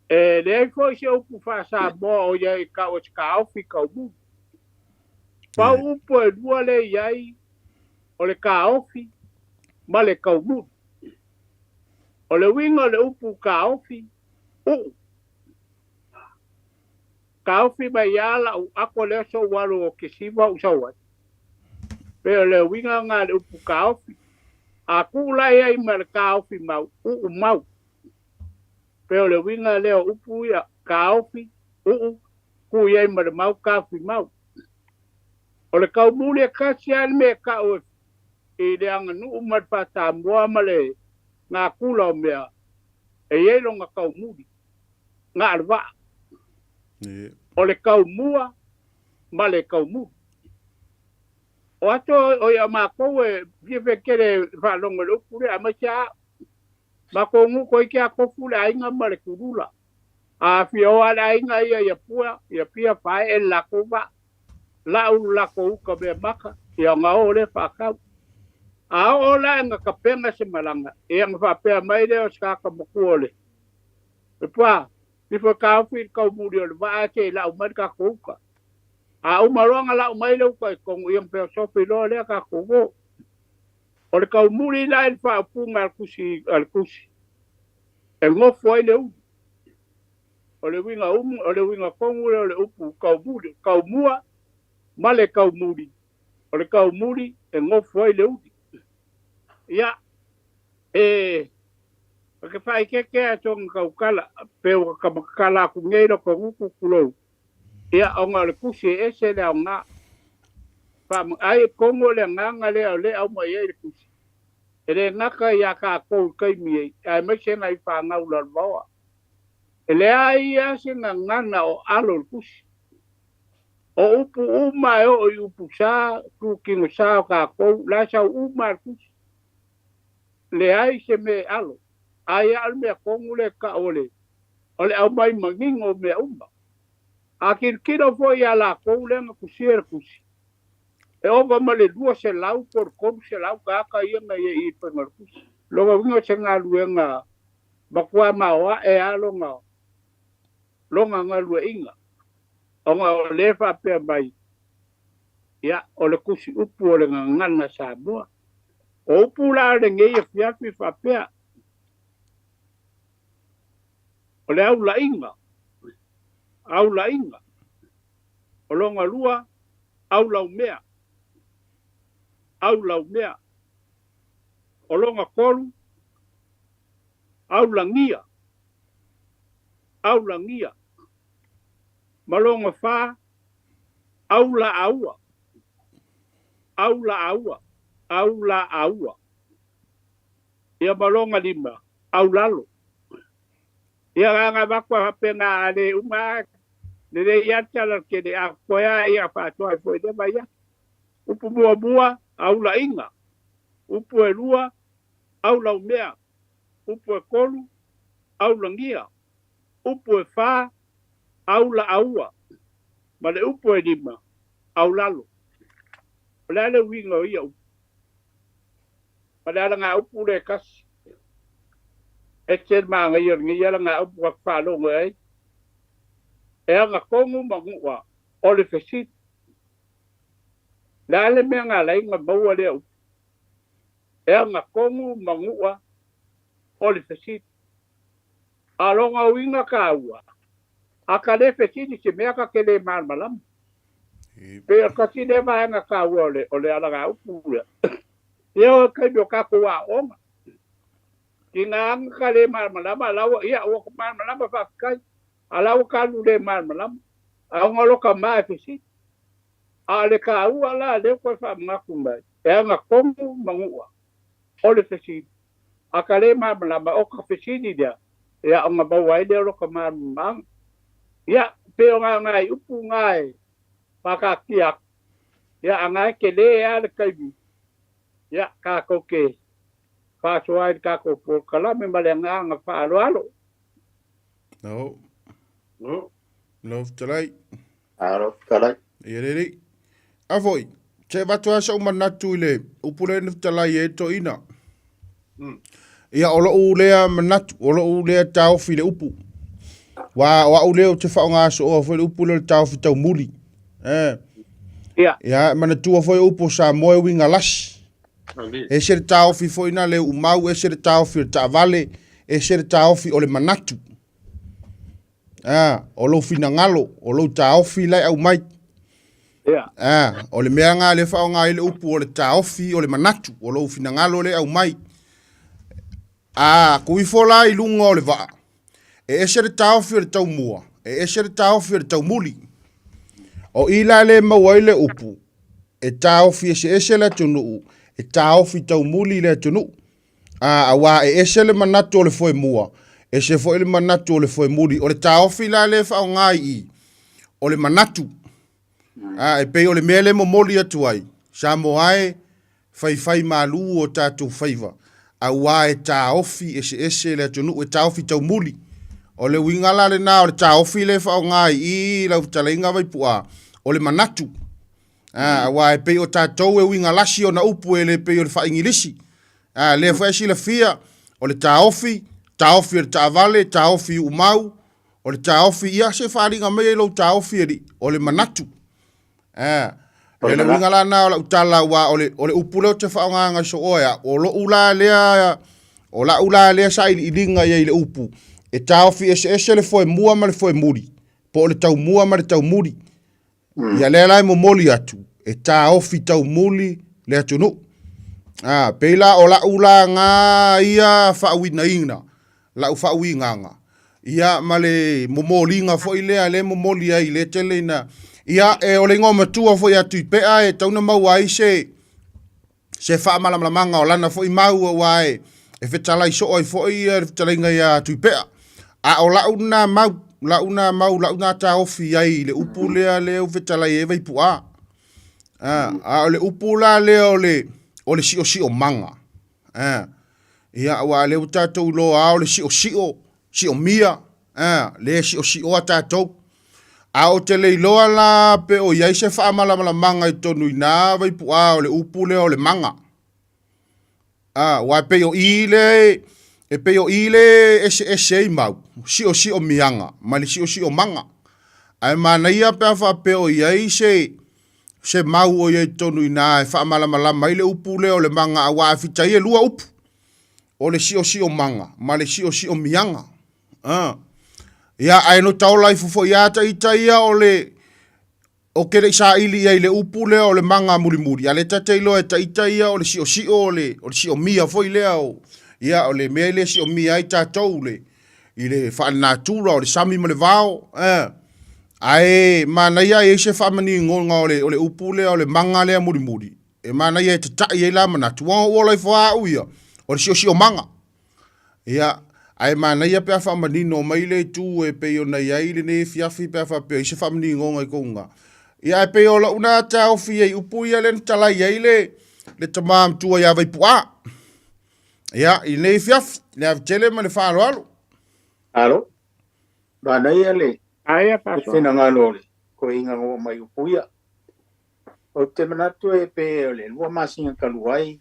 V: e leai foi se upu faa-Samoa o i ai e tau o se taofi taumuli. Pau upu e lua lea e i ai, o le taofi ma le taumuli. O le uiga o le upu taofi, uu. Taofi mai lava lau ato lea sou alu o Kesiva ou sau ai. Pei o le uiga lena o le upu taofi. A tuu la i ai ma le taofi mau, uu mau. Pei o le uiga lea o upu ia, taofi, uu, tuu i ai ma le mau, taofi mau. O le taumuli e tasi lava le mea e tau i le aganuu ma le faa-Samoa ma le natura o mea, e i ai lona taumuli, na o le vaa. O le taumua ma le taumuli. O ato o ia matou e fiafia tele e faalogo i le upu lea, aemaise lava au. Matou nuu toeitiiti lava tofu le aiga ma le kulula. A fia o lava le aiga ia i Apua, i Apia faaee le latou vaa, lau le latou uta meamata, ia ona o lea faatau. A oo la ina tapena se malaga, ia ona faapea mai lea o se tagata matua o le Pua, ifo e taofi i le taumuli o le vaa se i lau mai le tatou uta. A uma loa ona lau mai le uta i totonu, ia ona feosofi loa lea tatou o. O le taumuli la i le faaupuga a le tusi a le tusi, e nofo ai le ulu. O le uiga umu, o le uiga tonu lea o le upu taumuli, taumua ma le taumuli. O le taumuli e nofo ai le uli. Ia, e o te faaeteete lava i sona tautala, pe ua taumatala atu nei lota gutu tulou, ia, ona o le tusi e ese le aoga. Faama, ai tonu o le agaga lea o lea e aumai ai le tusi, e le gata iā tatou i taimi ei, aemaise nai fanau lalovaoa. E leai lava se gagana o alo i le tusi. O upu uma e oo i upu sa, tutino sa o tatou, la e sau uma lava i le tusi. Leai se mea e alo. Ae a o le mea tonu lea e tau o le o le aumai manino o mea uma. A tilotilo foi ia latou lea na tusia le tusi, e ova ma le 200 po o le 300 tagata ia na i ai i i faiga o le tusi. Lona uiga o se galuega matua maoae lava lona lona galueaiina, ona o lea e faapea mai, ia, o le tusi upu o le gagana Samoa. O upu la o lenei afiafi faapea, o le aulaiga, aulaiga, o lona lua, aulaumea, aulaumea, o lona tolu, aulagia, aulagia, ma lona fa, aulaaua, aulaaua, aulaaua. Ia ma lona lima, aulalo. Ia na ona avatu lava faapena a le uma lava, lelei lava le tala o le tele, a totoe lava ia faatoa ai foi i lea vaiaso. Upu muamua, aulaiga. Upu e lua, aulaumea. Upu e tolu, aulagia. Upu e fa, aulaaua. Ma le upu e lima, aulalo. O le a le uiga o ia upu? Ma le alagaupu lea e tasi. Ese le manaia o lenei alagaupu ta te faalogo ai, e agatonu ma nuʻa o le fesili. Le a le mea na ala ai ona maua lea upu? E agatonu ma nuʻa o le fesili. A o lona uiga taua, a ta le fesili i se mea ta te le malamalama. Pei o le tasi lea vaega taua o le, o le alagaupu lea. Ia o le taimi o tatou aoaoga. Tiga anga ka le malamalama, a la ua, ia, ua malamalama faafetai, a la ua ka alu le malamalama. A ona o lota ma e fesili. A o le taua la lea ua toe faamanatu mai, e agatonu ma nuʻa o le fesili. A ta le malamalama, o ta fesili lea, ia ona maua ai lea o lota malamalamaga. Ia, pei o na nai upu na e faataatia atu, ia a na e tele lava le taimi, ia tatou te faasoa ai le tatou polokalame ma le agaga faaaloalo.
T: No. No. No, fetalai.
U: Alo, fetalai.
T: Ia lelei. A foi, se avatu lava sou manatu i le upu lea na fetalai ai toeaina. Ia, o lou lea manatu, o lou lea taofi i le upu. Aua o au lea ou te faaaoga sooa foi le upu lea o le taofi taumuli. Eh.
V: Ia.
T: Ia, e manatua foi o upu o Samoa e uiga lasi. Ese le taofi foi na le umau, ese le taofi o le taavale, ese le taofi o le manatu. Ah, o lou finagalo, o lou taofi la e aumai.
V: Yeah.
T: Ah, o le mea nga le whaonga ai le upu o le taofi o le manatu, o lou finagalo le aumai. Ah, ku ifo la i lunga o le vaa. E ese le taofi o le taumua, e ese le taofi o le taumuli. O i la le maua ai le upu, e taofi eseese le atunuu, e taofi taumuli le atunuu. Ā, auā e ese le manatu o le foemua, ese foi le manatu o le foemuli. O le taofi la lea e faaaoga i i, o le manatu. Ā, e pei o le mea lea e momoli atu ai, Samoa e, faifai malū o tatou faiva, auā e taofi eseese le atunuu, e taofi taumuli. O le uiga la lena o le taofi lea e faaaoga i i lau fetalaiga Vaipu'a, o le manatu. Ā, aua e pei o tatou e uiga lasi ona upu e le pei o le faa-Igilisi. Ā, lea foi e silafia, o le taofi, taofi o le taavale, taofi iumau, o le taofi, ia se faaaliga mai ai lou taofi alii, o le manatu. Ā,
U: O
T: o
U: le
T: le uiga
U: manatu.
T: la lena o lau tala, aua o le, o le upu lea ou te faaaogaina soo e au, o lou la lea, o lau la lea sailiiliga i ai i le upu, e taofi eseese le foemua ma le foemuli, po o le taumua ma le taumuli. Ia lea la e momoli atu, e taofi taumuli le atunuu. A, pei la o lau la ngā ia faauigaina, lau faauigaga, ia ma le momoliga foi lea lea e momoli ai lea tele ina, ia e, o le igoa matua foi a Tuipea e tatau ona maua ai se, se faamalamalamaga o lana foi mau aua e, e fetalai soo ai foi le fetalaiga ia Tuipea. A o lau na mau, lau na mau, lau na taofi ai i le upu lea lea ua fetalai ai Vaipu'a. A, a o le upu la lea o le, o le siosiomaga. A, Ia, aua o lea ua tatou iloa lava o le siosio, siomia, a, lea e siosioa tatou. A ou te le iloa la pe o i ai se faamalamalamaga i totonu i na vaipuaa o le upu lea o le maga. A, aua e pei o i le, e pei o i le eseese ai mau, siosiomiaga ma le siosiomaga. Ae manaia pe a faapea o i ai se, se mau o i ai i totonu i ina e faamalamalama ai le upu lea o le maga aua a fita ai e lua upu, o le siosiomaga ma le siosiomiaga. A. Ia, ae no taola ifo foi lava ita ia o le, ou te le i saili i ai i le upu lea o le maga mulimuli, a o lea ta te iloa e ita ia o le siosio o le, o le siomia foi lea o, ia, o le mea lea e siomia ai tatou le, i le faalenatura o le sami ma le vao, eh. Ae manaia e i ai se faamaninoga o le, o le upu lea o le maga lea mulimuli, e manaia e tatai ai la manatu, aua ua ola ifo lava au ia, o le siosiomaga. Ia, ae manaia pe a faamanino mai le itu e pei ona i ai lenei afiafi pe a faapea i se faamaninoga i kou iga. Ia, ae pei o lau na taofi ai upu ia lea na talai ai le, le tama matua ia Vaipu'a. Ia, i lenei afiafi, le ave tele ma le faaaloalo.
U: Alo, manaia le finagalo o le toeaina na oo mai upu ia. Ou te manatu e pe o le 2 masina talu ai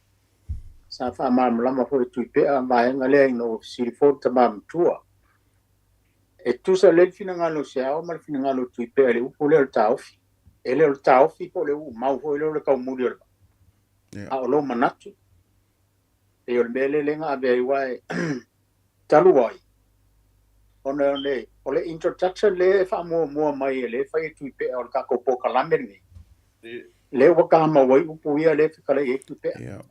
U: sa faamalamalama foi e Tuipea vaega lea ina ua fesili foi le tama matua. E tusa lelei le finagalo o Seao ma le finagalo o Tuipea i le upu lea o le taofi. E le o le taofi po o le uumau foi lea o le taumuli o le vaa, a o lou manatu. Pei o le mea lea na ave ai aua e talu ai ona o le, o le introduction lea e faamuamua mai e lea e fai e Tuipea o le tatou polokalame lenei, lea ua tamau ai upu ia lea e fetalai ai Tuipea.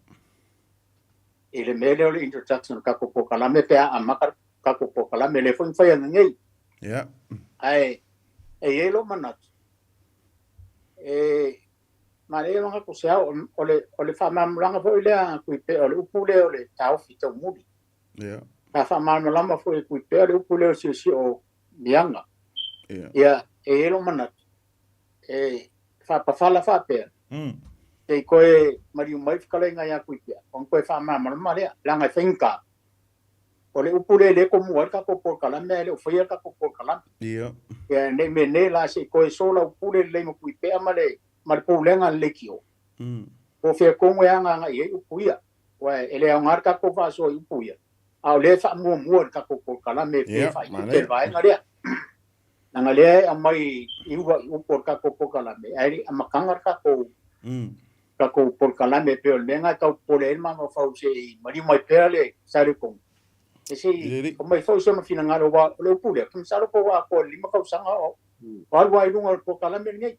U: I le mea lea o le introduction o le tatou polokalame pe a amata le tatou polokalame lea foi na fai ananei. Ae e i ai lou manatu, e manaia manatu se ao, o le, o le faamalamalamaga foi lea a Tuipea o le upu lea o le taofi taumuli. Sa faamalamalama foi e Tuipea le upu lea o siosio miaga. Ia, e i ai lou manatu, e faapafala faapea, se i toe maliu mai le fetalaiga ia Tuipea, ona toe faamalamalama lea, leaga e faigata. O le upu lea e le tomua ai le tatou polokalame ae le o faia le tatou polokalame. Ia, ne i meaane la se i toe soalaupule lelei ma Tuipea ma le, ma le pulega a le leitio, po o fea tonu e agaga i ai upu ia. Aua e le aoga le tatou faasoa i upu ia, a o lea e faamuamua i le tatou polokalame pe faaitiitia le vaega lea. Leaga lea e aumai i uluai upu o le tatou polokalame, ae le i amataga le tatou tatou polokalame. E pei o le mea lena e tau popole ai le mafaufau se i maliu mai pea le Saletonu, e se i aumai foi sona finagalo, aua o le upu lea, ou te masalo po ua atoa i le 5 tausaga o alu lava i luga o le polokalame lenei.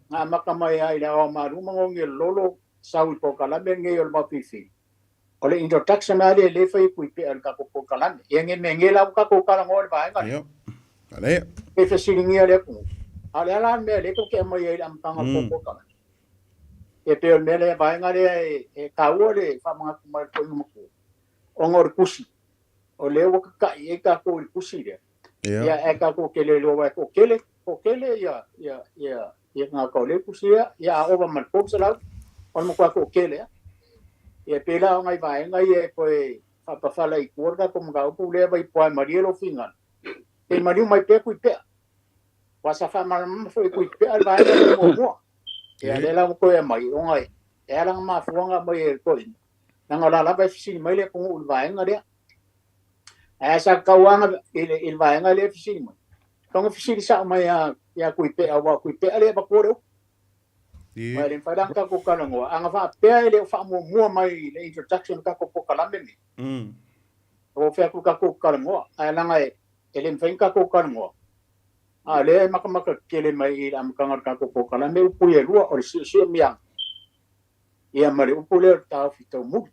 U: Na amata mai lava i le Ao Malu ma Gogi e Lolo sau i polokalame lenei o le Maufifili. O le introduction lava lea lea e fai e Tuipea i le tatou polokalame. Ia ne mea nei la ua tatou talanoa i le vaega lea. Pe fesiligia le atunuu. A o le a la le mea lea tou te aumaia ai i le amataga o le polokalame? E pei o le mea lea, vaega lea e taua le faamanatu mai o le toeaina matua, ona o le tusi. O lea ua tata'i ai tatou i le tusi lea. Ia, ae tatou te le iloa aua e toatele, toatele ia, ia, ia, ia tagata o lea e tusia, ia a ova ma le 300, o le matua toatele lava. Ia e pei la o nai vaega ia e toe faapafala i tua le tatou mataupu lea vai poae malie lou finagalo, se i maliu mai pea Tuipea. Aua sa faamalamalama foi e Tuipea le vaega lea muamua. Ia lea la ua toe aumai, ona e ala ona mafua ona aumai e le toeaina, leaga o la lava e fesili mai le atunuu i le vaega lea. Ae sa tatau lava i le vaega lea e fesili mai, tatau ona fesili sao mai ia Tuipea, aua o Tuipea lea e avatua le upu. Aua e le mafai la ona tatou talanoa, ana faapea e le o faamuamua mai i le introduction o le tatou polokalame lenei, ua fai atu tatou talanoa, ae leaga e le mafai ona tatou talanoa, a o lea e matamata tetele mai i le amataga o le tatou polokalame upu ia e lua, o le siosiomiaga ia ma le upu lea o le taofi taumuli.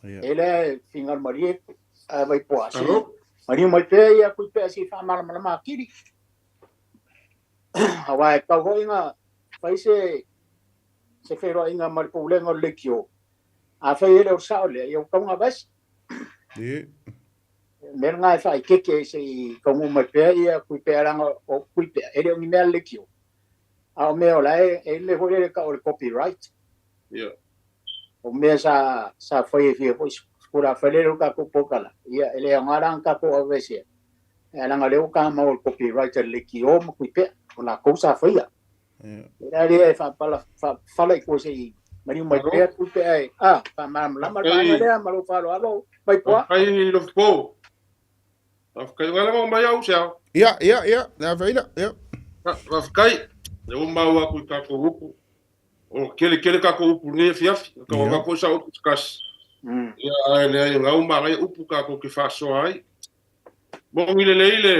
U: E lea e finagalo malie a Vaipoa, se maliu mai pea ia Tuipea se i faamalamalama atili. Aua e tatau foi ona fai se se feiloaiga ma le Pulega o le Leitio. Afai e le o le sao lea, ia ua tatau ona aveese. Mea lena e faaeteete se i taunuu mai pea ia Tuipea, leaga o Tuipea e le o ni mea a le leitio, a o mea o la e i ai le mea foi lele e tau o le copyright. O mea sa fai e fia foi Pula fale lo ka ko pokala. Ia ele ngara ka ko avese. E langa leo ka mau copyright le ki o mo kui pe o la kousa faia. Ira le e fa pala fa fala ko se i mani mai pe ku pe ai. Ah, fa ma la ma la le ma lo fa lo alo mai po.
B: Ai lo po. Kai wala mo mai au sia.
T: Ia, ia, ia, na faida, ia.
B: Kai. Le o mau aku ka ko upu. O kele kele ka ko upu ne fiafi. Ka o ko sa upu kas. Ia ai le ngau ma ngai upu ka ko ki faso ai. Mo ngile le ile.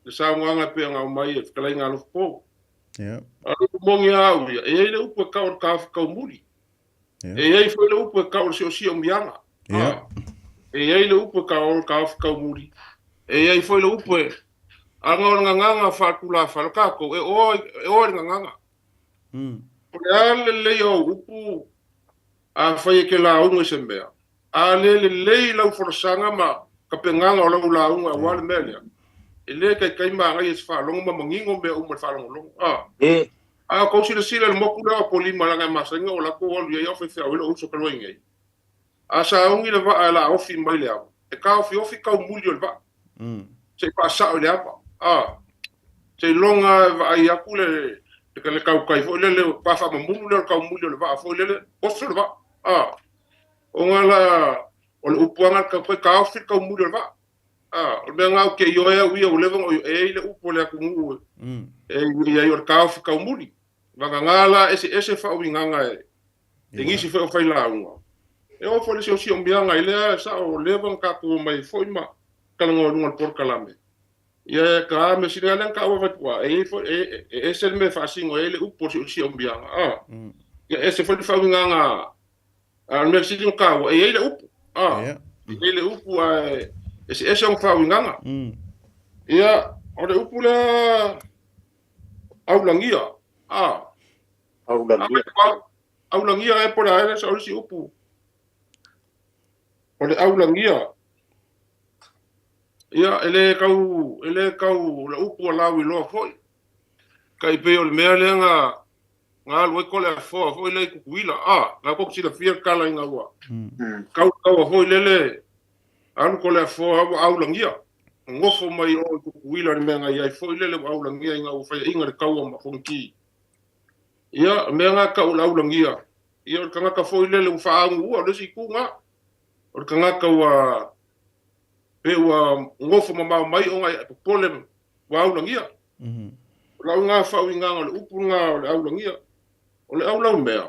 B: Le sa nganga pe ngau mai e kala ngā lo po.
T: Ia.
B: A mo ngi au ia. E ile upu ka o ka ka muri. E ei foi le upu ka o se o si o mianga.
T: Ia.
B: E ei le upu ka o ka ka muri. E ei foi le upu e anga o nganga fa kula fa ka ko e o nganga. O le ale le o upu a fai ke la unga se mea. A le le le lau forosanga ma ka penganga o lau la unga wa le mea. E le kai kai ma ngai e fa longo ma mangingo me o ma fa longo longo. Ah.
U: E
B: a ko sila sila le moku la poli malanga ma senga o la ko o ia o fe fe o le uso ka loinga. A sa ungi le va la ofi mai le au. E ka ofi ofi ka muli o le va. Se pa sa o le apa. Ah. Se longa va ai aku le le kau kai fo le le pa fa mamulu le kau muli o le va fo le le oso le va. Ah. O ngala o le upuanga ka kai ka ofi ka muli o le va. Ah, o mea ngau ke ioe au ia o lewa o e ile upu le aku ngu e ia i o le ka ofi ka muli. Vanga ngala ese ese fa o inganga e. E ngisi fo fai la unga. E o fo le sio sio mianga ile sa o lewa ka ku mai fo ima kalanga lunga por kalame. Ia ka me sila lan ka o va e fo e ese me fa singo ele upu sio sio mianga. Ah. Ia ese fo fa inganga a me sila ka o e ile upu. Ah. Ile upu a ese ese o fa inganga. Ia o le upu la aulangia. Ah.
U: Aulangia.
B: Aulangia e por aí sa o si upu. O le aulangia. Ia ele kau le upu la wi lo foi. Kai pe o le mea le nga nga lo ko le fo foi le kukuila. Ah, la ko sila fia kala inga ua. Kau kau foi le le alu ko le fo aulangia. Ngofo mai o kukuila le mea ngai ai foi le le aulangia inga u fai inga le kau ma fonki. Ia mea nga kau la aulangia. Ia o kanga ka foi le le u fa angu o le si kunga. O le kanga ua pe ua ngofo mamao mai o ngai popole ua aulangia. O lau ngā whau i ngā le upu ngā o le aulangia. O le aulau mea.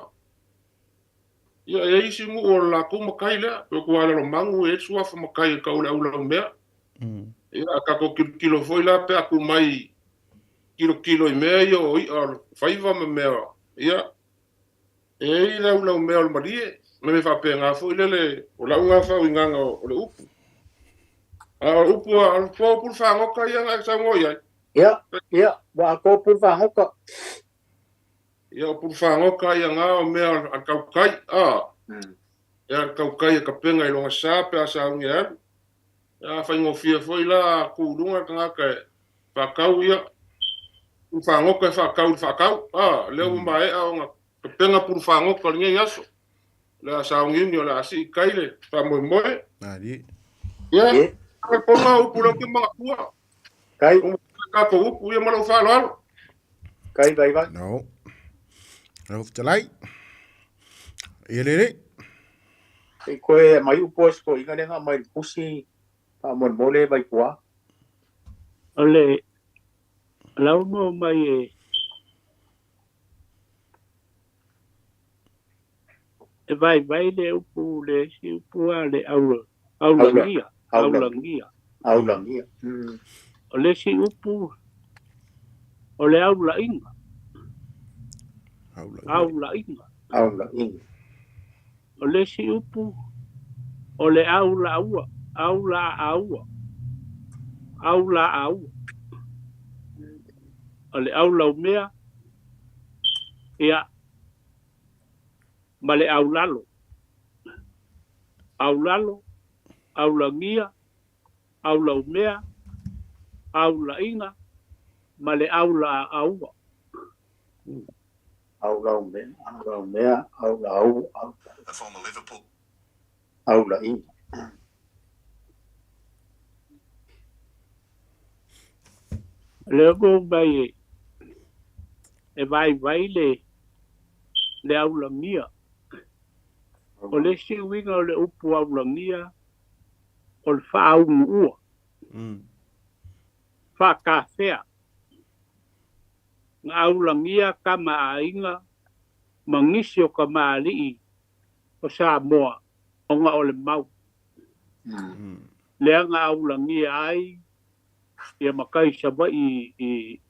B: Ia e isi ngu o la kou makai lea. Pe kua lalo mangu e suafa makai e kau le aulau mea. Ia kako kilo foi la pe aku mai kilo kilo i mea ia o ia o whaiva ma mea. Ia e i le aulau mea o le malie. Me me whapea ngā foi lele o lau ngā whau i ngā o le upu. A o upu a o pō puru whangoka ia ngā sa ngoi ai.
U: Ia, ia, wa ko puru whangoka.
B: Ia o puru whangoka ia ngā o mea a kaukai. A. Ia a kaukai e kapenga i longa sa pe a sa unge alu. Ia whaingofia foi la kūrunga ka ngā ka whakau ia. Puru whangoka e whakau i whakau. A, leo mae a o ngā kapenga puru whangoka le ngei aso. Le a sa ungi o le asi i kaile, wha moe moe.
T: Nari.
B: Ia, ka ponga upu lau ki mga kua.
U: Kai.
B: Ka ko upu ia malo whalo alo.
U: Kai, vai, vai.
T: No. Lau fitalai. Ia lere.
U: E koe mai upu asko, inga lenga mai pusi, pa mon mole vai kua.
V: O le, lau mo mai e, e vai vai le upu le si upu a le aulangia. Aulangia.
U: Aulangia.
V: O le si upu o le aulainga. Aulainga.
U: Aulainga.
V: O le si upu o le aulaua. Aulaaua. Aulaaua. O le aulaumea. Ia. Ma le aulalo. Aulalo, aulagia, aulaumea, aulainga, ma le aulaaua.
U: Aulaumea, aulaumea, aulaua. Aulaʻiga.
V: Lea ua mai e vaivai le aulagia. O le isi uiga o le upu aulagia o le faauguua. Faakafea. Na aulagia kamaʻāina ma nisi o kamāliʻi o Samoa ona o le mau. Lea na aulagia ai ia matai Savaʻi i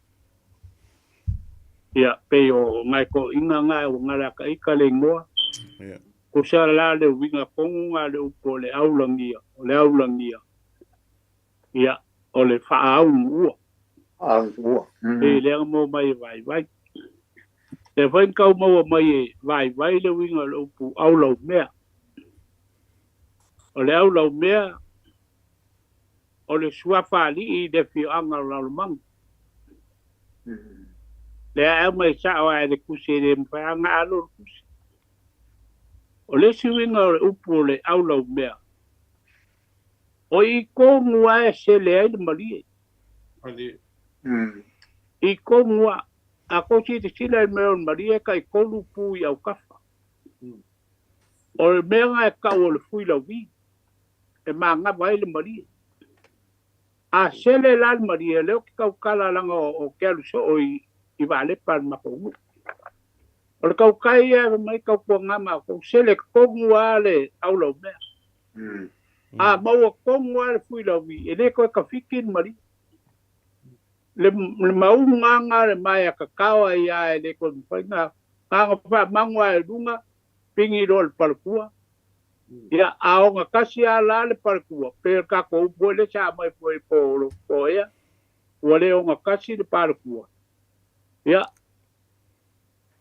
V: ia pei o nai toʻiga na ua galeakaʻika le igoa. Tusa la le uiga tonu na le upu o le aulagia, o le aulagia, ia o le faaaugua.
U: Augua.
V: E lea na maua mai e vaivai. Lea foi na tau maua mai e vaivai le uiga o le upu aulaumea. O le aulaumea o le suafa alii i le afioaga o Lalomanu. Lea e aumai sao lava e le tusi e le mafai lava ona alo le tusi. O le isi uiga o le upu o le aulaumea, o i tonu lava e sele ai le malie. I tonu lava. A tou silasila i le mea o le malie e taitolu pu i autafa. O le mea lena e tau o le fuilauī e manava ai le malie. A sele la le malie, lea ou te tautala leaga o te alu soo i Vaalepa i le matou nuu. O le tautai ia e mai tautuaga matou, sele tonu lava le aulaumea. A maua tonu lava le fuilauī, e le toe tafiti le malie. Le mauga lena le maea tatao ai lava e le toe mafai ona na ona faamagu lava i luga, pigi loa i le paletua. Ia, a ogatasi lava la le paletua, pei o le tatou upu foi lea sa aumai foi po o ea, ua le ogatasi le paletua. Ia,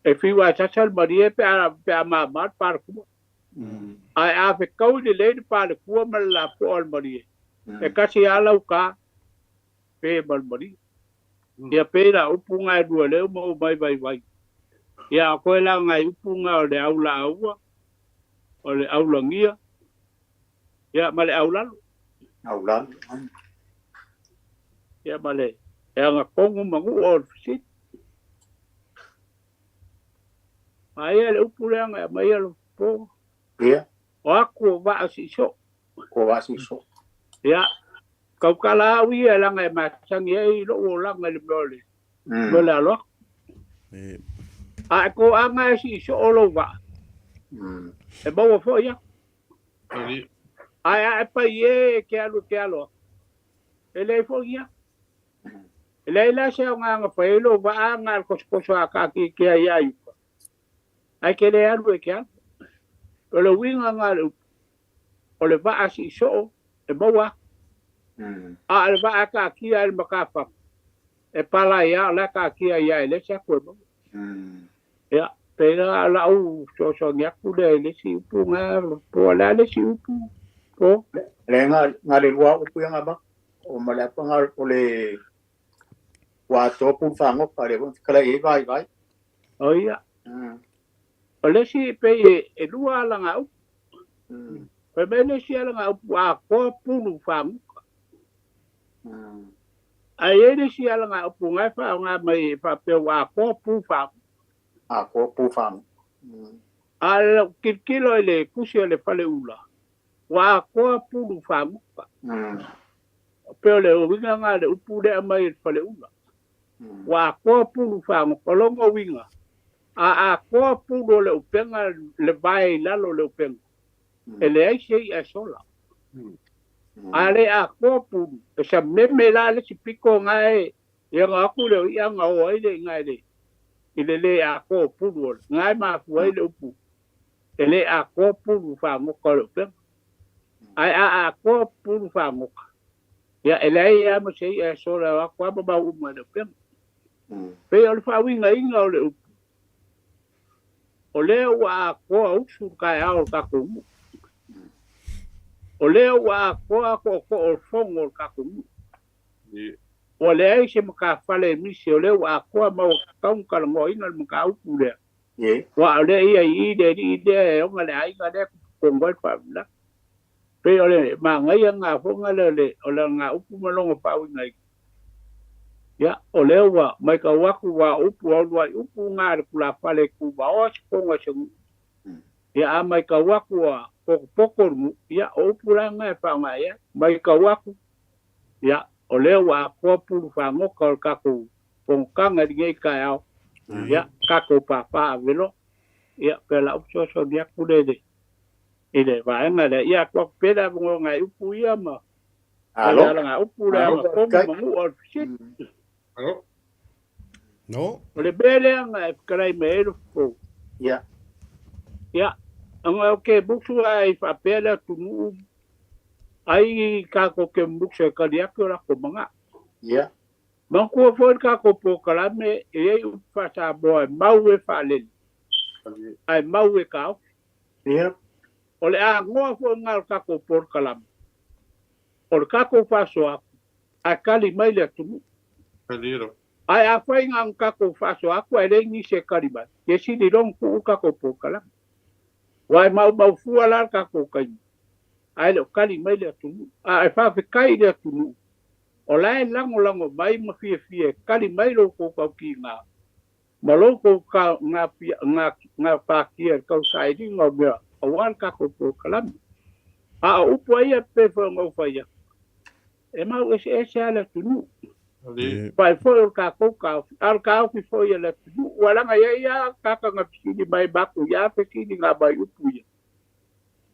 V: e fiu lava e sasa le malie pe a mama le paletua. Ae a fetaui lelei le paletua ma le lapoa o le malie, e tasi lava lau ta pe ma le malie. Ia, pei la upu na e lua lea ua maua mai vaivai. Ia, a koe la nai upu na o le aulaaua, o le aulagia, ia ma le aulalo.
U: Aulalo.
V: Ia ma le e agatonu manua o le fesili. Aia le upu lea na e aumaia lo po.
U: Ia.
V: O aku o vaa sisoo.
U: O vaa sisoo.
V: Ia, kaukala au ia leaga e masani ai lou olaga i le mea o le mea o le alo aku. A e toaga e siisoo lou vaa, e maua foi aku. Ae a e pai e e te alu e te alo aku, e leai foi ni aku. E leai la se aoga na fai ai lou vaa na o le kosokoso a kaakikea ia i uka, ae te le alu e te alo. O le uiga na o le upu, o le vaa siisoo e maua aku. A o le vaa e kaakia ai le matafaga, e palai lava o la e kaakia ia e leai se atu e maua. Ia, pei la o lau fesoasoani atu lea i le isi upu na, po o le a le isi upu, po.
U: Le nga le lua upu ia nga ma, o ma le apa nga o le ua atoa pulu fagoka le fetalai ai vaivai.
V: O ia. O le isi pei e lua alaga upu. Fai mai le isi alaga upu atoa pulu faguka. Ae i ai le isi alaga upu na e faaaoga mai e faapea ua atoa pu faguka.
U: Atoa pu faguka.
V: A o lau tilotilo i le tusi o le Faleula, ua atoa pulu faguka. Pei o le uiga na o le upu lea aumai e le Faleula. Ua atoa pulu faguka. O lona uiga, a atoa pulu o le upega le vae i lalo o le upega, e leai se i'a e sola. A le atoa pulu, e sameme la le isi pito na e ia ona atu lea o i'a na o ai le iga i le le atoa o pulu o le na e mafua ai le upu e le atoa pulu fagota o le upega. Ae a atoa pulu fagota, ia e leai lava ma se i'a e sola e o atu lava ma mau uma i le upega. Pei o le faauigaina o le upu, o lea ua atoa usu le taeao o le tatou nuu. O lea ua atoa tootoo o le fono o le tatou nuu. Ua leai se matafale e misi, o lea ua atoa ma ua tatau ona talanoaina le mataupu lea. Aua o lea ia i i le alii lea e ona le aiga lea e tonu ai le faalavelave. Pei o le magaia gafoga lea o le alagaupu ma lona faauigaina. Ia, o lea ua matau atu ua upu auluai upu gā le tulafale e tuvaoa se foga se nuu. Ia, a matau atu ua potopoto le nuu, ia, o upu la gā e faaaoga i ai. Matau atu, ia, o lea ua atoa pulu fagota o le tatou fonotaga i lenei taeao, ia, tatou pāpā ave loa. Ia, pe o lau fesoasoani atu lea i le i le vaega lea. Ia, tuu atu pea le avanoa nai upu ia ma le alagaupu, le agatonu ma nuʻu o le fesili.
T: No.
V: O le mea lea na e fetalai mai ai le fofo.
U: Ia.
V: Ia, ona o ke musu a i faapea le atunuu ai tatou te musu e tali atu o latou manao.
U: Ia.
V: Manatua foi le tatou polokalame e i ai upu faa-Samoa e mau e faalele ae mau e taofi.
U: Ia.
V: O le agoa foi lena o le tatou polokalame, o le tatou faasoa atu ae tali mai le atunuu. Ae afai na ona tatou faasoa atu ae leai nisi e tali mai, ia sili loa ona tuu le tatou polokalame. Aua e maumau fua la le tatou taimi ae le o tali mai le atunuu. Ae faafetai i le atunuu o la e lagolago mai ma fiafia e tali mai lo outou tautiga ma lo outou gapatia i le tausailiga o mea aua le tatou polokalame. A o upu a ia pei foi ona ou fai atu, e mau eseese lava le atunuu. Pai foi o le tatou taofi, a o le taofi foi a le atunuu. Ua laga i ai lava tagata na fesili mai matou ia fesili na aumai upu ia.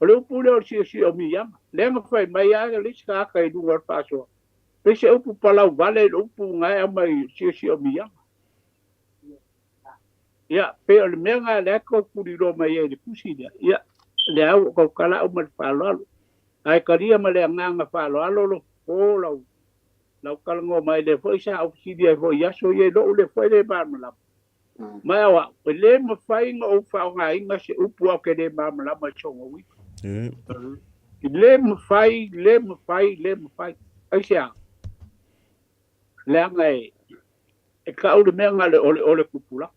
V: O le upu lea o le siosiomiaga, lea na fai mai lava le isi tagata i luga o le faasoa, pei se upu palau vale i le upu na e aumai i le siosiomiaga. Ia, pei o le mea na lea tou tuliloa mai ai i le tusi lea, ia, lea ua tautala au ma le faaaloalo. Ae talia ma le agaga faaaloalo lo fofo lau lau talanoa mai lea foi sa ou fesili ai foi i aso ia i lou lea foi le malamalama. Ma o au, e le mafai ona ou faaaogaina se upu ae ou te le malamalama i sona uiga. E le mafai, le mafai, le mafai. Aisea? Leaga e e tau le mea na o le o le tupulaga.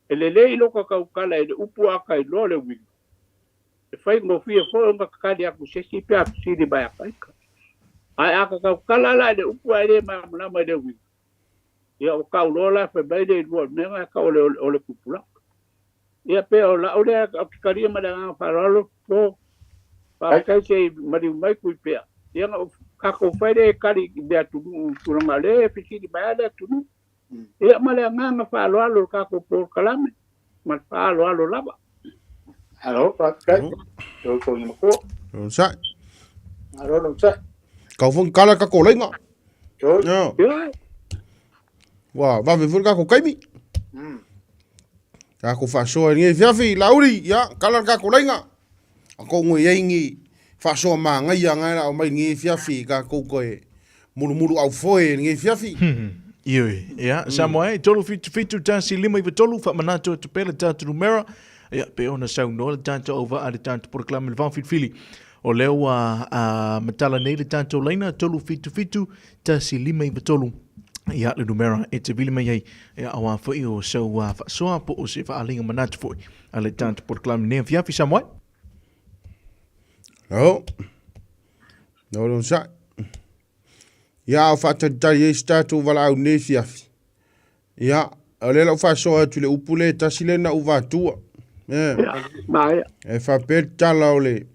V: E lelei lota tautala i le upu a ka iloa le uiga. E faigofie foi ona tatali atu i se isi pe a fesili mai a ita. Ae a ka tautala la i le upu ae le malamalama i le uiga, ia ua tau loa la fai mai le iloa o le mea na e tau o le tupulaga. Ia pe o lau lea ou te talia ma le agaga faaaloalo po faafetai se i maliu mai Tuipea. Ia na tatou fai lea e tali i le atunuu i tulaga o lea e fesili mai lava le atunuu. Ia ma le agaga faaaloalo o le tatou polokalame ma le faaaloalo lava.
U: Malo, faafetai. Outou i matua.
T: Sai.
U: Malo, lo sai.
T: Kau fong kala ka kolenga.
U: Yo.
V: Yo.
T: Wa, vave foi ka ko kaimi. Ka ko faasoa i lenei fiafi, Laauli, ia, kala le tatou laina. A kou ngoi ai ni faasoa magaia ngai la o mai lenei fiafi ka kou koe mulumulu au foe i lenei fiafi.
I: Ioe, ia, Samoa e, 377 1 5 9 3, faamanatu atu pea le tatou numera, ia, pe ona saunoa le tatou auvaa le tatou polokalame le vaofilifili. O lea ua matala nei le tatou laina, 377 1 5 9 3, ia, le numera e te vili mai ai, ia, aua foi o sau faasoa po o se faaaliga manatu foi a le tatou polokalame nei afiafi, Samoa e.
T: No. No, no, sa. Ia, o faatalitali ai se tatou valaau nei fiafi. Ia, o lea lau faasoa atu i le upu le tasi le na uvatua. E, e faapea le tala o le...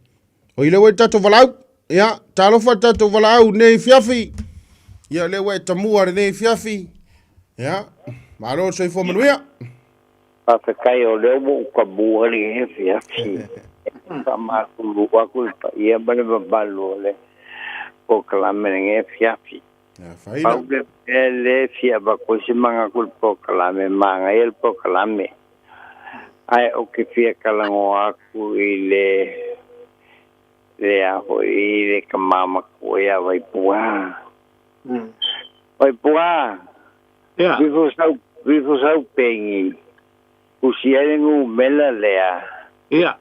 T: O i le ua i tatou valaau. Ia, talofa tatou valaau nei fiafi. Ia, le ua e tamua le nei fiafi. Ia, malo le soifua manuia.
C: Faafetai o lea ua ou tamua lenei afiafi. E faamalulu atu i le paia ma le mamalu o le polokalame i lenei afiafi. Pau le mea lea e fia avatu ai se manatu i le polokalame, manaia le polokalame, ae ou te fia talanoa atu i le le a foi i le tama matua ia Vaipua. Vaipua, Vifo sau vifo sau pengi usi ai le numera lea.
V: Ia.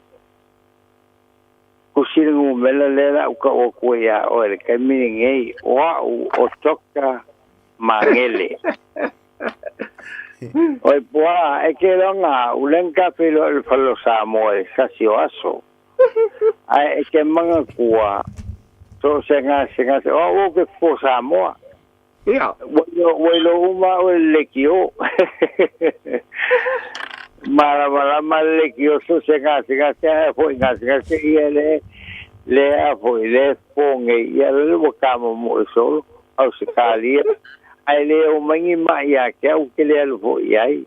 C: Usi le numera lea la uka o atu ai ia oe le taimi lenei, o au o Dr. Magele. Oi pua, e ke longa, u leng ka feiloai i le fale o Samoa i le sasi o aso. Ae e ke manatua, so o se gasegase, o au ou te fofo Samoa.
V: Ia.
C: Ua iloa uma au e le lekiō. Malamalama le lekiō so o se gasegase ae foi gasegase ia le le a foi le fofo nei ia lele ua kamomoe solo Ausetalia ae le oo mai ni ma'i ia te au ou te le alu foi i ai.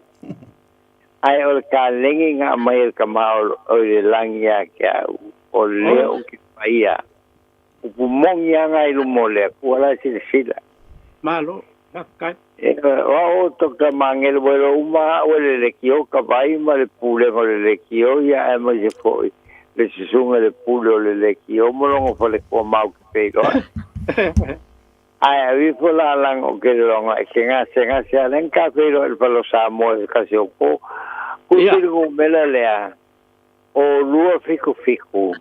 C: Ae o le kalegi na aumai e le Tama o i le lagi ia te au, o lea ou te faia. Upu moni lava na i luma o le Atua la e silasila.
V: Malo, faafetai.
C: O au o Doctor Magele ua iloa uma au e le lekiō ka vai ma le pulega o le lekiō ia aemaise foi le susuga i le pule o le lekiō ma lona faletua ma ou te feiloai. Ae au ifo la laga o ke loga e ke gasegase a lea na ta feiloai i le fale o Samoa i se tasi o po. Kusi le numera lea o 277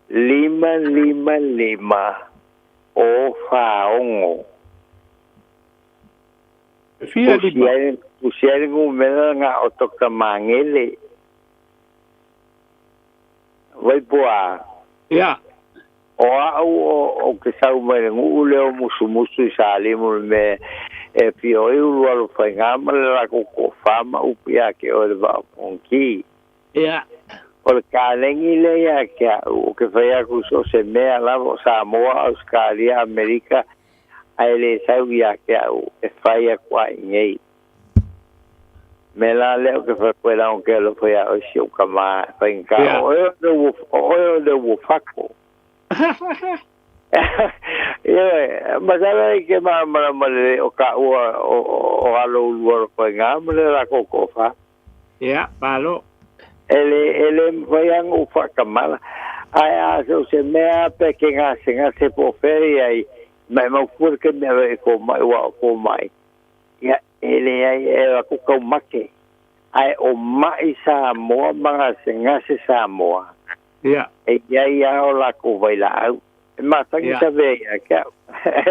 C: 555 o 46.
V: Fia lima.
C: Kusi ai le numera na o Doctor Magele. Vaipoa.
V: Ia.
C: O a'u ou te sau mai le nu'u lea o Musumusu i Salimu i le mea e afio ai Ulualofaiga ma le latou toafa ma upu ia te oe le Vaa o Fonoti.
V: Ia.
C: O le kalegi lea ia te a'u ou te fai atu so o se mea lava o Samoa, Ausetalia, Amerika ae le sau ia te a'u e fai atu a i nei. Mea la lea ou te fai atu ai laga ou te alofa ia oe si ou tama e faigata
V: Ia.
C: o oe o le ua o oe o le ua fako. Ioe, masalo e ke malamalama lelei o taua o o alo ulu alofa i ngā ma le lākou toafa.
V: Ia, malo.
C: E le e le mafai lava ona ou faatamala, ae a so o se mea pe ke gasegase po o fea i ai, maimau fua le taimi e ave ai i fomai aua o fomai, ia, e leai e alu atu taumate, ae o ma'i Samoa ma gasegase Samoa.
V: Ia.
C: E i ai lava o latou vailaau. E masani
V: Ia.
C: tavea ia te au.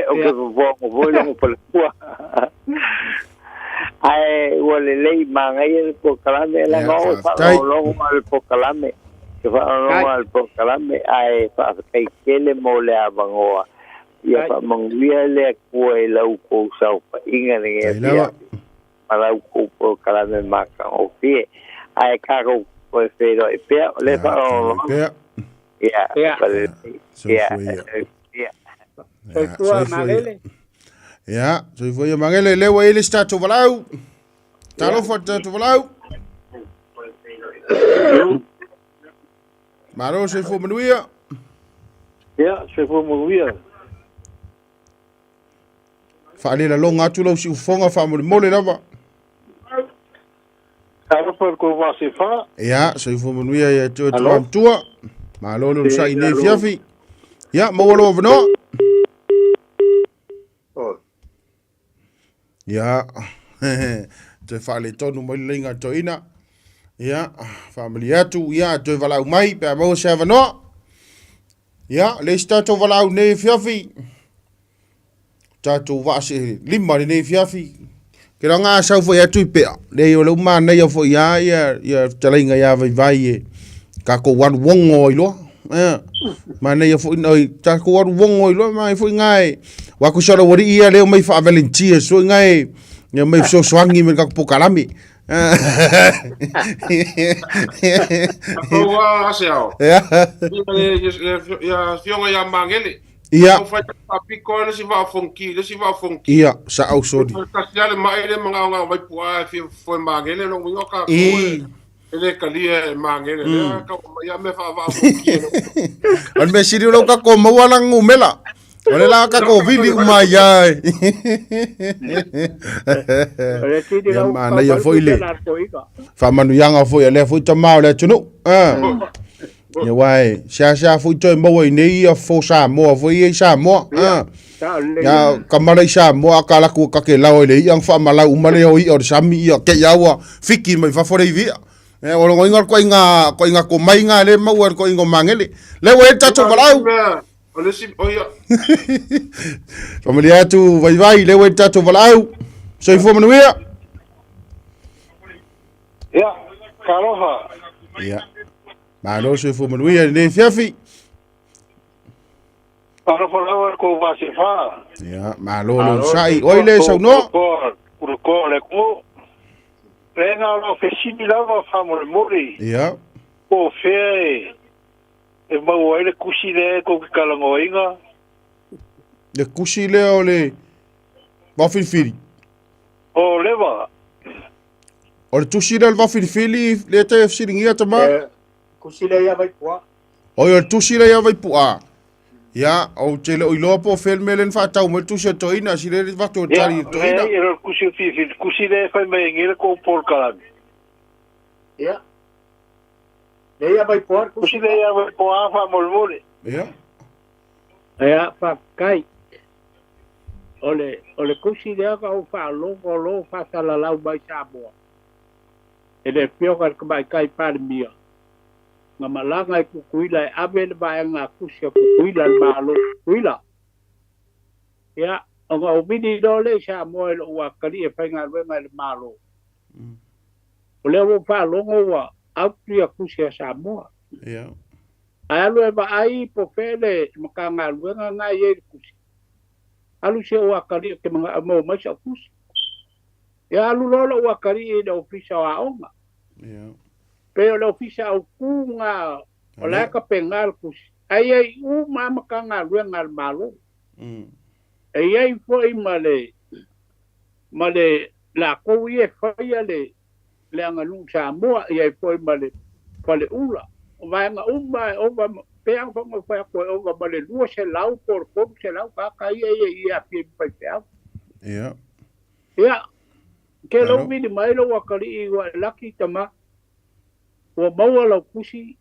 C: O ke
V: Ia.
C: fofoga foi logo faletua. Ae ua lelei manaia le polokalame,
T: Ia,
C: leaga o
T: faafetai.
C: faalogologo ma le polokalame. Ke faalogologo
V: Kai.
C: le polokalame, ae faafetai tele mo le avanoa. Ia
V: Kai.
C: faamanuia le Atua i la outou saofaiga lenei
T: Tai lava.
C: afiafi ma la outou polokalame matagofie. Ae tatou toe feiloai pea, o lea
T: Ia, feiloai
C: faalogologo.
T: pea.
C: Ia,
V: Ia.
C: palelei. Ia,
T: Soifua ia.
C: ia.
T: Ia,
V: Soifua
T: soifua ia.
V: Magele.
T: Ia, soifua ia Magele, lea ua i ai le isi tatou valaau.
V: Ia.
T: Talofa le tatou valaau. Malo, soifua manuia.
D: Ia, soifua manuia.
T: Faalelaloga atu lau siufofoga faamolemole lava.
D: Talofa le kou vaasefa.
T: Ia, soifua manuia ia te oe
D: Alo.
T: tama matua. Malo le
D: E,
T: onosai nei
D: alo.
T: fiafi. Ia, maua lou avanoa.
D: Oi.
T: Ia, toe faaletonu mai le laiga a toeaina. Ia, faamalie atu, ia, toe valaau mai pe a maua se avanoa. Ia, le isi tatou valaau nei fiafi. Tatou vaa se lima lenei fiafi. Ke la ngā sau foi atu i pea. Le o le uma nei foi ia ia ia fetalaiga ia Vaivai e takou alu ogo ai loa. Ia. Manaia foi oi takou alu ogo ai loa mai foi ngā e. Wa ku sala wari ia leo mai wha volunteer so ngā e ia mai fesoasoani me le takou polokalame.
B: Tatou a ase ao.
T: Ia.
B: Ia ia afioga ia Magele.
T: Ia.
B: Tau fai faapito le isi vaa fonki, le isi vaa fonki.
T: Ia, sa au soli.
B: Tasi lava le mai le mangaonga mai puaa e fia foe Magele lo winga ka ko
T: I.
B: e le kalia e Magele le ka mai a me fa vaa fonki.
T: O le mea sili o lau kako maua la ngumela. O le la kako vili uma ia.
V: O le tini
T: Ia
V: lau
T: manaia foi le
V: la toiga.
T: faamanuiaga foi a lea foi tamā o le atunuu. Ah. Ia aua e seasea foi toe maua i nei ia fo Samoa foi ia i Samoa. Ah. Ia kamala i Samoa a ka laku ka ke lao i le ia ang faamalau uma lea o ia o le sami ia ke ia ua fiki mai fafo le ivia. Ia o longo inga ko inga ko inga ko mai nga le maua ko inga mangele. Le ua e tatou valaau.
B: O le isi o ia.
T: Faamalie atu Vaivai le ua e tatou valaau. Soifua manuia.
D: Ia, talofa.
T: Ia. Malo soifua manuia i lenei afiafi.
D: Alofa lava le kou vasefa.
T: Ia, malo le onosai. Oi le saunoa.
D: Ulukoa le atunuu. Le na o lau fesili lava faamolemole.
T: Ia.
D: Po o fea e e maua ai le kusi lea e kou te talanoaina.
T: Le kusi lea o le vaofilifili.
D: O Lewa.
T: O le tusi lea o le vaofilifili lea te fesiligia tama.
U: Le kusi lea ia Vaipu'a.
T: Oi, o le tusi lea ia Vaipu'a. Ia, ou te le o iloa po o fea le mea lea na faatau mai le tusi a toeaina, si lea le avatu o le tali i le toeaina.
D: Ia, leai, o le kusi o filifili, kusi lea e fai mai ai nei le kou polokalame.
U: Ia. Lea ia Vaipu'a le
D: kusi. Kusi lea ia Vaipu'a faamolemole.
T: Ia.
V: Ia, faafetai. O le, o le kusi lea na ou faalogo o lo o faasalalau mai Samoa e le Afioga i le Tamaitai Palemia, na malaga i Tutuila e ave le vaega kusi a Tutuila, le Malo o Tutuila. Ia, ona ou vili loa lea i Samoa i lou atalii e faigaluega i le Malo. O lea ua ou faalogo ua out ia kusi a Samoa.
T: Ia.
V: Ae alu e vaai po o fea le Matagaluega na e i ai le tusi. Alu si ou atalii ou te manao e maua mai sau tusi. Ia alu loa lou atalii i le Ofisa o Aoga.
T: Ia.
V: Pei o le Ofisa autu na o la e tapena le tusi. Ae i ai uma lava Matagaluega a le Malo. E i ai foi ma le ma le latou ia e faia le le aganuu Samoa, e i ai foi ma le faleula. O vaega uma e ova, pei lava ona fai atu e ova ma le 200 po o le 300 tagata ia e i aafia i faifeau.
T: Ia.
V: Ia, ke lou vili mai lou atalii ua e laki tama, ua maua lau kusi,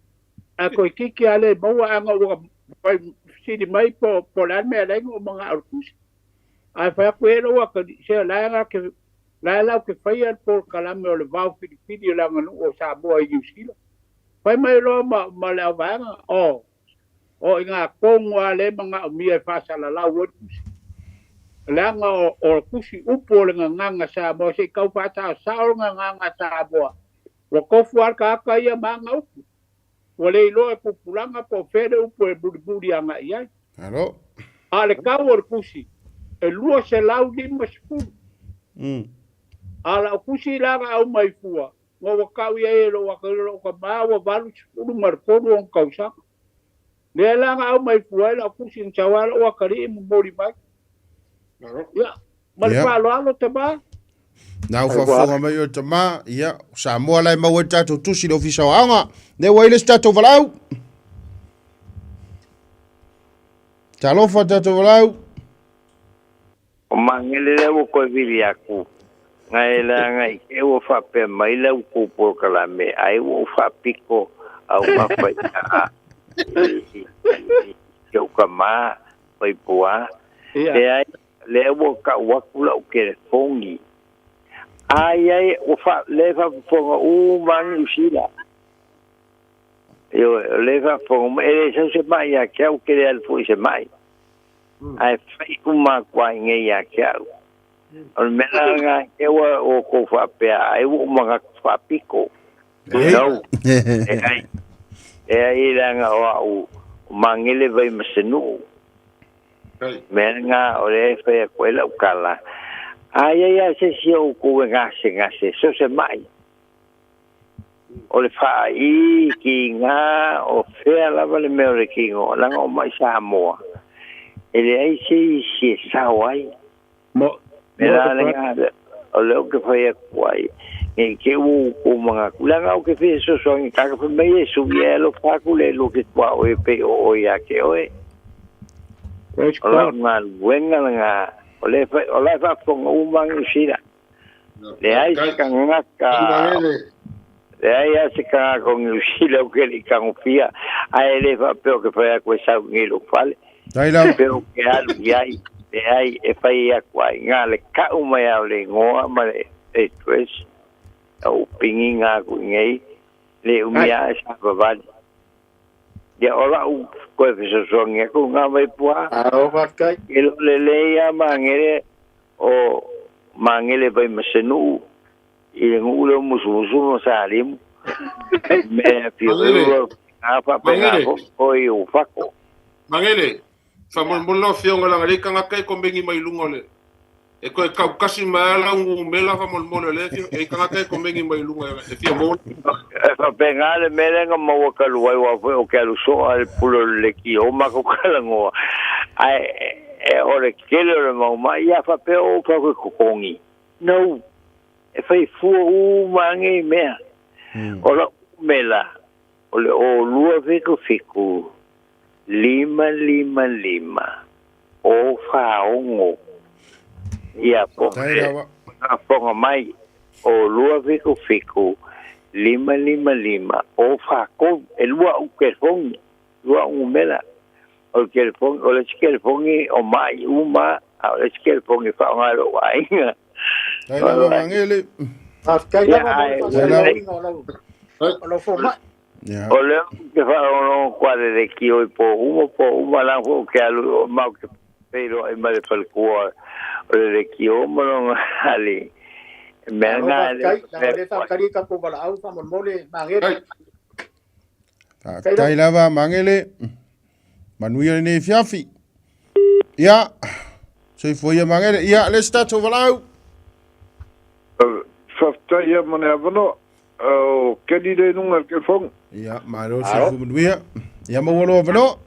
V: ae toeitiiti lava le maua ana ua fai sili mai po o le a le mea e ala ai ona ou manao i le kusi. Ae fai atu i ai lou atalii, se o la e te La e lau te faia le polokalame o le vao filifili o le aganuu o Samoa i Niu Sila. Fai mai loa ma, ma le auvaega, o, o i ngā tonu a le manaomia e faasalalau ai le tusi. Leaga o, o tusi upu o le gagaga Samoa, se i tau faasaosao le gagaga Samoa, ua tofu lava le tagata ia ma ana upu. Ua le iloa e pupulaga po o fea le upu e mulimuli agai i ai.
T: Alo.
V: A o le tau o le tusi, e 250. A o lau tusi la na aumai fua, na ua tau i ai e lou atalii o lou tama ua 83 ona tausaga. Lea la na aumai fua ai lau tusi na sau lava lou atalii momoli mai. Ia, ma le faaaloalo tama.
T: Na u faafofoga mai oe tama, ia, o Samoa la e maua ai le tatou tusi i le Ofisa o Aoga. Lea ua i le isi tatou valaau. Talofa tatou valaau.
C: O Magele lea ua toe vili atu, ngai leaga i te i ua faapea mai la outou polokalame ai ua ou faapito au gafa i i ou tama Vaipuā. Leai, lea ua tau atu lau telefoni. Ai ai, ua fa, lea e faafofoga uma lava Niu Sila. Ioe, o lea e faafofoga uma, e le sau se mai ia te au, ou te le alu foi i se mai. Ae fai uma atu lava i inei ia te au. O le mea la lena, i te i ua outou faapea ai ua ou manatu faapito. No. Leai. Leai leaga o au o Magele Vaimasenuu. Mea lena o lea e fai atu ai lau tala, a i ai lava se isi o outou e gasegase, so se mai, o le faaii, kiga, o fea lava le mea o le tino, leaga o mai Samoa, e leai se isi e sao ai. Mea la lena, o lea ou te fai atu ai, ne i te i ua outou manatu, leaga ou te fia fesoasoani i tagata, fai mai Iesu, ia e alofa atu le Atua ki tuaoi e pei o oe ia te oe. O lau galuega lena, o lea e fai, o la e faafofoga uma Niu Sila. Leai se tagata, leai lava se tagata o Niu Sila ou te le i tagofia, ae le faapea ou te fai atu e sau i nei i lou fale. Pei ou te alu i ai, leai, e fai atu ai na le kau mai lava o le igoa ma le address, ou piniga atu i nei, le umi lava e savavali. Ia, o lau toe fesoasoani atu lena Vaipua. E le o lelei lava Magele o Magele Vaimasenuu i le nuu lea o Musumusu ma Salimu. Mea e afio ai A faapena fo'i o fako.
B: Magele, faamolemole lau afioga leaga lea tagata e komeni mai luga o le e toe kaukasi mai lava lau gumela faamolemole o lea e tagata e komeni mai luga e fia maua.
C: E faapena le mea lea na maua talu ai aua foi o ke alu soa le pule o le lekiō matou talanoa ae e o le tele o le mau ma'i ia faapea o ou fai atu e totogi. No! E fai fua uma lava nei mea. O lau umela o le o 2 7 7 5 5 5 o 4 6 ia po o faafofoga mai o 2 7 7 5 5 5 o 4 3 e lua au telefoni lua au numera o le telefoni o le isi telefoni o ma'i uma a o le isi telefoni e faaaoga e lo'u aiga.
T: Tai lava Magele.
U: Faafetai lava mo le faasalalauina o lau o lau fomai.
C: O lea ou te faalogologo atu lava i le leitio i po uma po uma la foi ou te alu i o ma ou te feiloai ma le faletua o le leitio ma lona alii. Mea
U: Malo
C: na e le
U: faafetai, leaga o lea e faatali i tatou valaau faamolemole Magele.
T: Faafetai lava Magele. Manuia lenei afiafi. Ia, soifua ia Magele. Ia, le se tatou valaau.
F: Faafetai ia mo le avanoa. O Kenny le luga i le telefoni.
T: Ia, malo soifua manuia. Ia, maua lou avanoa.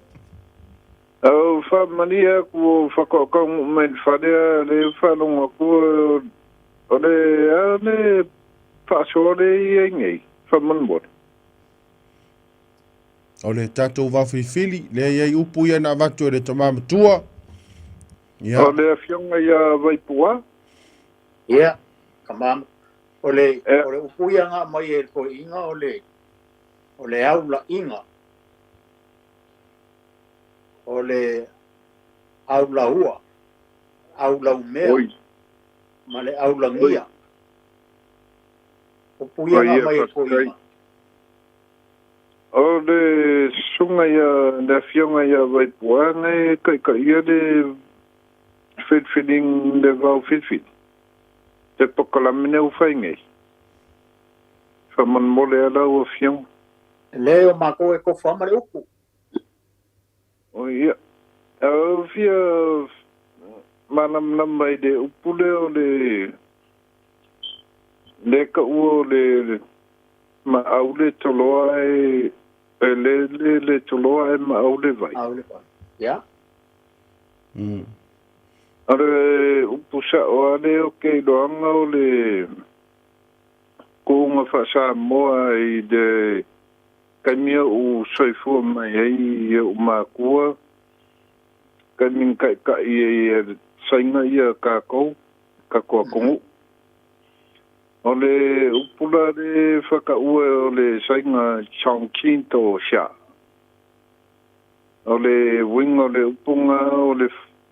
F: Au faamalie atu ua whakataunuu mai le fale a le faalogo atu o le a le faasoa le i ai nei faamolemole.
T: O le tatou vaofilifili, lea e i ai upu ia na avatu e le tama matua. Ia.
F: O le afioga ia Vaipuā.
U: Ia, tama, o le, o le upu ia na aumai e le toeaina o le, o le aulaiga. O le aulaua, aulaumea, ma le aulagia. Upu ia na aumai e le toeaina.
F: O le susuga ia, le afioga ia Vaipuā na e taitaia le filifiliga, le vao filifili, le polokalame lea ua fai nei. Faamolemole lava lau afioga.
U: Leai o matou e tofu lava ma le upu.
F: O ia, au fia malamalama i le upu lea o le lea taua o le maau le toloa e e le le le toloa e maau le vai.
U: Maau le vai. Ia.
F: O le upu sa'o lava lea ou te iloaga o le kuuga faa-Samoa i le taimi oʻu soifua mai ai i oʻu makua, taimi na taʻitaʻi ai e le Saina ia tatou, tatou atunuu. O le upu la le faataua o le Saina Chongqing to Xia. O le uiga o le upu na o le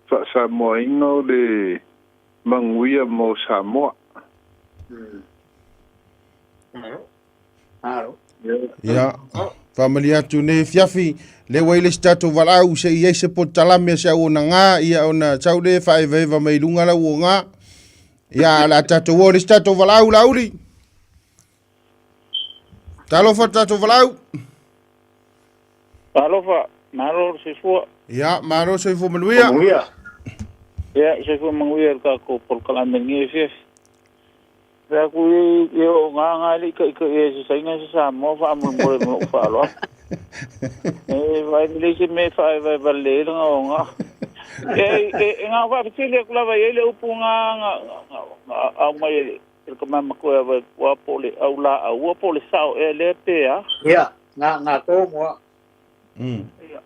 F: faa-Samoaina o le manuia mo Samoa.
T: Ia, faamalie atu nei afiafi, lea ua i le isi tatou valaau se i ai se poto talame a se au ona gā, ia ona sau lea e faaevaeva mai luga lau o gā. Ia, o le a tatou o le isi tatou valaau Laauli. Talofa le tatou valaau.
D: Talofa, malo le soifua.
T: Ia, malo soifua manuia.
U: Manuia.
D: Ia, soifua manuia i le tatou polokalame i lenei afiafi. Fai atu i e o ngā ngā le i kai kai e se saina se Samoa faamolemole ma lou faaaloalo. E vai lelei se mea e faaevaeva lelei ai le gao ngā. E, e, e ngā faafetele atu lava i ai le upu ngā ngā ngā au mai e le tama matua e vai pua po o le au laaua po o le sao ea lea pe a.
U: Ia, ngā ngā tō
D: Ia.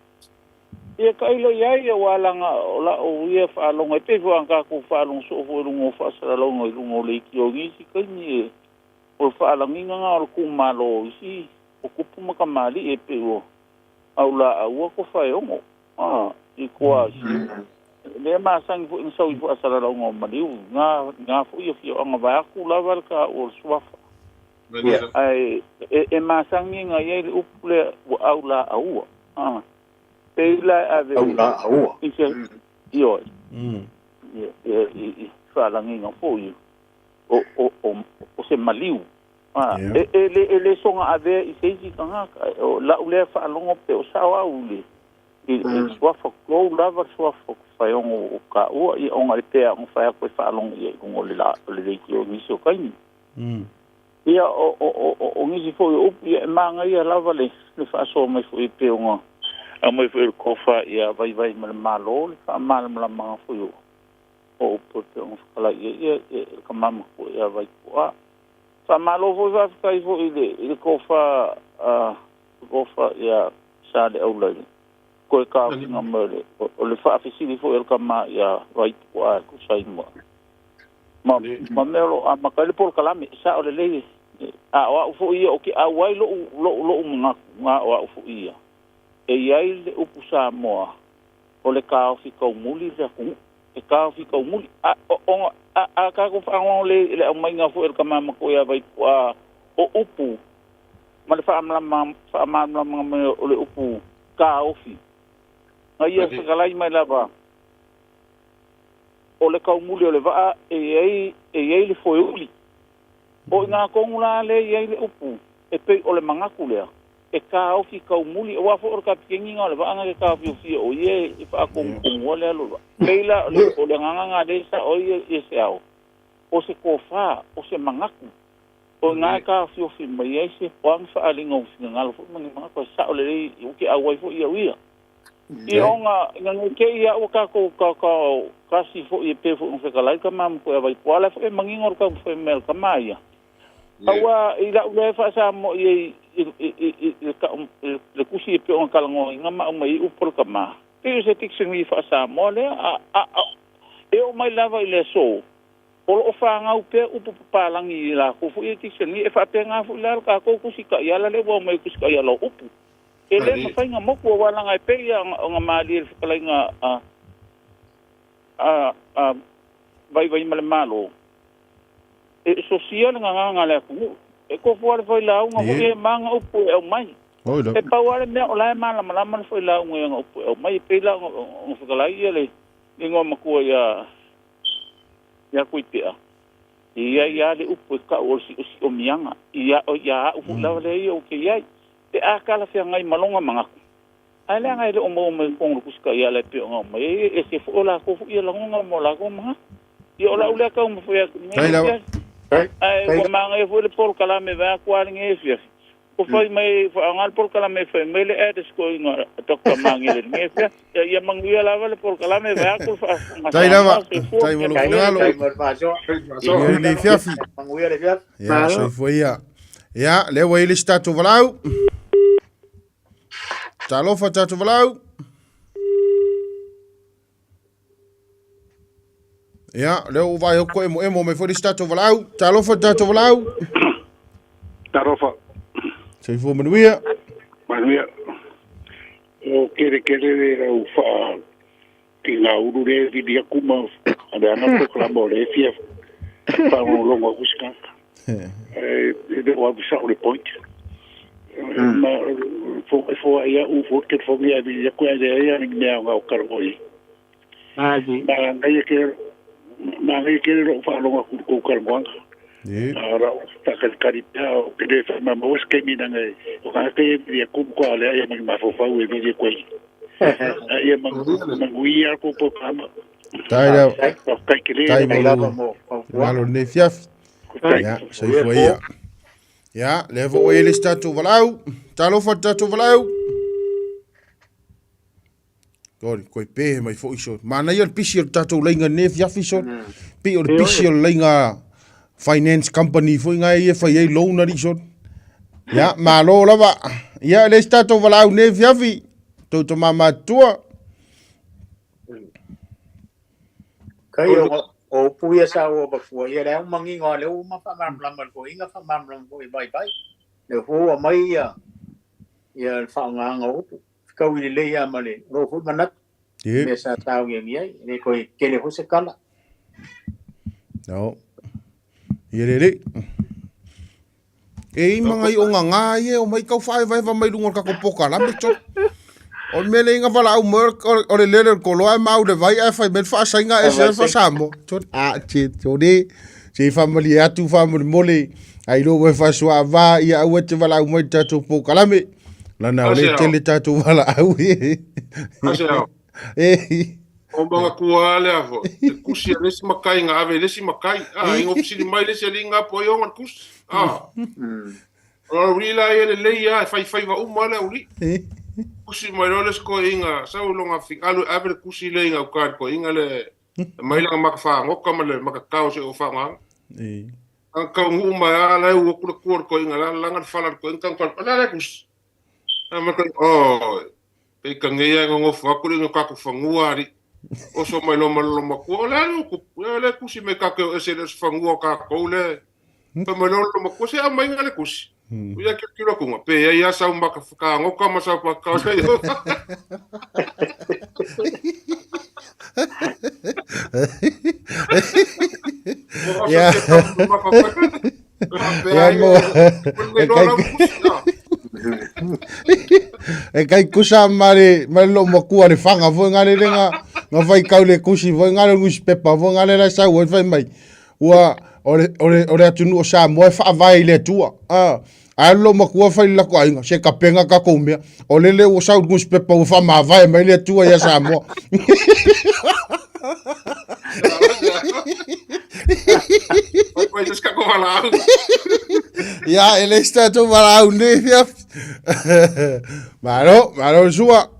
D: Ia tailo i ai aua laga o la'u ia faalogo e pei foi ona tatou faalogo soo foi i luga o faasalalauga i luga o leitio i nisi taimi e o le faalagiga na o le tumalo isi o tupu ma tamalii e pei ua aulaaua Tofaeono a i tua i lea masani foi na sau i faasalalauga o maliu na na foi afioaga vaeatu lava le taua o le suafa. Ae e masani na i ai le upu lea ua aulaaua a Pei la e ave
U: Aulaaua.
D: I se ioe. I faalagiga foi o se maliu. A, e, e, le, e le soga avea i se isi tagata. O la'u lea faalogo pe o sa'o au i le, i, i le suafa tulou lava le suafa o Faeogo o taua, ia ona e pei lava ona fai atu e faalogo i ai i luga o le la, o le leitio i nisi o taimi. Ia, o, o, o, o, o nisi foi o upu, ia e manaia lava le, le faasoa mai foi e pei ona aumai foi e le tofa ia Vaivai ma le Malo le faamalamalamaga foi o, o upu e pei ona fetalai i ai ia, ia, le tama matua ia Vaituuaa. Faamalo foi faafetai foi i le, i le tofa a, tofa ia Saleaula i le toe taofiga mai o le, o le faafesili foi a le tama ia Vaituuaa e tusa ai ma, ma, ma mea o lo o amata ai le polokalame. E sao lelei, a o au foi ia ou te auai lo'u, lo'u, lo'u manatu, na o au foi ia. E i ai le upu Samoa, o le taofi taumuli le atunuu. E taofi taumuli. A, o, ona, a, a tatou faalogologo lelei i le aumaiga foi a le tama matua ia Vaituuaa o upu ma le faamalamalamaga mai o le upu taofi, na ia fetalai mai lava, o le taumuli o le vaa e i ai, e i ai le foeuli. O i ina tonu la lea e i ai le upu e pei o le manatu lea, e taofi taumuli, aua foi o le kapiteni lena o le vaa na te taofiofia o ia e faatonutonua le alu o le vaa. Pei la o le, o le agaga lena lea e sao ai ia se ao, o se tofa, o se manatu, o i ina e taofiofi mai ai se o a ni faaaliga o finagalo foi ma ni manatu e sao lelei ou te auai foi au ia. Ia ona, ina ne i te i lava ua tatou taotao tasi foi e pei foi ona fetalai le tama ma koe a Vaipua, a o la e foi e manino le taumafai mai a le tama ia. Aua i la'u lea e faa-Samoa i ai i le tusi e pei ona talanoaina ma aumai ai upu a le tama, pei o se dictionary faa-Samoa lea, a e oo mai lava i le aso, o lo o fanau pea upu papalagi i latou foi ia dictionary. E faapena foi la le tatou tusi taiala lea ua aumai i le tusi taiala o upu. E le mafai ona motu aua leaga e pei ona malie le fetalaiga a Vaivai ma le Malo, e sosia le gagaga a le atunuu. E tofu lava le failauga foi ia e ma ana upu e aumai. E pau lava le mea o la e malamalama le failauga i ana upu e aumai. E pei la ona fetalai ia le igoa matua ia Tuipea, e i ai lava le upu e tau o le siosiomia ia au foi lava lea ia ou te i ai. Pe a talafeagai ma lona manatu, ae leaga e le o maua mai i totonu o le Tusi Taiala e pei ona aumai ai, e ese foi o latou foi ia lagona ma o latou manatu. Ia o lau lea taumafai atu i lenei afiafi. Ae ua manaia foi le polokalame vaeatu lava lenei afiafi. Ua fai mai, faaaoga le polokalame e fai mai le address koina a Doctor Magele i lenei afiafi. Ia, ia manuia lava le polokalame vaeatu le faafofoga
T: Tai lava,
D: Samoa. Soifua
T: tai mo lou finagalo. Manuia lenei afiafi.
U: Manuia le afiafi.
T: Ia, soifua ia. Ia, lea ua i le isi tatou valaau. Talofa tatou valaau. Ia, lea ua vaai atu emoemo mai foi le isi tatou valaau. Talofa tatou valaau.
F: Talofa.
T: Soifua manuia.
F: Manuia. O kele kele le au wha ki ngā uru le vili aku ma a le anga proklama o le fia whaangolongo aku si kaka. E le o apu sa o le point. Ma fo e fo ia u fo ke fo ngi a vili aku a le ia ni mea o ngā o karongo i. Ma ngai ke ma ngai ke ro whaalongo aku kou karongoanga. A ra o whakalikari pea o ke le wha ma maua se keimi nanga o ngā kei e vili aku ko a le ia mangi mafofau e vili koe. A ia manguia ko po pama.
T: Tai lava. Tai mo lou finagalo i lenei afiafi. Ia, soifua ia. Ia, lea foi ua i ai le isi tatou valaau. Talofa le tatou valaau. Kori, koe pēhe mai foi so. Manaia le pisi o le tatou lainga nei afiafi so. Pei o le pisi o le lainga finance company foi ngai ia fai ai loan ali so. Ia, malo lava. Ia, le isi tatou valaau nei afiafi. Tou tama matutua.
U: Kai o o upu ia sa ua mafua ia le au mangingo a le ua ma faamalamalama le toeaina faamalamalama foi vaivai. Le fua mai ia ia le faaaogaga o upu. Fekaui lelei lava ma le lou foi manatu. Mea sa saogiagi ai, e le toe tele foi se tala.
T: No. Ia lelei. E i manga i o ngā ngā ia o mai kau whaewaewa mai runga o le kako poka la me tso. O le mea le inga wala au mo o le lele o le koloa e mau le vai ae fai mai le faasainga e se whasamoa. Tso, a, che, tso ne, se i whamali atu whamoli mole. Ai lo ua faasoaavā ia aua e te valaau mai i le tatou polokalame lana o lea e tele tatou valaau.
B: E. O magatua lea foi. Le kusi a le isi makai nga ave i le isi makai. Ah, ingo fesili mai le isi alii nga po ai ona le kusi. Ah. O le aulii la ia lelei lava e faifaiva uma le aulii. Kusi mai loa le isi toeaina sau i lona alu e ave le kusi lea i gauta i le toeaina lea e aumai lana mata fagoka ma le matatao se i o faaaogaina. Ana taunuu mai lava la e u atu le tua o le toeaina la laga le fala o le toeaina tago o le a le kusi? Ae mai le toeaina, oi, pei nei lava e nonofo atu le ina o tatou fanua alii. Oso mai loa ma le lolomatua, o le a le utupu? Ia o lea e tusi mai tatou te o ese i le o se fanua o tatou lea. Fai mai loa le lolomatua, se aumai le tusi. Ia tilotilo atu pe i ai lava sau maka whakaangoka ma sau whakakao nei o.
T: Ia. Ia mo. E kai kusa mare mare lo makua le whanga foi ngale le nga nga fai kau le kusi foi ngale newspaper foi ngale la sau foi mai. Ua o le o le o le atunuu o Samoa e faavae i le Atua. A ae lo makua fai le lako aiga se kapenga tatou mea. O lele ua sau le newspaper ua faamavae mai le Atua ia Samoa. Ia, e le se tatou valaau nei fiafi. Malo, malo sua.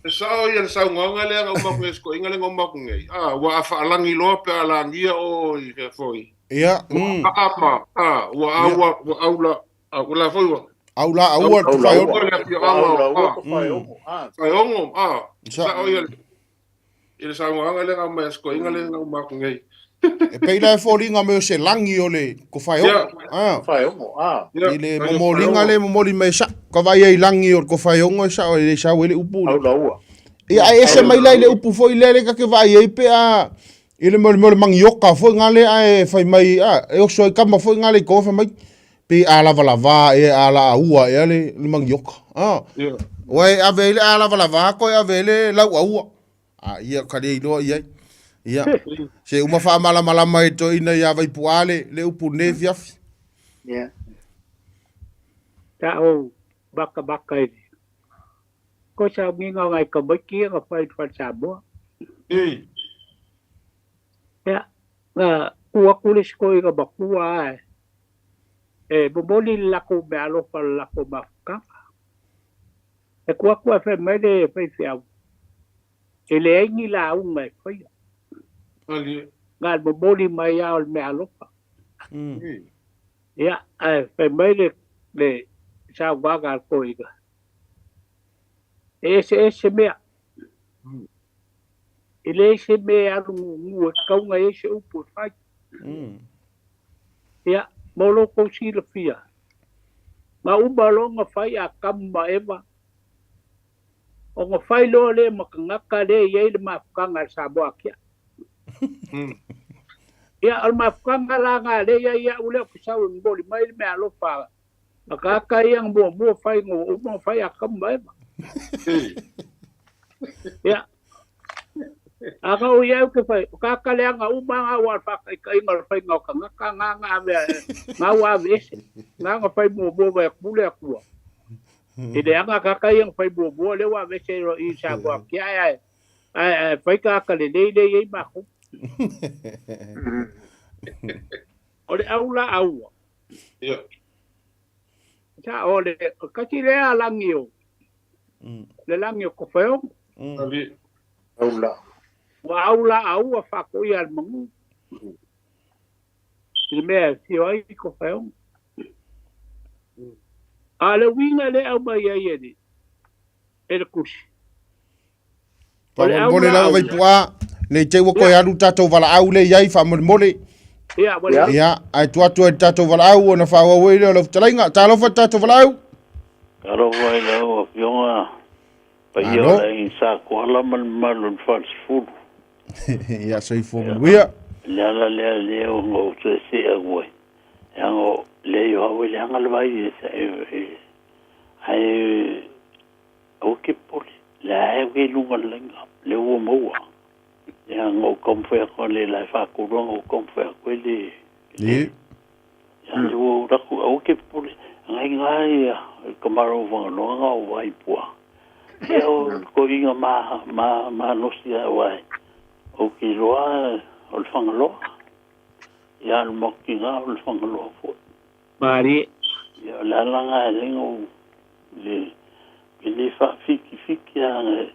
B: E sao ia le saunoaga lea na uma atu nei i se toeaina lea na uma atu nei, a, ua a faalagi loa pe a lagia o i fea foi.
T: Ia,
B: Ua aa ma, a, ua au, ua au la, a, ua la foi ua.
T: Au la aua le
B: whaiono. Au le afioaga o, a, whaiono, a, sao ia le, i le saunoaga lea na aumai a se toeaina lea na uma atu nei.
T: E pei la e foliga mai o se lagi o le ko whaiono.
U: Ah. Whaiono, ah.
T: I le momoliga le momoli mai sa. Ka vai ai langi o le ko whaiono e sa o le sau e le upu.
U: Au la ua.
T: Ia ai ese mai la i le upu foi lea le ka ke vai ai pe a i le mo le mangioka foi ngā le ae fai mai a e oso ai kama foi ngā le ko fai mai pe a lava lava e a la aua e le le mangioka. Ah.
B: Yeah.
T: Wai ave le a lava lava ko ave le lau aua. A ia ka le iloa i ai. Ia. Se uma faamalamalama e toeaina ia Vaipu'a le, le upu nei afiafi.
U: Ia.
V: Ta ou makamaka i le ko sa ugiga o ngai tamaiti ia na fai i le fale Samoa. Ia, na tu atu le isi toeaina matua ae e momoli le latou meaalofa i le latou mafutaga. E tu atu ae fai mai le faifeau, e leai ni lauga e faia. Na o le momoli mai lava o le meaalofa. Ia, ae fai mai le, le saunoaga a le toeaina, e eseese mea. E leai se mea e alu gugu e tatau ona i ai se upu e fai. Ia, mo lo outou silafia, na uma loa ona fai Atamu ma Eva, ona fai loa lea ma tagata lea e i ai le mafutaga a le Samoa atiae. Ia, o le mafutaga la na lea e i ai ia au lea ou te sau e momoli mai le meaalofa a tagata ia na muamua fai ina ua uma ona fai Atamu ma Eva. Ia, A na o i ai ou te fai, o ka kaleaga uma nga aua o le faataitaiga o le faiga o tagata nga na ave nga ua ave ese, nga na fai muamua mai atu le Atua. I leaga tagata ia na fai muamua lea ua ave ese i Samoa atiae ae ae ae fai tagata lelei lea e i ai matou. O le au la aua. Sa o le kasi lea lagi o le lagi o Kofaeogo.
U: Aula.
V: Ua au la aua faatoia e le manu. I le mea e afio ai Kofaeogo. A o le uiga lea e aumai ai e le e le tusi. O le au
T: Faamolemole
V: la
T: lava
V: aua.
T: Vaipu'a, ne i te i ua toe alu tatou valaau lea i ai faamolemole.
V: Ia, ua lelei.
T: Ia, ae tuu atu ai i le tatou valaau ona faaauau ai lea o lau fetalaiga. Talofa i le tatou valaau.
D: Talofa i lau Afioga paia o
T: Malo.
D: le aiga Sa Koala ma le mamalu o le Falesefulu.
T: Ia, soifua manuia.
D: Le ala lea lea ona ou toe see atu ai, leaga o leai o au e leaga le vai e, ae aua ke popole, lea e i luga o le laina, lea ua maua. Ia, na ou taumafai atu le la e faatolu ona ou taumafai atu ai le,
T: Ia.
D: ia, lea ua o raku au ke pule ngai ngai ia ka maro whanganoa o Waipua. Ia o ko inga ma nosia wai. O ki roa o le whangaloa. Ia le mokinga o le whangaloa fo.
V: Mari.
D: Ia o le alanga e lengo le le fa fiki fiki a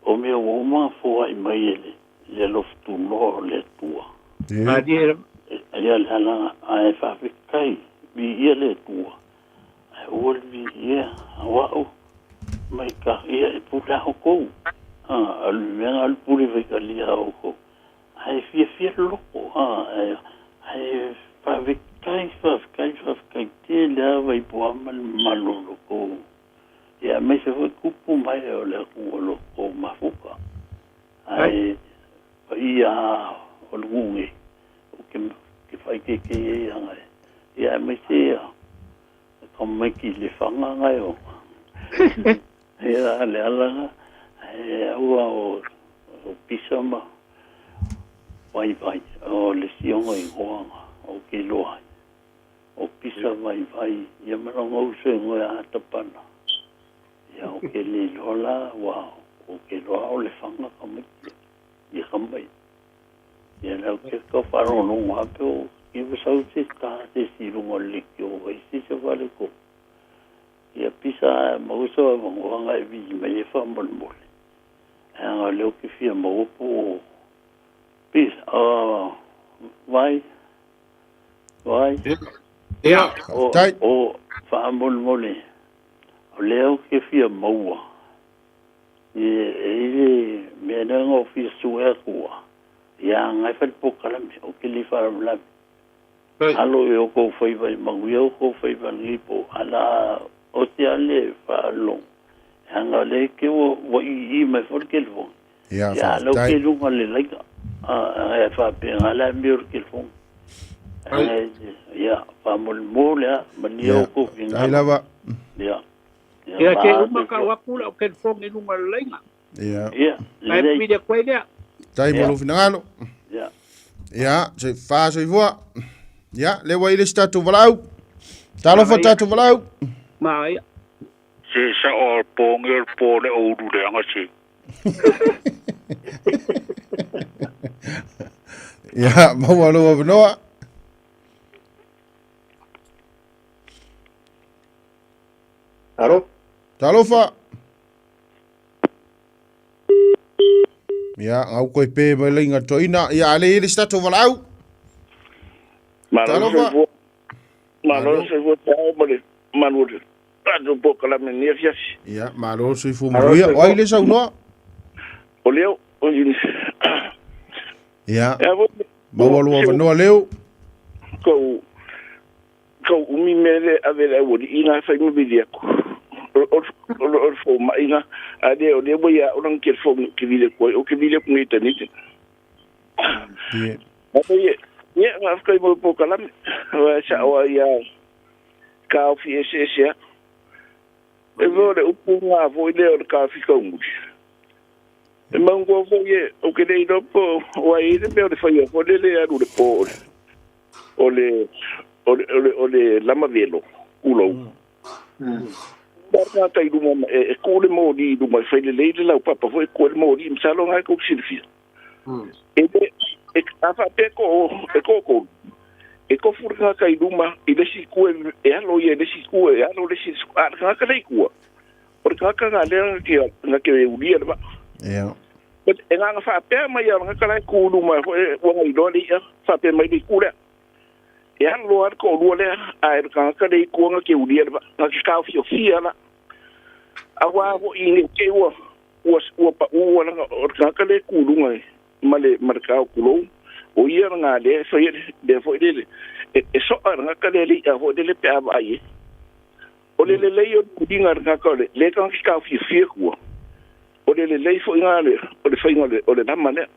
D: o mea o uma fo ai mai ele le loftu no le tua.
V: Mari.
D: Ia le alanga a e fa fikai bi ia le tua. Ai o le bi ia wa mai ka ia e pula hoko. Ah, le mea al pule ve ka lia hoko. Ai fia fia loko. Ah, ai fa fikai fa fikai fa fikai te le vai po mal malo loko. Ia mai se foi kupu mai o le ku o loko mafuka. Ai ia o le ngunge. O ke fai ke ke ia ngai. Ia mai se ka mai ki le whanga ngai o. Ia le alanga e ua o pisa ma vai vai o le sionga i hoanga o ke loa. O pisa vai vai ia mara ngauso i ngoe a tapana. Ia o ke le lola wa o ke loa o le whanga ka mai ia ka mai. Ia lau ke ka wharongo hape o ki wasau te tā te sirunga le ki o vai si se wale ko. Ia pisa mauso a mangoanga e vili mai e whamolmole. Anga leo ki fia maupu o pisa, vai, vai.
B: Ia.
D: O whamolmole. O leo ki fia maua. Ia e ile mea nanga o fia suea kua. Ia ngai whale pokalame, o ke li wharamlame. Alo e o kou whaiwai manguia o kou whaiwai ngipo. Ala o te ale whaalong. Hanga le ke o wa i mai fo ke le fong.
T: Ia,
D: ia lau ke lunga le laika. A e whapenga la mi o ke le fong. Ia, whamolmole a, mania o kou whinga.
T: Tai lava.
D: Ia.
V: Ia, te umaka wakula o ke le fong i lunga le lainga.
T: Ia.
D: Ia.
V: Mai pide koe lea.
T: Tai mo finangalo.
D: Ia.
T: Ia, se wha soifua. Ia, lewa i le si tātou walau. Talofa tātou walau.
V: Mai.
D: Se sa o pongi o po le ouru le anga se.
T: Ia, maua loa vanoa.
U: Alo.
T: Talofa. Ia, ngau koe pe mai leinga toina. Ia, ale i le si tātou walau. Talofa.
D: Malo soifua tau ma le manu le tatou pokalame nia fiafi.
T: Ia, malo soifua manuia. O ai le saunoa?
D: O leo, o Yuni.
T: Ia, maua loa vanoa leo.
D: Kou umi mele ave le awoli ina whai mabili aku. O le fōma ina, a le o le wai a o lang ke fōma ke vile koe, o ke vile ku ngi tanite.
T: Ia.
D: Ia, ngā whakai mo pokalame. Wa sa oa ia kao fi ese ese a. E veo le upu ngā foi leo le kao fi kaunguri. E maungua foi e o ke lei lopo o ai le mea o le whaia fo le le alu le po o le lama velo kulou. Ngā tai luma e kō le mōri luma e whai le lei le lau papa foi e kō le mōri msalo ngā kou silfia. E le e a whapea ko e kō e ko fura ngā kai luma i le si kue e alo ia le si kue e alo le si a ngā ka lei kua o le ngā ka ngā lea ngā ke e ulia le ma.
T: Ia.
D: E ngā ngā whapea mai a ngā ka lai kū luma e wanga i loa le ia whapea mai le kū lea. E alo ar ko lua lea a e ngā ka lei kua ngā ke ulia le ma ngā ke kao fio fia la. A wā ho i ne ke ua pa ua la o ngā ka lei kū lunga e ma le kao kulou. O ia ngā le whai le fo le e so a ngā ka le a fo le pe a vai e. O le lei o kudinga ngā ka le le ka ki ka fi fi kua. O le lei fo ngā le o le whai ngā le o le nama le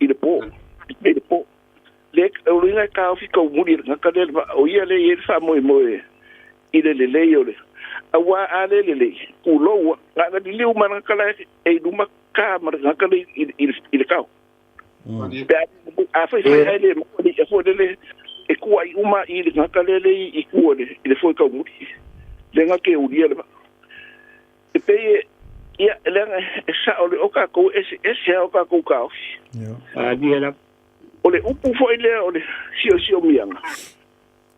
D: i le po i le po. Le o le ngā ka fi ka muri ngā ka le o ia le i fa moi moi i le lei o le. A wā a le le lei kulou ngā ngā li uma ngā ka le e luma ka ma ngā ka le i le kau. A fai fai ai le mo le fo le e kuaʻi uma i le tagata lea le i tua i le foe taumuli le ga ke ulia le vaa e pei e ia leaga e sao le o tatou e eseese a o tatou taofi. O le upu foi lea o le siosiomia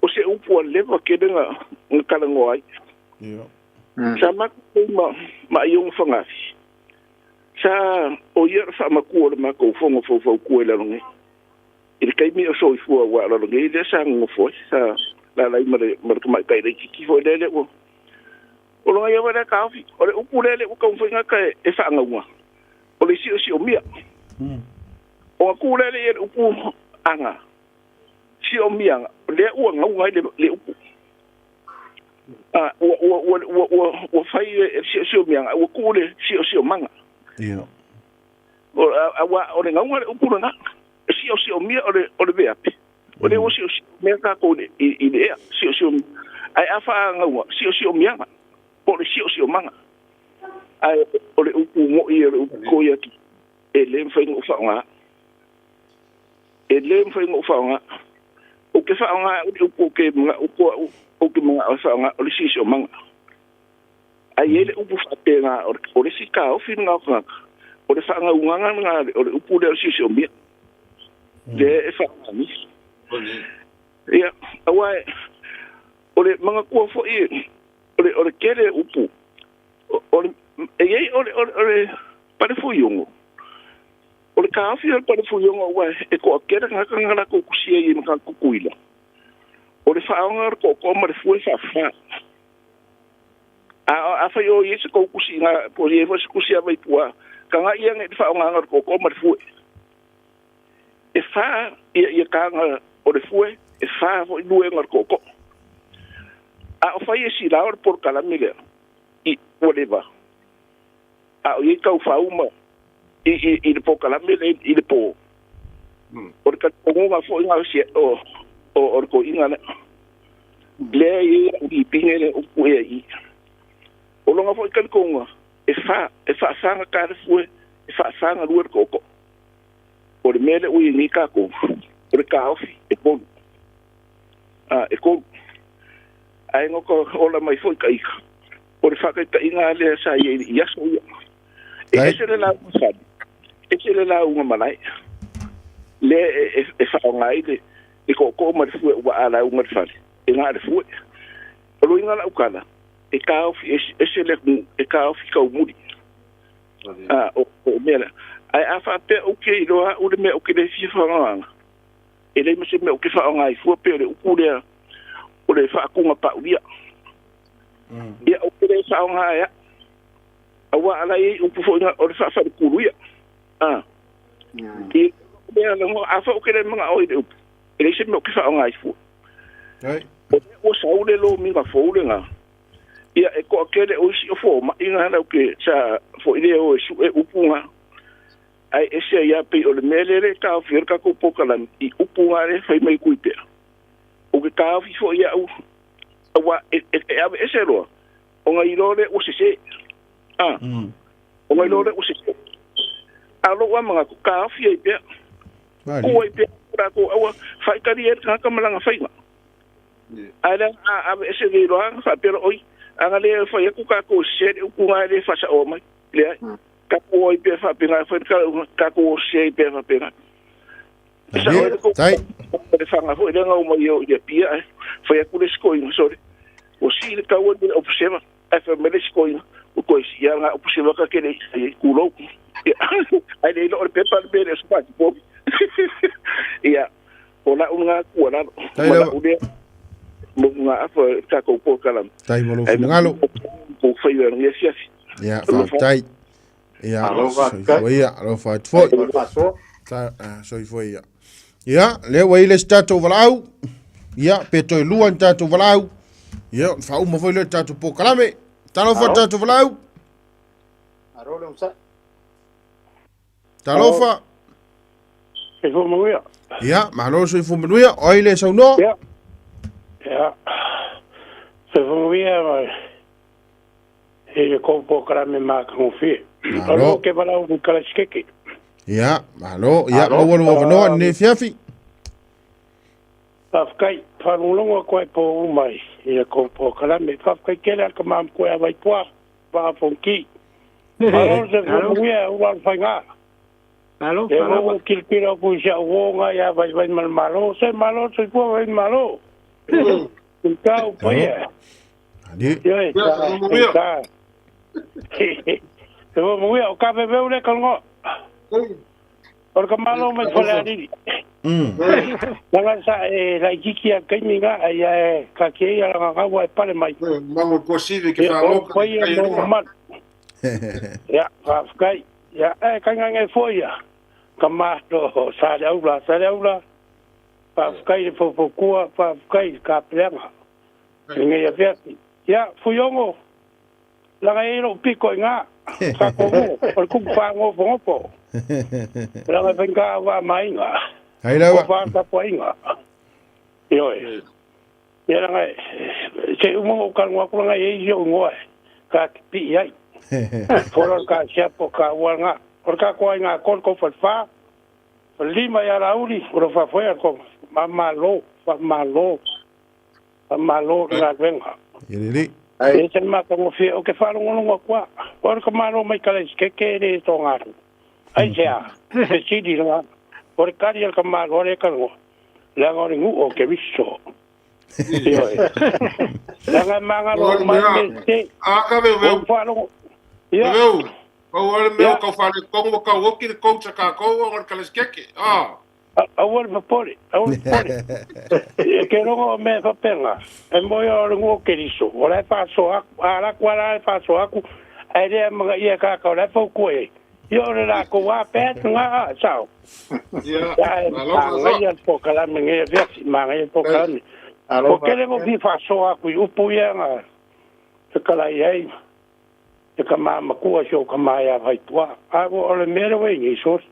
D: o se upu a leva tele na talanoa ai. Sa matou ma ma Ioga Fagafi sa o ia le faamatua o le matou fono faufautua i lalo nei i le taimi o soifua ua lalo nei lea sa nonofo ai sa lalai ma le tamaitai laitiiti foi lea lea ua o loga ia lea taofi o le upu lea lea ua taumafai gata e faagauga o le siosiomia. O atu lea le upu aga siomia lea ua gauga ai le upu. A ua ua ua ua ua ua fai e siosiomia ua ku le siosiomaga. O a ua o le gauga le upu lena siosiomia o le veape. O le ua siosiomia tatou i le ea siosiomia. Ai a faagauga siosiomia po o le siosiomaga. Ai o le upu mo'i o le upu koi atu e le mafai ona ou faaaoga. E le mafai ona ou faaaoga. Ou te faaaoga au le upu ou te manao ou te manao e faaaoga o le siosiomaga. Ai e le upu faapena o le isi taofi lena o tagata o le faagaugaga lena o le upu lea o le siosiomia. Lea e faaaoga nisi. Ia, aua o le manatua foi o le tele upu o le e iai o le palefuiogo. O le taofi o le palefuiogo ua e toatele tagata na latou tusia i ma tutuila. O le faaoga o le tootoo ma le fue faafa. A fai o i se kou tusi nga po i foi se tusi a vaipua kanga ia ngai le faaogaga o le tootoo ma le fue. E fa ia ia kanga o le fue e fa foi luega o le tootoo. A o fai e sila o le polokalame lea i ua leva. A o i tau fauma i le polokalame le i le po. O le kalitonga foi nga si o o le koinga le. Le i i pinge le upu e i. O longa foi kalitonga e fa faanga ka le fue e fa faanga lua le koko. O le mele ui ni ka ko. O le kaofi e polu. A e kolu. Ai ngoko ola mai foi ka ika. O le whakaitainga lea sa ia i aso ia. E ese le lauga fale, ese le lauga malae. Le e whaonga ai le koko ma le fue ua a lauga le fale. E ngā le fue. O loinga la ukala, e kaofi ese le e kaofi kau muri. A o mea lea. Ai a whaapea o ke iloa u le mea o ke le fia whangaanga. E le mase mea o ke whaonga i fua pe o le upu lea o le whaakunga paulia. Ia o ke le whaonga ea. Aua ala i upu foi nga o le whaawhare kuru ia. I mea lango a wha o ke le mga o i le upu. E le se mea o ke whaonga i fua. O mea ua sau le lo minga fou le ngā. Ia e koa kele o isi o fō ma inga hana o ke sa fo i le o e su e upu ngā. Ai ese ia pei o le mea lele ka o whira ka koupokalami i upu ngā le whai mai kui pea. O ke kāwhi fo ia au awa e ave ese roa. O ngā irore o sese. O ngā irore o sese. A loa mga ko kāwhi ai pea. Kua i pea kura ko awa whaikari e ngā kamalanga whainga. Ai lea a ave ese le roa whapera oi. Anga le whai aku ka ko se upu ngā le whasa o mai. Lea ka ko oi pea whapenga whai ka ko se i pea whapenga. Sa oi ko le whanga foi le ngau mai o ia pia whai aku le skoinga sorry. O si le kaua le opuseva ai whai me le skoinga o koe si ia ngā opuseva ka kere i kulou. Ai le ilo o le pepa le pere o sapati popi. Ia o la unga kua lalo. Ma la ulea mo ngā afa ka kou pōkalam.
T: Tai mo lo finangalo.
D: Ko whai o ngia siafi.
T: Ia, whaatai. Ia, soifua alofa atu foi. Soifua ia. Ia, lea ua i le isi tatou valaau. Ia, pe toe lua ni tatou valaau. Ia, whauma foi le tatou pōkalame. Talofa tatou valaau. Talofa.
G: Soifua manuia.
T: Ia, malo soifua manuia. O ai le saunoa.
G: Ia. Ia. Soifua manuia ma e le kou pōkalame mākangofie. O lo ke walau ni kalasikeke.
T: Ia, malo. Ia, maua lo avanoa nei fiafi.
G: Faafetai faalogologo atu ai po uma i le kou polokalame. Faafetai tele a le tamā matua ia Vaitoa Vaafoniki. Malo se fuafuia ua le faigā.
V: Malo
G: E ua kilokilo aku i si a'u uō ia vaivai ma le malo. Se malo soifua vai malo. Tau paia. Ioe, ta. E ua manuia o ka veveu le kalogoa. O le kamalo mai Falealili. Laga sa e laititi a kaimi ga ai e ka ke ia laga gaua e pale mai.
B: Mango kosivi ke whaoka.
G: Paia mo mamalu. Ia, faafetai. Ia, e kaigaga foi ia. Ka mato sa le aula, sa le aula. Faafetai le faufautua, faafetai le kapeleaga. Lenei afiafi. Ia, Fuiogo, laga e lou piko i ngā. Ka kogo, o le kupu whaangopongopo. Laga whainga wa mainga.
T: Hai lawa.
G: O whaatapuainga. Ioe. Ia laga, se umongo o kalunga kulanga e isi o ngoa. Ka pi ai. Fora ka siapo ka uanga. O ka koa i ngā kol ko whalwha. Lima ia rauli, o lo whafoea ko mamalo, whamalo. Whamalo ngā venga.
T: Iriri.
G: E te matangofie o ke whaalongolongo kua. O le ka malo mai kala isi keke le tō ngāru. Ai se a, se siri nga. O le kari al ka malo le kalongo. Langa o le ngu o ke viso. Ioe. Langa mangalo mai me te.
B: A ka veu veu.
G: O whaalongo. Ia.
B: Veu. Kau ole mea kau whale kongo kau oki le kouta ka kou o le kala isi keke. Ah.
G: Aua le papole, aua le papole. E ke rongo o mea whapenga, e moe o le nguo ke riso. O le whaaso aku, a la kua la e whaaso aku, ai rea mga ia kākau, le whaukua e. Ia o le la ko wā pētu ngā a, sao.
B: Ia,
G: Ia, ngai al pōkalame, ngai a viasi, mā ngai al pōkalame. O kere mo fi whaaso aku i upu ia ngā, te kalai ai, te ka māmakua si o ka māia whaitua. A o le mere wei ngi sori.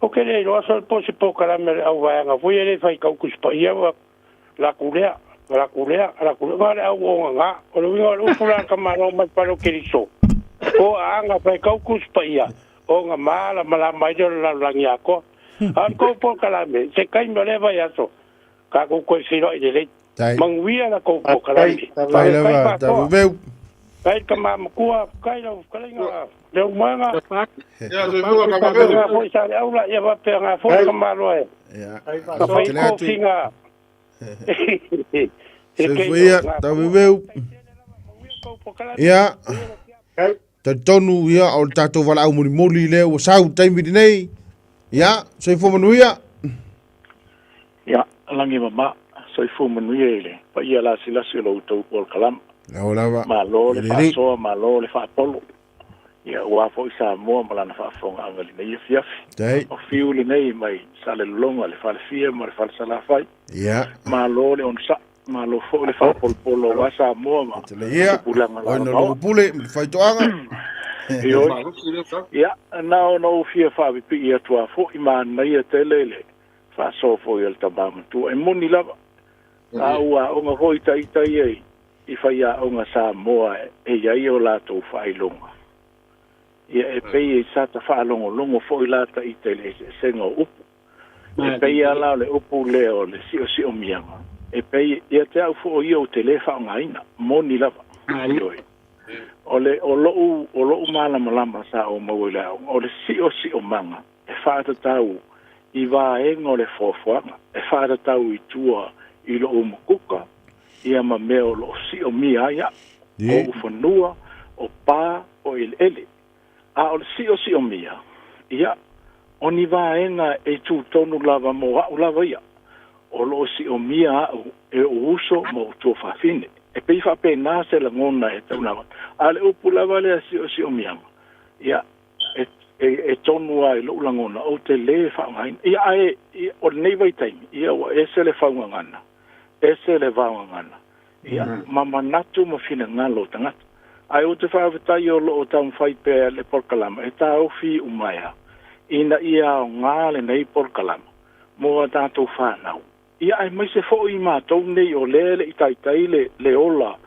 G: O ke le roa sa po se po kala me au vaanga foi ele fai kau kuspa ia wa la kulea la kulea la kulea le au o nga o le winga o pula ka maro mai palo keriso o anga fai kau kuspa ia o nga mala mala mai do la langi ako a ko po kala me se kai me le vai aso ka ko ko siro i le manguia la ko po kala me
T: Tai lava, ta veu.
G: Kai ka mamakua kai lau kalinga le umanga.
B: Ia, se vua ka maveu.
G: Nga foi sa le aula ia wapea nga foi ka malo e.
T: Ia.
G: Ka fai kofinga.
T: Se fuia, ta veu. Ia. Talitonu ia o le tātou walaau molimoli le ua sau taimi nei. Ia, soifua manuia.
D: Ia, langi mama, soifua manuia ile. Pa ia la silasi lo utou o kalama.
T: Lau lava.
D: Malo le whaasoa, malo le whaapolo. Ia ua foi Samoa ma lana faafofoga anga lenei afiafi. O fiu lenei mai sa le lologa le falefia ma le falesalafai.
T: Ia.
D: Malo le onosaʻi, malo foi le faapolopolo aua Samoa ma tupulaga
T: lalomao. Pule ma le faitoaga.
D: Ioe. Ia, na ona ou fia faapipii atu a foʻi manaia tele le faasoa foi a le tamā matua. E moni lava. A ua aoga foi itaita ia i faiaoga Samoa e iai o latou faailoga. Ia e pei e sa ta faalogologo foʻi la taʻita i le eseesega o upu. E pei ala o le upu lea o le siosiʻomiaga. E pei ia te au foʻo ia o te lē faaaogāina. Moni lava. Ioe. O le o loʻu o loʻu malamalama sa o maua i le aoga. O le siosiʻomaga e faatatau i vaega o le foafoaga. E faatatau i tua i loʻu makuka ia ma mea o loo siʻomia ai aʻu. O ufanua, o pā, o eleele. A o le siosiomia, ia, o ni vaega e tūtonu lava mo aʻu lava ia. O loo siʻomia aʻu e oʻu uso ma oʻu tuafafine. E pei faapena se lagona e taulava. A le upu lava lea siosiʻomiaga, ia, e tonu a i loʻu lagona ou te lē faaaogāina. Ia ae, o lenei vaitaimi, ia ua ese le faugagana, ese le vaogagana. Ia, ma manatu ma finagalo o tagata. Ae ou te faafetai o loo taumafai pea le polokalama e taofi umaea ina ia aogā lenei polokalama mo a tatou fanau. Ia aemaise foʻi matou nei o lea leʻi taitai le ola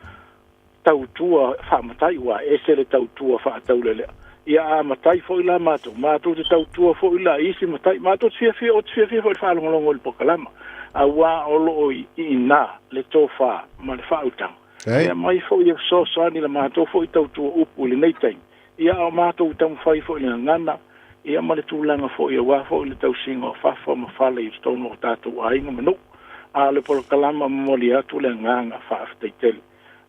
D: tautua faamatai ua ese le tautua faataulelea. Ia a matai foʻi la matou, matou te tautua foʻi la isi matai, matou te fiafia o te fiafia foʻi le faalogologo i le polokalama. Auā o loo i iinā le tofā ma le faautaga. Ia mai foi e fesoasoani i la matou foi tautua upu i lenei taimi, ia a o matou taumafai foi i le gagana, ia ma le tulaga foi auā foi le tausiga o fafa ma fale i totonu o tatou aiga ma nuu. A o le polokalama momoli atu le agaga faafetai tele.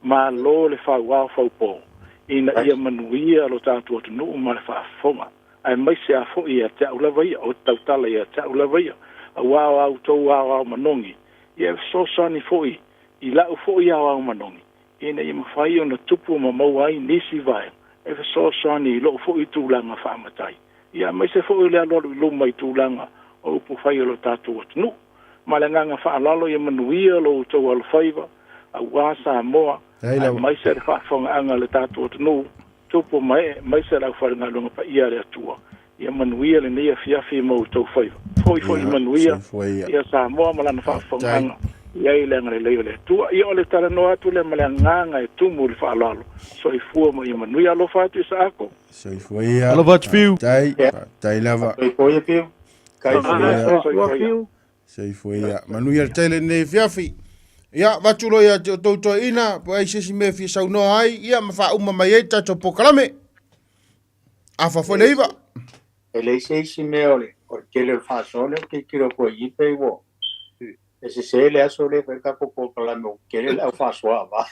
D: Malo le fauao faupō ina ia manuia lo tatou atunuu ma le faafofoga, aemaise a foi ia te au lava ia, o te tautala ia te au lava ia, auā o a outou aoao manogi, ia e fesoasoani foi i la'u foi aoao manogi, ina ia mafai ona tupu ma maua ai nisi vaega e fesoasoani i lo'u foi tulaga faamatai, ia aemaise foi o le alualu i luma i tulaga o upufai o lo tatou atunuu. Ma le agaga faaaloalo, ia manuia lo outou alofaiva, auā Samoa, aemaise le faafofogaaga a le tatou atunuu, tupu ma ee, aemaise le aufaigaluega paia a le Atua. Ia manuia lenei afiafi ma outou faiva. Foi foi manuia ia Samoa ma lana faafofogaaga. I ai le agalelei o le Atua. Ia o le talanoa atu lea ma le agaga e tumu i le faaaloalo. Soifua ma ia manuia. Alofa atu Isaako.
T: Soifua ia.
I: Alofa atu Fiu.
T: Faafetai, faafetai lava.
U: Soifua ia Fiu.
T: Soifua ia. Soifua ia. Manuia le tele lenei afiafi. Ia, avatu loa ia te outou toeaiina, po o ai se isi mea e fia saunoa ai, ia ma faauma mai ai le tatou polokalame. Afa foi le iva.
U: E leai se isi mea o le o le tele o le faasoa lea ou te tilotilo atu ai i i pei ua e sese le aso lea e fai ai le tatou polokalame ua tele le au faasoa ava.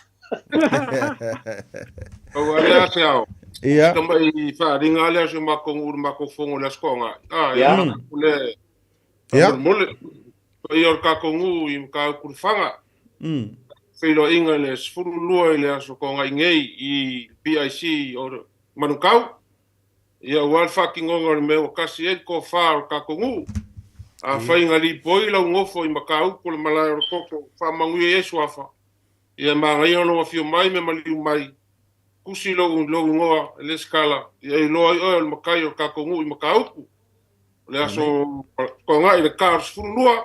B: Pau a lea se ao.
T: Ia.
B: Tamai faaaliga lea o si o matou nuu i le matou fono i le Aso Toonai. Ah,
U: Ia.
B: ia, le
T: Ia.
B: Faamolemole, paia o le tatou nuu i Matautu Lefaga. Feiloaiga i le 12 i le Aso Toonai nei i PIC o Manukau. Ia aua le faatinoga o le mea ua tasi ai le tofa o le tatou nuu. Afai na lipoi lau nofo i Matautu le malae o le toto, faamanuia i ai suafa. Ia manaia lou afio mai me maliu mai. Tusi lou lou igoa e lesitala, ia iloa ai oe o le matai o le tatou nuu i Matautu. O le aso Toonai i le ta o le 12,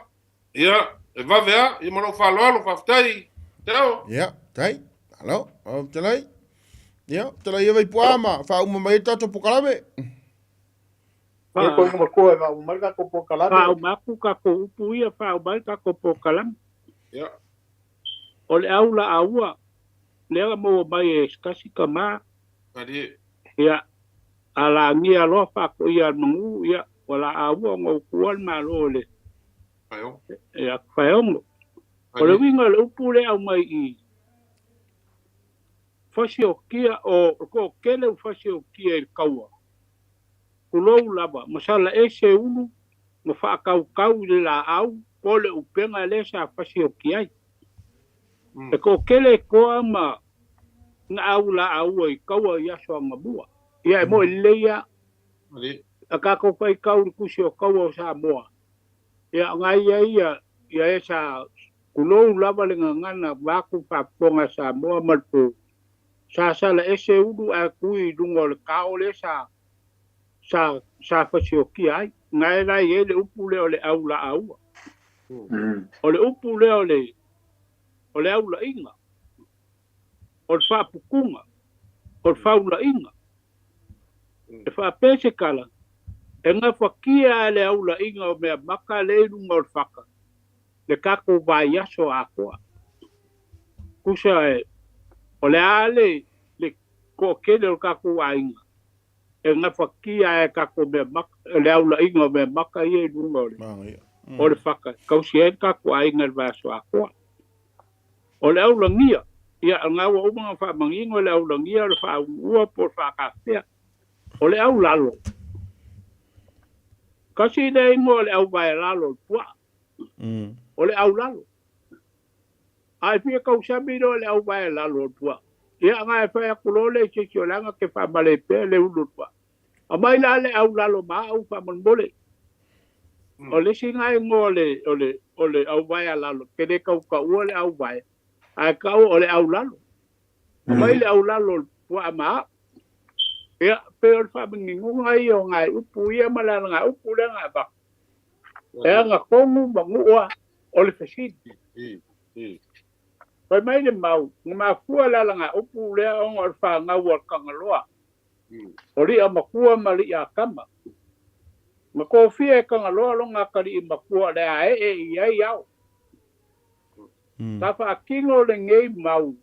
B: ia, e vave a, ia ma lou faaaloalo, faafetai, Te Ao.
T: Ia, tai, alo, o fetalai. Ia, fetalai ia Vaipuaa ma faauma mai ai le tatou polokalame.
U: Ia koe matua e faauma mai le tatou polokalame.
V: Faauma atu tatou upu ia, faauma ai le tatou polokalame.
B: Ia.
V: O le au laaua, lea na maua mai e se tasi tama.
B: Malie.
V: Ia, a lagia loa faatoia a le manu, ia, ua laaua ona ua tuua le Malo i le Ia, Faeono. O le uiga o le upu lea e aumai i fasiokia, o le toatele ua fasiokia i le taua, tulou lava, masala ese ulu ma faatautau i le laau po o le upega lea sa fasiokia ai. E toatele e toa ma na au laaua i taua i aso anamua. Ia e moe lelei lava. A tatou faitau i le tusi o taua o Samoa, ia na ia ia ia e sa tulou lava le gagana vaeatu faafofoga a Samoa ma le po. Sa sala ese ulu ae tui i luga o le kao lea sa sa sa fasiokia ai. Na e la i ai le upu lea o le au laaua. O le upu lea o le o le aulaiga, o le faaputuga, o le faulaiga. E faapea se tala, e gafatia e le aulaiga o mea maka lea i luga o le faka le tatou vaiaso atoa. Tusa e, o le a le le toatele o le tatou aiga e gafatia e tatou mea maka, le aulaiga o mea maka ia i luga o le, o le faka e tausi ai le tatou aiga i le vaiaso atoa. O le aulagia, ia, o lena ua uma ona faamanino le aulagia o le faaunuua po o le faatafea. O le aulalo, kasi lea igoa o le auvaelalo o le puaa, o le aulalo. A e fia tausami loa i le auvaelalo o le puaa, ia ona e fai atu loa lea i se isi o leaga te faamale pea le ulu o le puaa. Aumai la le aulalo ma au faamolemole. O le isi lena igoa o le, o le, o le auvaealalo, e te le tau taua le auvae, ae tau o le aulalo. Aumai le aulalo o le puaa ma au. Ia, pei o le faamaninoga ia o nai upu ia ma le alagaupu lea na avatu. E agatonu ma nua o le fesili. Fai mai le mau, na mafua le alagaupu lea ona o le fanau a le Tagaloa. O li'a matua ma li'a tama. Na tofia e Tagaloa lona atalii matua o le a ee i ai ao. Sa faatino lenei mau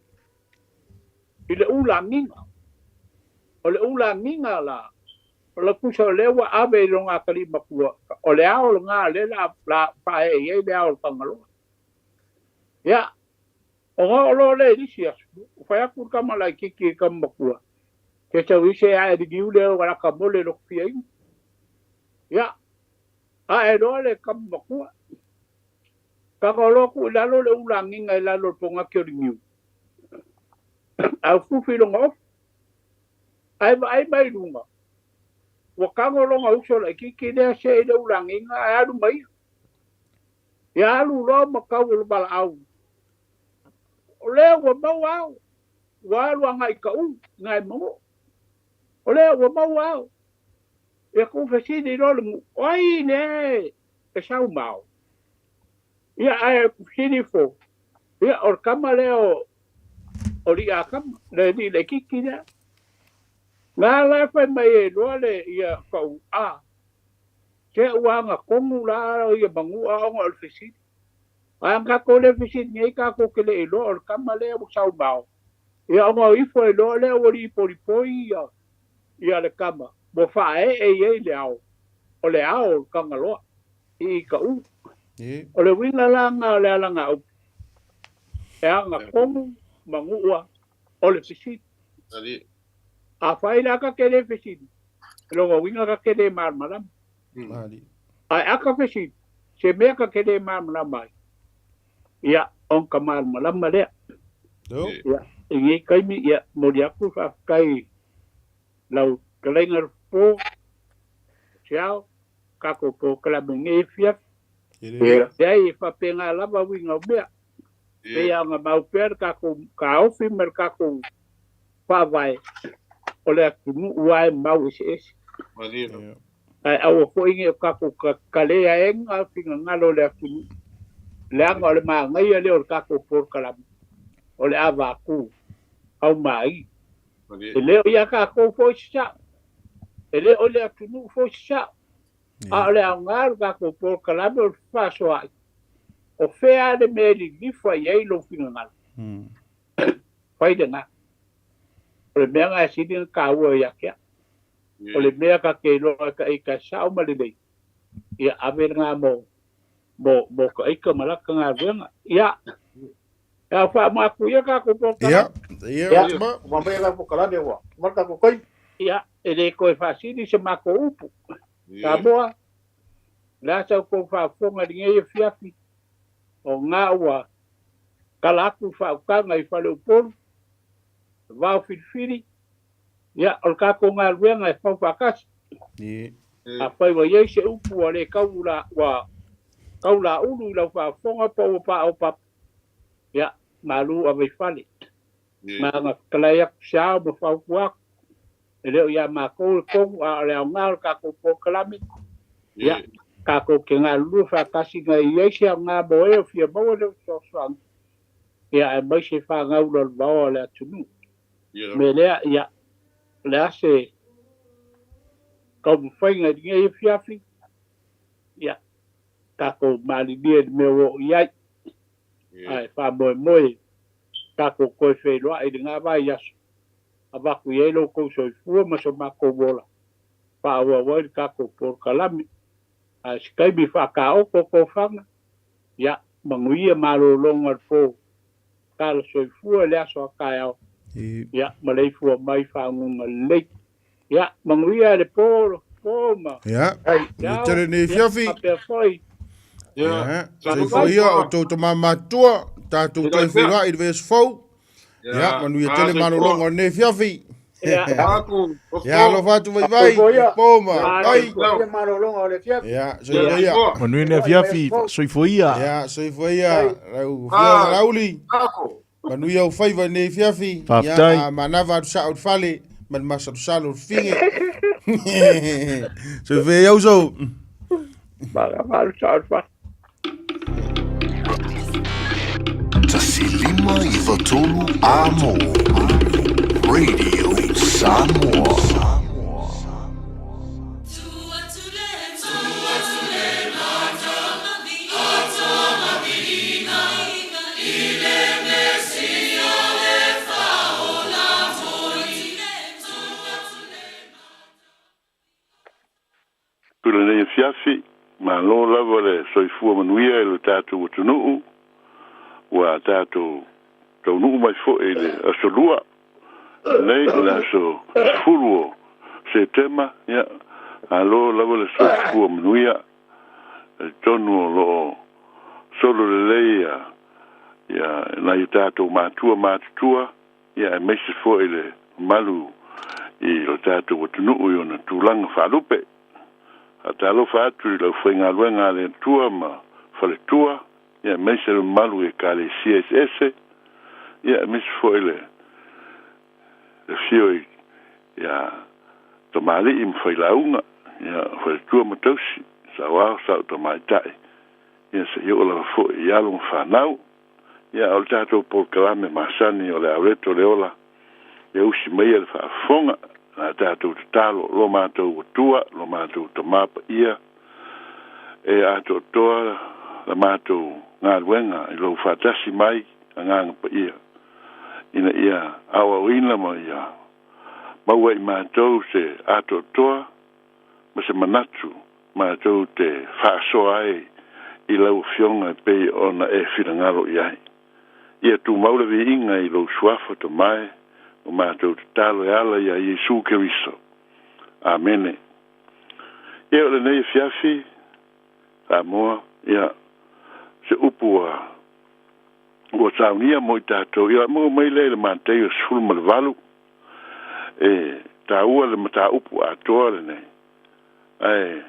V: i le ulagiga. O le ulagiga la, o le tusa o lea ua ave i lona atalii matua, o le ao lena lea la la faaee i ai le ao o le Tagaloa. Ia, ona oo loa lea i le isi aso, ua fai atu le tama laitiiti i le tama matua, Se tau i se ae liliu lea ua lata mo le loto fiaina. Ia, ae loa le tama matua. Tago loa tuu i lalo le ulagiga i lalo o le pogati o le niu. Ae ufufi i lona ofu. Ae vaai mai i luga, ua tago lona uso laitiiti lea see i le ulagiga ae alu ma ia. Ia alu loa ma tau o le valaau. O lea ua maua au. Ua alu agai i Kaʻū, i Gagaemauga. O lea ua maua au. Ia tuu fesili loa le nuu, o ai lea e sau ma ao? Ia ae fesili ifo, ia o le tama lea o o Liʻakama, le alii laitiiti lea. Na la e fai mai ai loa le ia Kaʻū, a, se ua agatonu la ia Manuʻa ona o le fesili. Ae a tatou le fesili nei tatou te le iloa o le tama lea ua sau ma ao. Ia ona ifo ai loa lea ua lipolipoi ia ia le tama ua faaee i ai le ao, o le ao o le Tagaloa i i Kaʻū. O le uiga la lena o le alagaupu, e agatonu Manuʻa o le fesili. Afai la ta te le fesili, o lona uiga ta te le malamalama. Ae a ka fesili, se mea ta te le malamalama ai, ia, ona ka malamalama lea. Ia, i lenei taimi, ia, momoli atu le faafetai i lau fetalaiga le Fofo, Seao, tatou polokalame i lenei afiafi. Leai, e faapena lava uiga o mea. Pei lava ona mau pea le tatou taofi ma le tatou faavae o le atunuu lava e mau eseese. Ae aua foi ne i o tatou kaleaina finagalo o le atunuu, leaga o le manaia lea o le tatou polokalame, o le avatu aumai. E le o ia tatou foi se sao, e le o le atunuu foi se sao, a o le aoga o le tatou polokalame o le fefaasoaai, o fea le mea e lilifa i ai lou finagalo, fai lena. O le mea lena e sili ona taua ia te au. O le mea ta te iloa e ita e sao ma lelei, ia ave lena mo mo mo ka ita ma lata galuega. Ia, ia faauma atu ia tatou polokalame.
T: Ia,
U: ia, ma mai la polokalame ua ma tatou taimi.
V: Ia, e le toe faasili se matou upu. Samoa, o le a sa outou faafofoga i lenei afiafi, o lena ua tala atu le faautaga i Faleupolu, le vao filifili, ia, o le tatou galuega e fau faatasi. Afai ua i ai se upu ua le tau la, ua tau laulu i lau faafofoga po ua paopapa, ia, malu ave i fale. Na ona fetalai atu se ao ma fautua atu, e le o ia matou le tonu, a o le aoga o le tatou polokalame, ia, tatou te galulue faatasi ina ia i ai se aoga mo e o fia maua le fesoasoani, ia, aemaise fanau lalovaoa o le atunuu. Mea lea, ia, o le a se taumafaiga i lenei afiafi, ia, tatou malilie i le mea ua oo i ai, ae faamoemoe tatou toe feiloai i lena vaiaso, avatu i ai lo outou soifua ma so matou ola, faaauau ai le tatou polokalame. Ae se taimi faataoto tofaga, ia, manuia malologa o le po, tala soifua i le aso a taeao, ia, maleifua mai faguga lelei. Ia, manuia le po, po ma
T: Ia,
V: Ciao.
T: tele nei
V: Ia,
T: fiafi.
V: faapea foi.
T: Ia, soifua ia o tou tama matutua, tatou toe feiloai i le vaiaso fou. Ia, manuia tele malologa o lenei fiafi.
V: Ia.
T: Ia, alofa atu vaivai, po ma ai.
U: Soifua malologa o le afiafi.
T: Ia, soifua ia.
I: Manuia le afiafi, soifua ia.
T: Ia, soifua ia, lau afioga Laauli. Manuia ou faiva i lenei afiafi.
I: Faafetai.
T: Ia, a manava atu sao i le fale, ma le masalosalo o le fige. Soifua ia uso.
V: Manava atu sao i le fale.
A: 1 5 93 Amo Radio Samoa.
F: atu i lenei afiafi, malo lava le soifua manuia i lo tatou atunuu, ua tatou taunuu mai foi i le aso Lua lenei o le aso 10 o Setema. Ia, malo lava le soifua manuia, talitonu o loo solo lelei ia nai o tatou matua matutua, ia aemaise foi le mamalu i lo tatou atunuu i ona tulaga faalupe. Faatalofa atu i le aufaigaluega a le Atua ma faletua, ia aemaise le mamalu i ekalesia eseese, ia aemaise foi le afio i ia tamalii ma failauga, ia faletua ma tausi, saoao sao tamaitai, ia seia oo lava foi i alo ma fanau. Ia o le tatou polokalame masani o le Auleto le Ola, ia usi maia le faafofoga na tatou tatalo lo matou Atua, lo matou Tamā paia, e atoatoa la matou galuega i lou faatasi mai Agaga Paia, ina ia aoaoina ma ia maua i matou se atoatoa ma se manatu matou te faasoa ai i lau Afioga e pei ona e finagalo i ai. Ia tumau le viiga i lou suafa Tama e, o matou tatalo e ala iā Iesu Keriso. Amene. Ia o lenei afiafi, Samoa, ia, se upu ua saunia mo i tatou, ia maua mai lea i le Mataio 18, e taua le mataupu atoa lenei, ae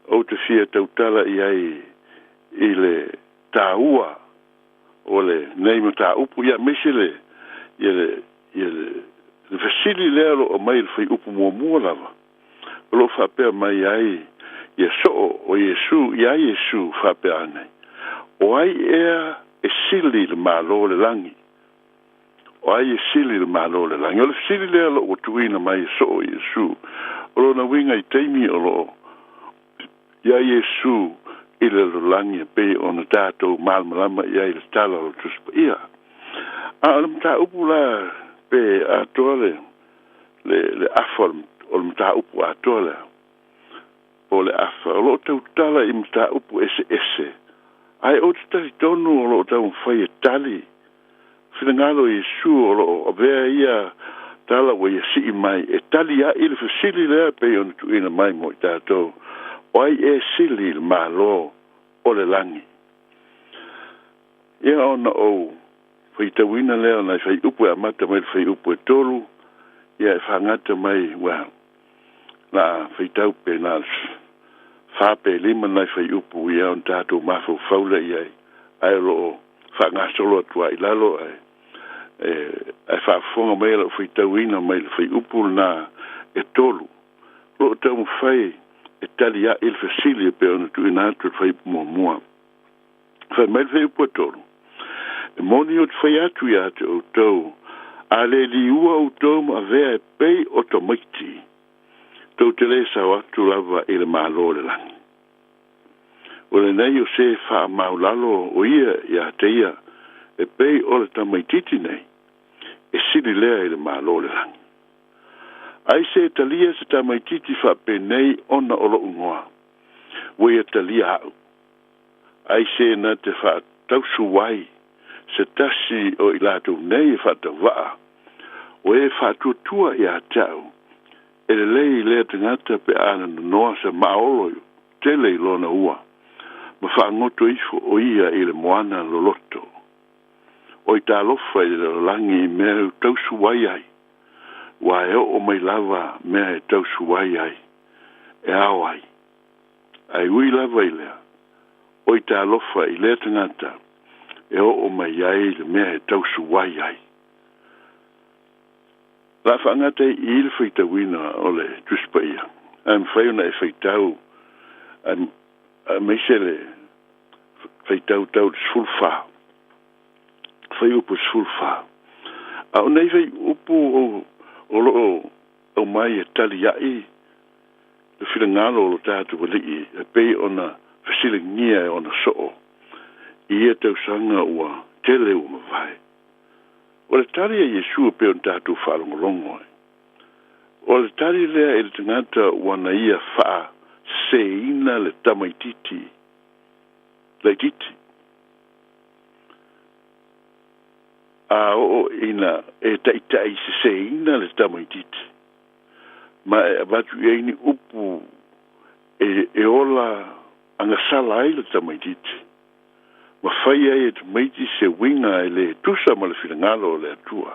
F: ou te fia tautala i ai i le taua o lenei mataupu, ia aemaise le ia le ia le le fesili lea o lo o aumai i le fuaiupu muamua lava, o lo o faapea mai ai ia soo o Iesu iā Iesu faapea ane, O ai ea e sili i le Malo o le lagi? O ai e sili i le Malo o le lagi? O le fesili lea o lo o ua tuuina mai e soo Iesu, o lona uiga i taimi o lo o iā Iesu i le lalolagi e pei ona tatou malamalama i ai i le tala o le Tusi Paia. A o le mataupu la pe atoa le le le afa o le mataupu atoa lea, po o le afa o lo o tautala i mataupu eseese, ae ou te talitonu o lo o taumafai e tali finagalo o Iesu o lo o avea ia tala ua ia sii mai e tali ai le fesili lea e pei ona tuuina mai mo i tatou, O ai ea e sili i le Malo o le lagi? Ia ona ou faitauina lea o nai fuaiupu e amata mai le fuaiupu e 3, ia e faagata mai, well, la faitau pe na o le 4 pe 5 nai fuaiupu ia ona tatou mafaufau lea i ai, ae o lo o faagasolo atu lava i lalo, ae ae faafofoga mai lau faitauina mai le fuaiupu lena e 3, o lo o taumafai e tali ai le fesili e pei ona tuuina atu i le fuaiupu muamua. Fai mai le fuaiupu e 3, E moni ou te fai atu iā te outou, a le liua outou ma avea e pei o tamaiti, tou te le sao atu lava i le Malo o le lagi. O lenei o se faamaulalo o ia iā te ia e pei o le tamaititi nei, e sili lea i le Malo o le lagi. Ai se talia se tamaititi faapenei ona o lo'u igoa, ua ia talia a'u. Ai se na te faatausu ai se tasi o i latou nei e faatauvaa, o e faatuatua iā te a'u, e lelei i lea tagata pe a na nonoa se maaolo tele i lona ua, ma faagoto ifo o ia i le moana loloto. Oi talofa i le lalolagi i mea e tausu ai ai, ua e oo mai lava mea e tausu ai ai, e ao ai. Ae ui lava i lea, oi talofa i lea tagata e oo mai ai le mea e tausu ai ai. La faagata ai i i le faitauina o le Tusi Paia, ae mafai ona e faitau aemaise le faitau tau le 14, fuaiupu 14. A o nei fuaiupu o lo o aumai e tali ai le finagalo o lo tatou Alii e pei ona fesiligia e ona soo i ia tausaga ua tele ua mavae. O le tali a Iesu e pei ona tatou faalogologo ai, o le tali lea i le tagata ua na ia faaseseina le tamaititi laititi. A oo ina e taʻitaʻi seseina le tamaititi ma e avatu i ai ni upu e, e ola agasala ai le tamaititi ma fai ai e tamaiti se uiga e lē tusa ma le finagalo o le Atua.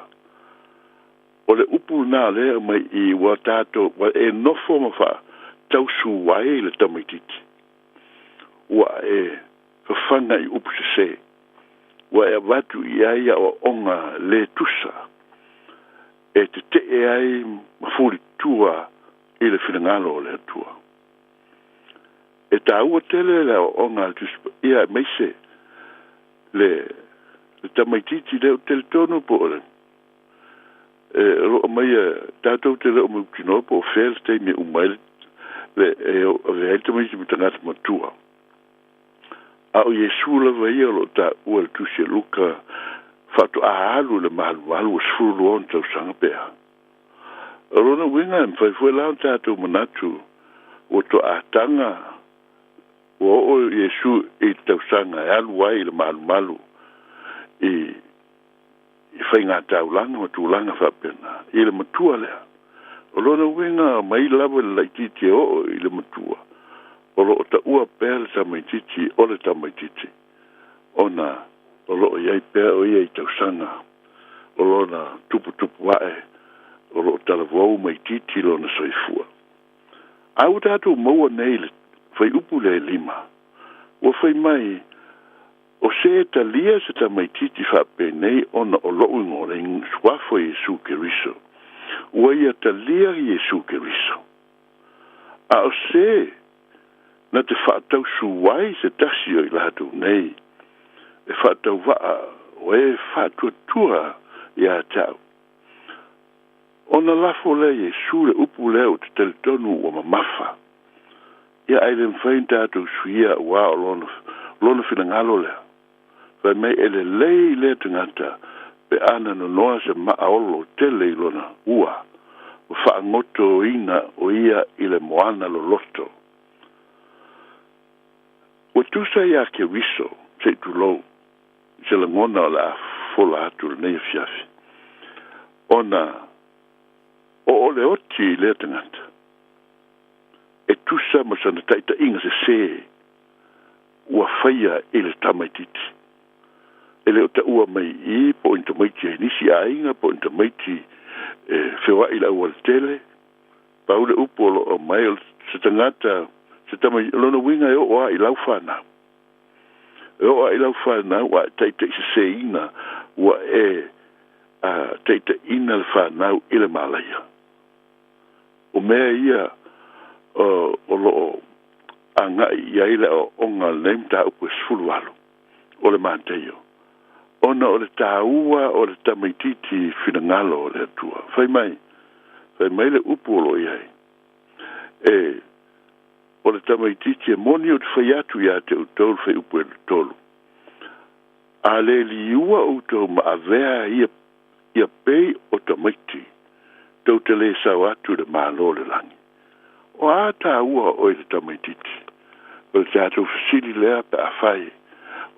F: O le upu lenā lea mai i ua tatou ua e nofo ma faatausū ai le tamaititi ua e fafaga i upu sesē ua e avatu i ai aʻoaʻoga lē tusa e teteʻe ai ma fulitua i le finagalo o le Atua. E tāua tele le aʻoaʻoga a le Tusi Paia aemaise le le tamaititi lea ou te talitonu po o le e o loo aumaia tatou te le o mautinoa po o fea le taimi e uma ai le le e avea ai le tamaiti ma tagata matua. A o Iesu lava ia o loo taua i le Tusi a Luka faatoa alu i le malumalu ua 12 ona tausaga pe a. O lona uiga e mafai foi la ona tatou manatu ua toaataga ua oo Iesu i le tausaga e alu ai i le malumalu i i faigataulaga ma tulaga faapena i le matua lea. O lona uiga mai lava i le laititi e oo i le matua o loo taua pea le tamaititi o le tamaititi ona o loo i ai pea o ia i tausaga o lona tuputupu ae o loo talavou ma itiiti lona soifua. A ua tatou maua nei le fuaiupu lea e lima, ua fai mai, O se e talia se tamaititi faapenei ona o loʻu igoa, le suafa o Iesu Keriso, ua ia talia Iesu Keriso. A o se na te faatausū ai se tasi o i latou nei, e faatauvaa o e faatuatua iā te au. Ona lafo lea Iesu le upu lea ou te talitonu ua mamafa. Ia ae le mafai ona tatou suia auā o lona, lona finagalo lea. Fai mai e lelei lea tagata pe a na nonoa se maa olo tele i lona ua, ma faagotoina o ia i le moana loloto. Ua tusa iā Keriso, se i tulou, i se lagona o le a fola atu lenei afiafi, ona oo le oti i lea tagata, e tusa ma sana taʻitaʻiga sesē ua faia i le tamaititi. E le o taua mai i i po o ni tamaiti a nisi aiga po o ni tamaiti e feoaʻi i le aualatele. Pau le upu o lo o aumai o se tagata, se tamaiti, o lona uiga e oo lava i lau fanau. E oo lava i lau fanau a e taʻitaʻiseseina ua e taʻitaʻina le fanau i le malaia. O mea ia o loo agai i ai le aoaoga o lenei mataupu e 18 o le Mataio, ona o le tāua o le tamaititi finagalo o le Atua. Fai mai, fai mai le upu o lo o i ai, e o le tamaititi e moni ou te fai atu iā te outou le fuaiupu e 3, A le liua outou ma avea ia ia pei o tamaiti, tou te lē sao atu i le Malo o le lagi. O a tāua oe le tamaititi? O le tatou fesili lea pe afai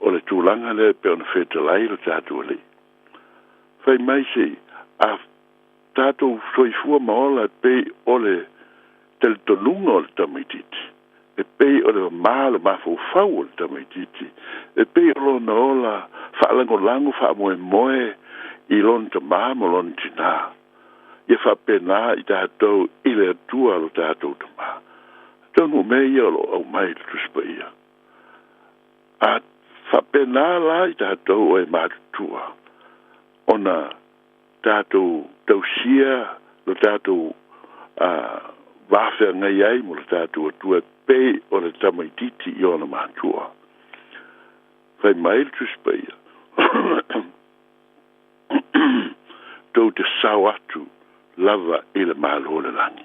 F: o le tulaga lea e pei ona fetalai lo tatou Alii. Fai mai se i a tatou soifua ma ola e pei o le talitonuga o le tamaititi, e pei o le mamā o le mafaufau o le tamaititi, e pei o lona ola faalagolago faamoemoe i lona tamā ma lona tinā. Ia faapena i tatou i le Atua lo tatou Tamā. Atonu o mea ia o lo o aumai i le Tusi Paia. A faapena la i tatou o e matutua ona tatou tausia lo tatou va feagai ai ma lo tatou Atua e pei o le tamaititi i ona matua. Fai mai le Tusi Paia, Tou te sao atu lava i le Malo o le lagi.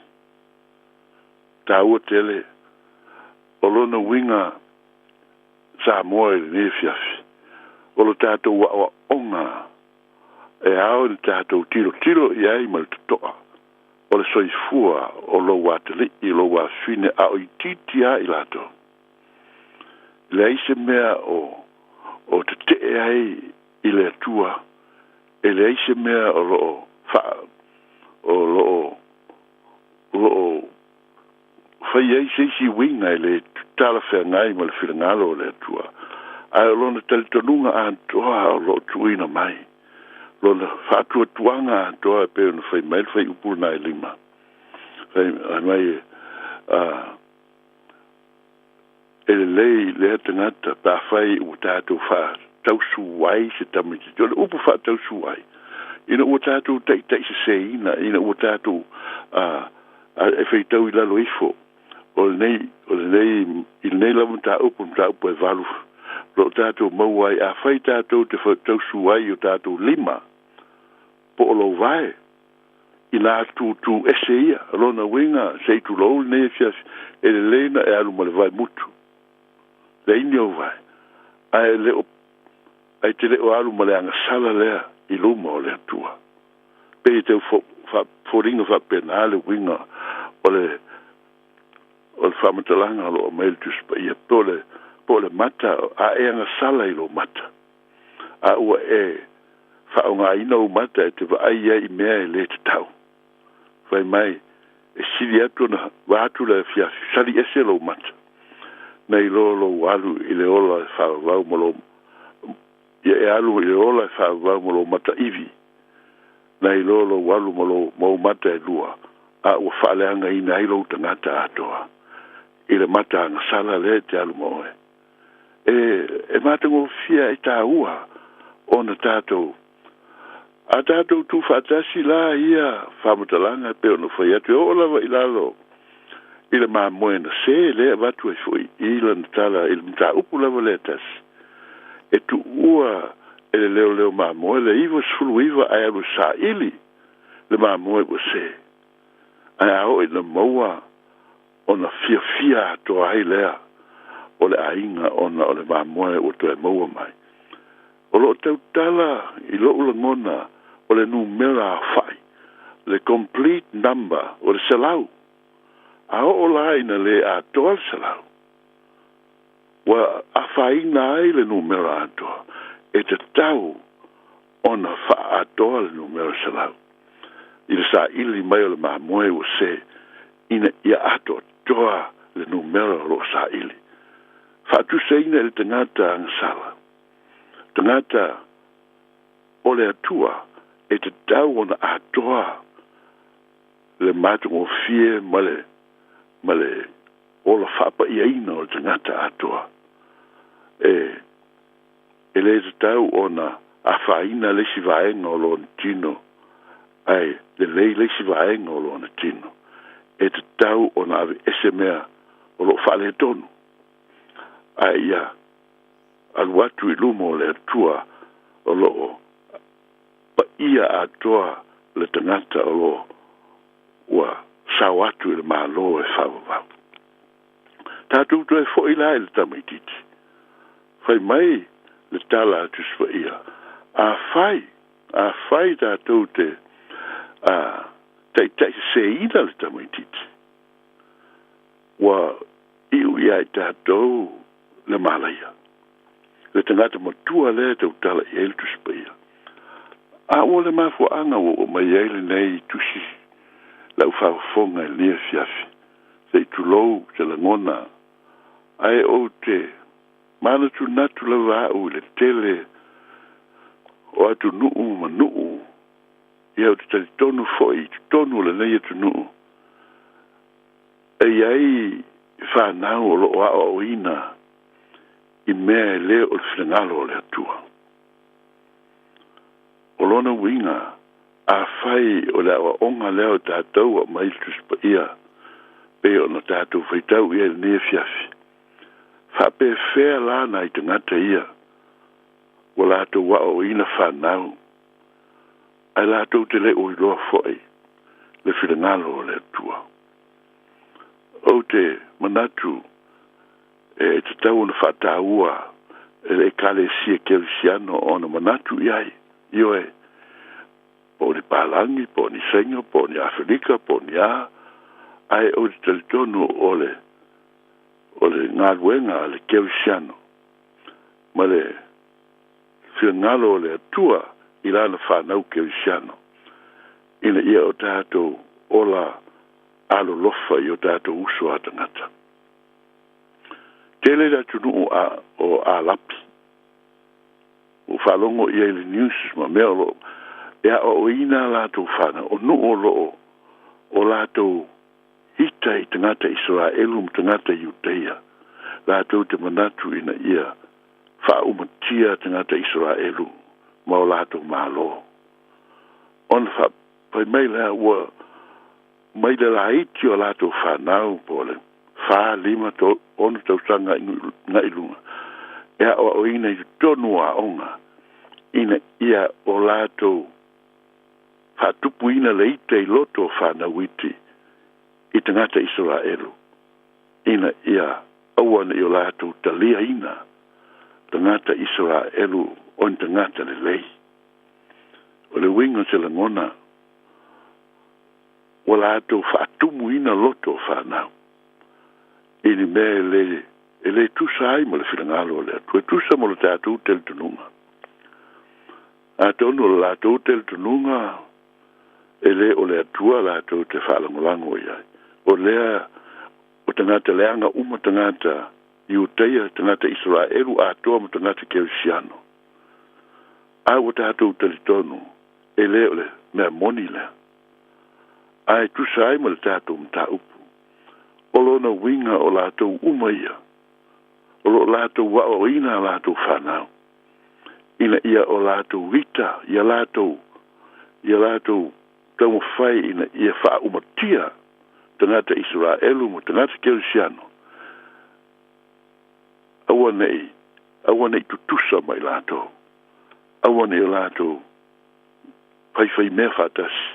F: Tāua tele o lona uiga Samoa i lenei afiafi, o lo tatou aoaoga e ao i le tatou tilotilo i ai ma le totoa. o le soifua o lou atali'i lou afine a o itiiti a i latou. Leai se mea o o tete'e ai i le Atua, e leai se mea o loo fa o loo o loo fai ai se isi uiga e le talafeagai ma le finagalo o le Atua, ae o lona talitonuga atoa o loo tuuina mai, lona faatuatuaga atoa e pei ona fai mai le fuaiupu lena e 5. Fai mai e lelei lea tagata pe afai ua tatou faatausu ai se tamaitiiti. O le upu faatausu ai, ina ua tatou taitaiseseina, ina ua tatou e faitau i lalo ifo o lenei o lenei i lenei lava mataupu, mataupu e 8 lo tatou maua ai, afai tatou te faatausu ai i o tatou lima po o lou vae, ina tūtū ese ia. Lona uiga se i tulou lenei afiafi, e lelei na e alu ma le vae mutu le ini o vae, ae le o ai te le o alu ma le agasala lea i luma o le Atua. Pe te foliga faapena le uiga o le faamatalaga o loo mai le Tusi Paia, po o le mata a e agasala i lou mata, a ua e faaaogāina ou mata e te vaai ai i mea e lē tatau. Fai mai e sili atu ona vaatu le afiafi sali ese lou mata nei lo lou alu i le ola e faavavau ma lou ia e alu i le ola e faavavau ma lou mata ivi, nei lo lou alu ma lou mau mata e lua, a ua faaleagaina ai lou tagata atoa i le mata agasala lea e te alu ma oe. E matagofie e tāua ona tatou a tatou tuufaatasi la ia faamatalaga e pei ona fai atu e oo lava i lalo i le mamoe na se lea avatu ai fo'i i lana tala i le mataupu lava lea tasi e tuua e le leoleo mamoe le 99 ae alu saili le mamoe ua se, ae a oo ina maua ona fiafia atoa ai lea o le aiga ona o le mamoe ua toe maua mai. O loo tautala i lo'u lagona o le numera aofa'i, le complete number o le 100. A oo la ina lē atoa le 100, ua afaina ai le numera atoa, e tatau ona faaatoa le numera 100 i le saili mai o le mamoe ua se, ina ia atoatoa le numera o loo saili. Faatusaina i le tagata agasala, tagata o le Atua, e tatau ona atoa le matagofie ma le ola faapaiaina o le tagata atoa. E lē tatau ona afaina le isi vaega o lona tino, ae lelei le isi vaega o lona tino. E tatau ona ave ese mea o loo faaletonu, ae ia alu atu i luma o le Atua o loo paia atoa le tagata o loo ua sao atu i le Mālō e faavavau. Tatou toe fo'i la i le tamaitiiti. Fai mai le tala a Tusi Paia, afai tatou te taitaiseseina le tamaitiiti, ua iu ia i tatou le malaia, le tagata matua lea e tautala i ai le Tusi Paia. A ua le mafuaaga ua oo mai ai lenei tusi lau faafofoga i lenei afiafi, se i tulou se lagona, ae ou te manatunatu lava a'u i le tele o atunuu ma nuu, ia ou te talitonu fo'i i totonu o lenei atunuu e iai fanau o loo aoaoina i mea e lē o le finagalo o le Atua. O lona uiga, afai o le aoaoga lea o tatou aumai le Tusi Paia pei ona tatou faitau ia i lenei afiafi, faapefea la nai tagata ia ua latou aoaoina fanau, ae latou te le o iloa fo'i le finagalo o le Atua. Ou te manatu e tatau ona faataua e le Ekalesia Kerisiano ona manatu i ai ioe. Po o ni palagi po o ni saiga po o ni afelika po o ni a ae ou te talitonu o le o le galuega a le kerisiano ma le finagalo o le Atua i lana fanau kerisiano ina ia o tatou ola alolofa i o tatou uso a tagata. Tele le atunuu a o Alapi ua faalogo i ai i le news ma mea o loo e aoaoina a latou fanau o nuu o loo o latou ita i tagata Isaraelu ma tagata Iuteia latou te manatu ina ia faaumatia tagata Isaraelu ma o latou Malo. Ona fai mai lea ua mai le laiti o latou fanau po o le 4, 5, 6 tausaga agai i luga e aoaoina i totonu o aoga ina ia o latou faatupuina le ita i loto o fanau iti i tagata Isaraelu ina ia aua ne i o latou taliaina tagata Isaraelu o ni tagata lelei. O le uiga o se lagona ua latou faatumuina loto o fanau i ni mea e lē e lē tusa ai ma le finagalo o le Atua, e tusa ma lo tatou talitonuga. Atonu o le latou talitonuga e lē o le Atua latou te faalagolago i ai. O lea o tagata leaga uma, tagata Iutaia, tagata Isaraelu atoa ma tagata Kerisiano. A ua tatou talitonu e lē o le mea moni lea, ae tusa ai ma le tatou mataupu. O lona uiga o latou uma ia o loo latou aoaoina a latou fanau ina ia o latou ita ia latou ia latou taumafai ina ia faaumatia tagata Isaraelu ma tagata Kerisiano aua nei aua nei tutusa ma i latou aua nei o latou faifaimea faatasi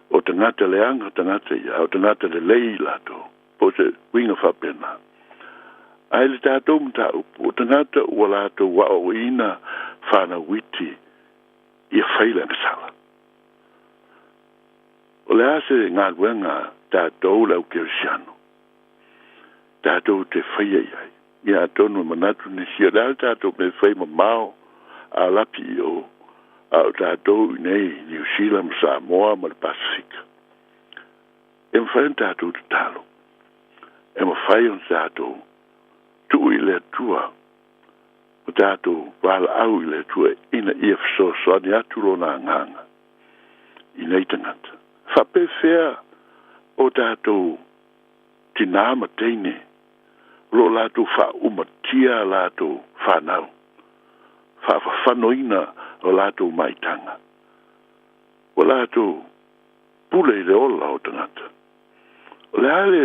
F: o tagata leaga tagata ia a o tagata lelei i latou po o se uiga faapena. Ae le tatou mataupu o tagata ua latou aoaoina fanau iti ia fai le agasala. O le a se galuega a tatou le au kerisiano tatou te faia i ai? Ia atonu e manatu nisi o le a le tatou mea e fai mamao a lapi i o a o tatou i nei Niu Sila ma Samoa ma le Pasefika. E mafai ona tatou tatalo. E mafai ona tatou tuu i le Atua ma tatou valaau i le Atua ina ia fesoasoani atu Lona Agaga i nei tagata. Faapefea o tatou tinā ma teine o lo o latou faaumatia a latou fanau, faafafanoina o latou maitaga, ua latou pule i le ola o tagata. O le a le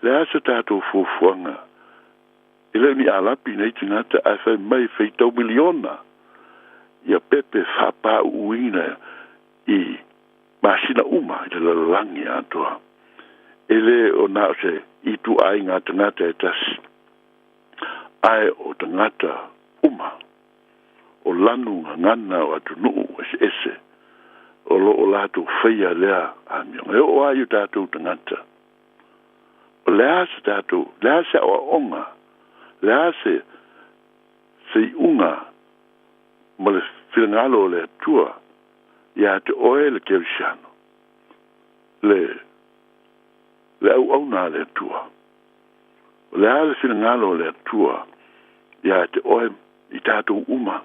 F: le a se tatou fuafuaga e le o ni alapi nei tagata ae fai mai faitau miliona ia pepe faapāuuina i masina uma i le lalolagi atoa. E lē o na o se ituaiga tagata e tasi, ae o tagata uma o lanu gagana o atunuu eseese o lo o latou faia lea amioga. E oo lava i o tatou tagata, o le a se tatou, le a se aoaoga, le a se se iuga ma le finagalo o le Atua ia te oe le Kerisiano, le le auauna a le Atua. O le a le finagalo o le Atua ia te oe i tatou uma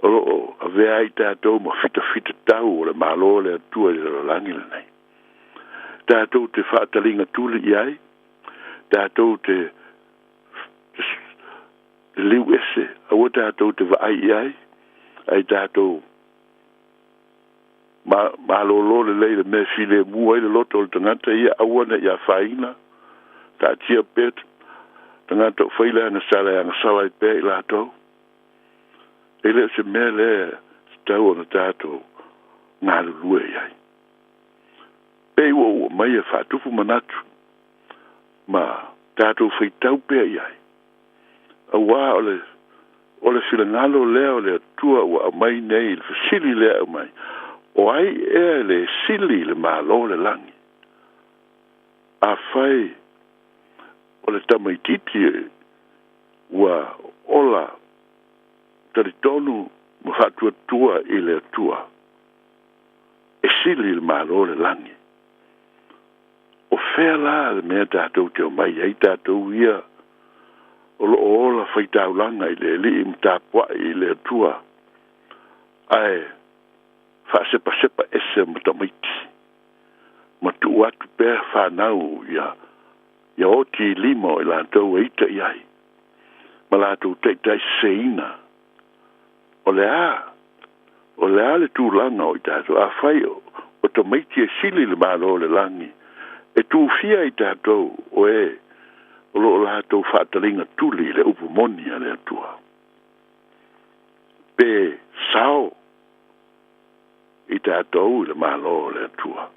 F: o lo o avea ai tatou ma fitafitatau o le Malo o le Atua i le lalolagi lenei. Tatou te faataliga tuli i ai, tatou te liu ese, aua tatou te vaai i ai, ae tatou malōlō lelei le mea e filemu ai le loto o le tagata ia, aua ne i afaina, taatia pea tagata o fai le agasala e agasala ai pea i latou. E le o se mea lea e tatau ona tatou galulue i ai. Pei ua ou aumaia e faatupu manatu ma tatou faitau pea i ai, auā o le O le finagalo lea o le Atua ua aumai nei i le fesili lea e aumai, O ai ea e le sili i le Malo o le lagi? Afai o le tamaitiiti ua ola talitonu ma faatuatua i le Atua, e sili i le Malo o le lagi. O fea la le mea tatou te omai ai tatou ia o lo o ola faitaulaga i le Alii ma tapuai i le Atua, ae faasepasepa ese ma tamaiti, ma tuu atu pea fanau ia ia oti i lima o i latou e ita i ai, ma latou taitaiseseina? O le a? O le a le tulaga o i tatou? Afai o tamaiti e sili i le Malo o le lagi, e tufia i tatou o e o lo o latou faataliga tuli i le upu moni a le Atua, pe sao i tatou i le Malo o le Atua?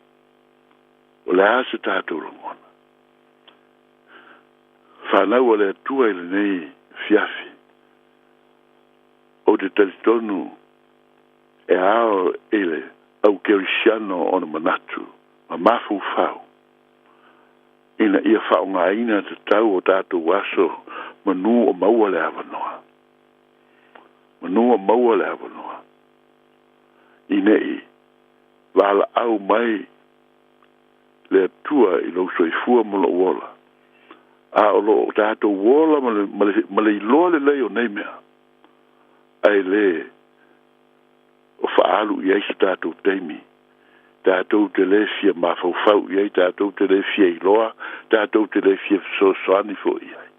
F: O le a se tatou lagona? Fanau a le Atua i lenei afiafi, ou te talitonu e ao i le au kerisiano ona manatu ma mafaufau ina ia faaaogaina tatau o tatou aso manu o maua le avanoa. Manu o maua le avanoa. I nei valaau mai le Atua i lou soifua ma lou ola, a o lo o tatou ola ma le iloa lelei o nei mea, ae le o faaalu i ai se tatou taimi, tatou te le fia mafaufau i ai, tatou te le fia iloa, tatou te le fia fesoasoani foi i ai.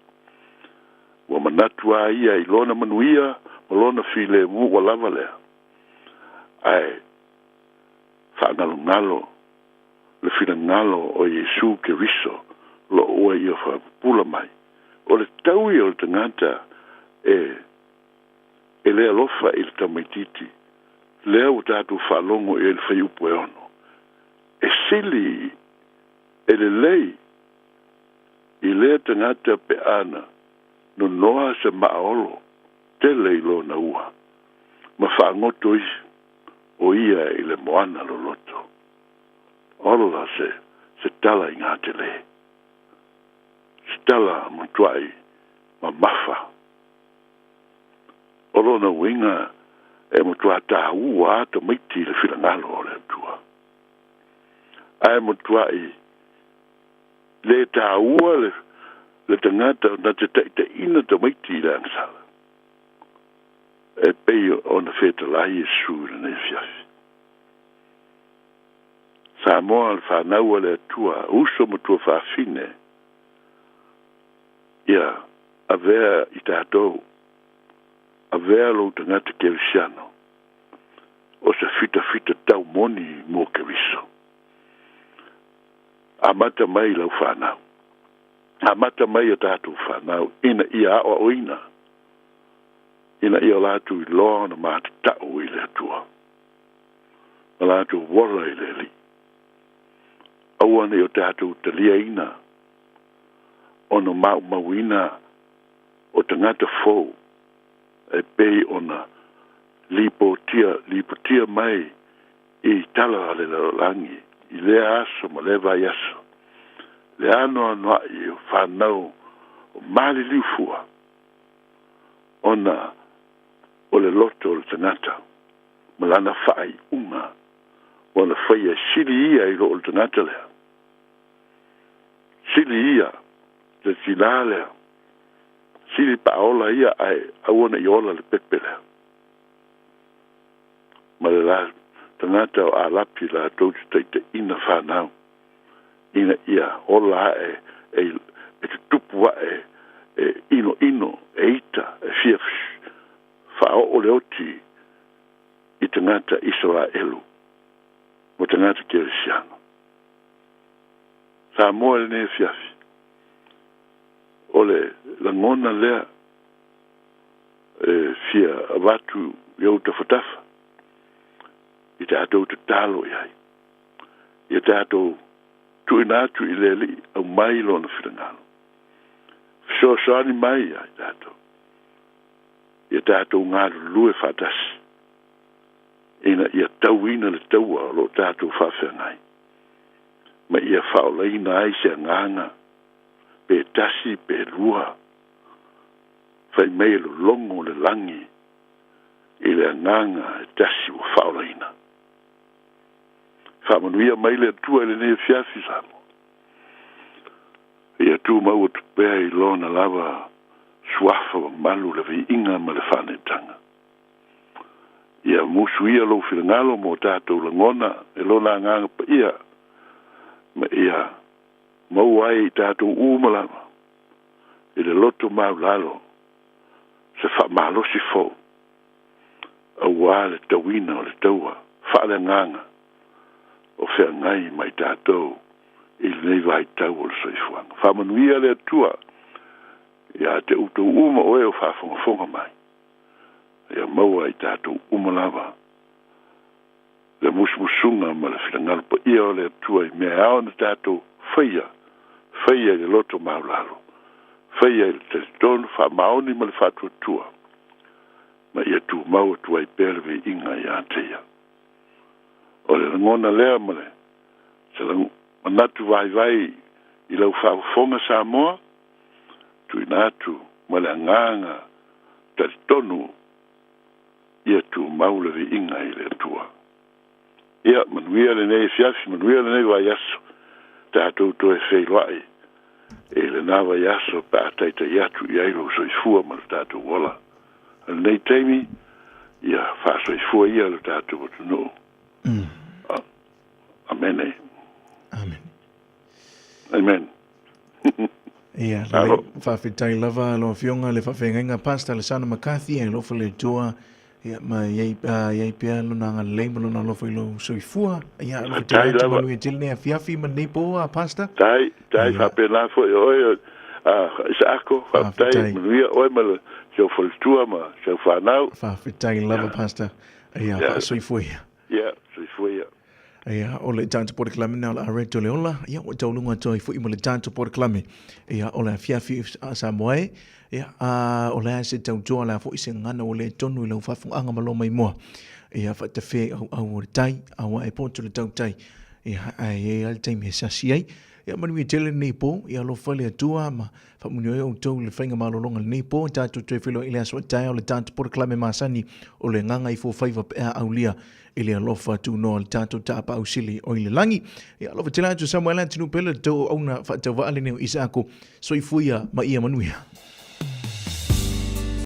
F: Ua manatu a ia i lona manuia ma lona filemu ua lava lea, ae faangalongalo le finagalo o Iesu Keriso lo ua ia faapupula mai. O le taui o le tagata e le alofa i le tamaitiiti, lea ua tatou faalogo i ai i le fuaiupu e 6, e sili e lelei i lea tagata pe ana nonoa se maaolo tele i lona ua, ma faagoto isi o ia i le moana loloto. Ola se tala i ngā tele. Se tala matuai mamafa. O lona uiga e matua tāua a tamaiti i le finagalo o le Atua. Ae matuai le tāua le tagata na te taitaiina tamaiti i le agasala. E pei ona fetalai Iesu i lenei afiafi. Samoa le fanau a le Atua, uso ma tuafafine, ia avea i tatou, avea lou tagata kerisiano, o se fitafita tau moni mo Keriso. Amata mai lau fanau, amata mai a tatou fanau, ina ia aoaoina, ina ia o latou iloa ona matatau i le Atua, ma latou ola i le Alii. Aua nei o tatou taliaina ona maumauina o tagata fou e pei ona lipotia mai i tala a le lalolagi i lea aso ma lea vaiaso, le anoanoai o fanau o maliliu fua ona o le loto o le tagata ma lana faaiuga ua na faia e sili ia i loo le tagata lea, sili ia le tinā lea, sili paaola ia ae aua nei ola le pepe lea. Ma le la tagata o alapi latou te taitaiina fanau ina ia ola ae e tutupu ae e inoino e ita e fia faaoo le oti i tagata Isaraelu ma tagata kerisiano. Samoa i lenei afiafi, o le lagona lea e fia avatu i ou tafatafa i tatou tatalo i ai, ia tatou tuuina atu i le Alii aumai lona finagalo, fesoasoani mai ai tatou. Ia tatou galulue faatasi ina ia tauina le taua o lo o tatou faafeagai, ma ia faaolaina ai se agaga, pe tasi pe lua, fai mai e lologo le lagi i le agaga e tasi ua faaolaina. Faamanuia mai le Atua i lenei afiafi, Samoa. Ia tumau atu pea i Lona lava suafa mamalu le viiga ma le faaneetaga. Ia musu ia lou finagalo mo tatou lagona e Lona Agaga Paia, ma ia maua ai i tatou uma lava i le loto maulalo se faamalosi fou auā le tauina o le taua faaleagaga o feagai ma i tatou i lenei vaitau o le soifuaga. Faamanuia le Atua ia te outou uma o e o faafogafoga mai, ia maua i tatou uma lava le musumusuga ma le finagalo paia o le Atua i mea e ao ona tatou faia, faia i le loto maulalo, faia i le talitonu faamaoni ma le faatuatua, ma ia tumau atu ai pea le viiga ia te Ia. O le lagona lea ma le se manatu vaivai i lau faafofoga Samoa, tuuina atu ma le agaga talitonu ia tumau le viiga i le Atua. Ia manuia lenei afiafi, manuia lenei vaiaso, tatou toe feiloai i lena vaiaso pe a taitai atu i ai lou soifua ma lo tatou ola. O lenei taimi, ia faasoifua ia lo tatou atunuu. Amene.
I: Amen.
F: Amen.
I: Ia, lelei, faafetai lava lau Afioga le faafeagaiga Pastor Alessandro McCarthy, e alofa le Atua, ia, ma iai, iai pea lona agalelei ma lona alofa i lou soifua. Ia, alofa tele atu manuia tele nei afiafi ma lenei po, a Pastor.
F: Tai, tai, faapena foi o oe, Isaako, faafetai, manuia oe ma le si ou faletua ma si au fanau.
I: Faafetai lava, Pastor. Ia, faasoifua ia.
F: Ia, soifua ia.
I: Ia, o le tatou polokalame na o le Areto le Ola. Ia, ua tauluga atu ai foi ma le tatou polokalame. Ia, o le afiafi a Samoa e. Ia, a, o le a se tautoa, o le a foi se gagana ua le tonu i lau faafogaaga ma lou maimoa. Ia, faatafea i auau o le tai, aua e poto le tautai. Ia, ae i ai lava le taimi e sasi ai. Ia, manuia tele lenei po. Ia, alofa le Atua ma Faamanuia ai outou i le faiga malologa i lenei po, tatou toe feiloai i le aso a taeao le tatou polokalame masani o le Gagaifofaiva pe a aulia i le alofa tunoa o le tatou Tapaau Sili o i le lagi. Ia alofa tele atu Samuel atunuu pele le tou auauna faatauvaa lenei o Isaako. Soifua ia ma ia manuia.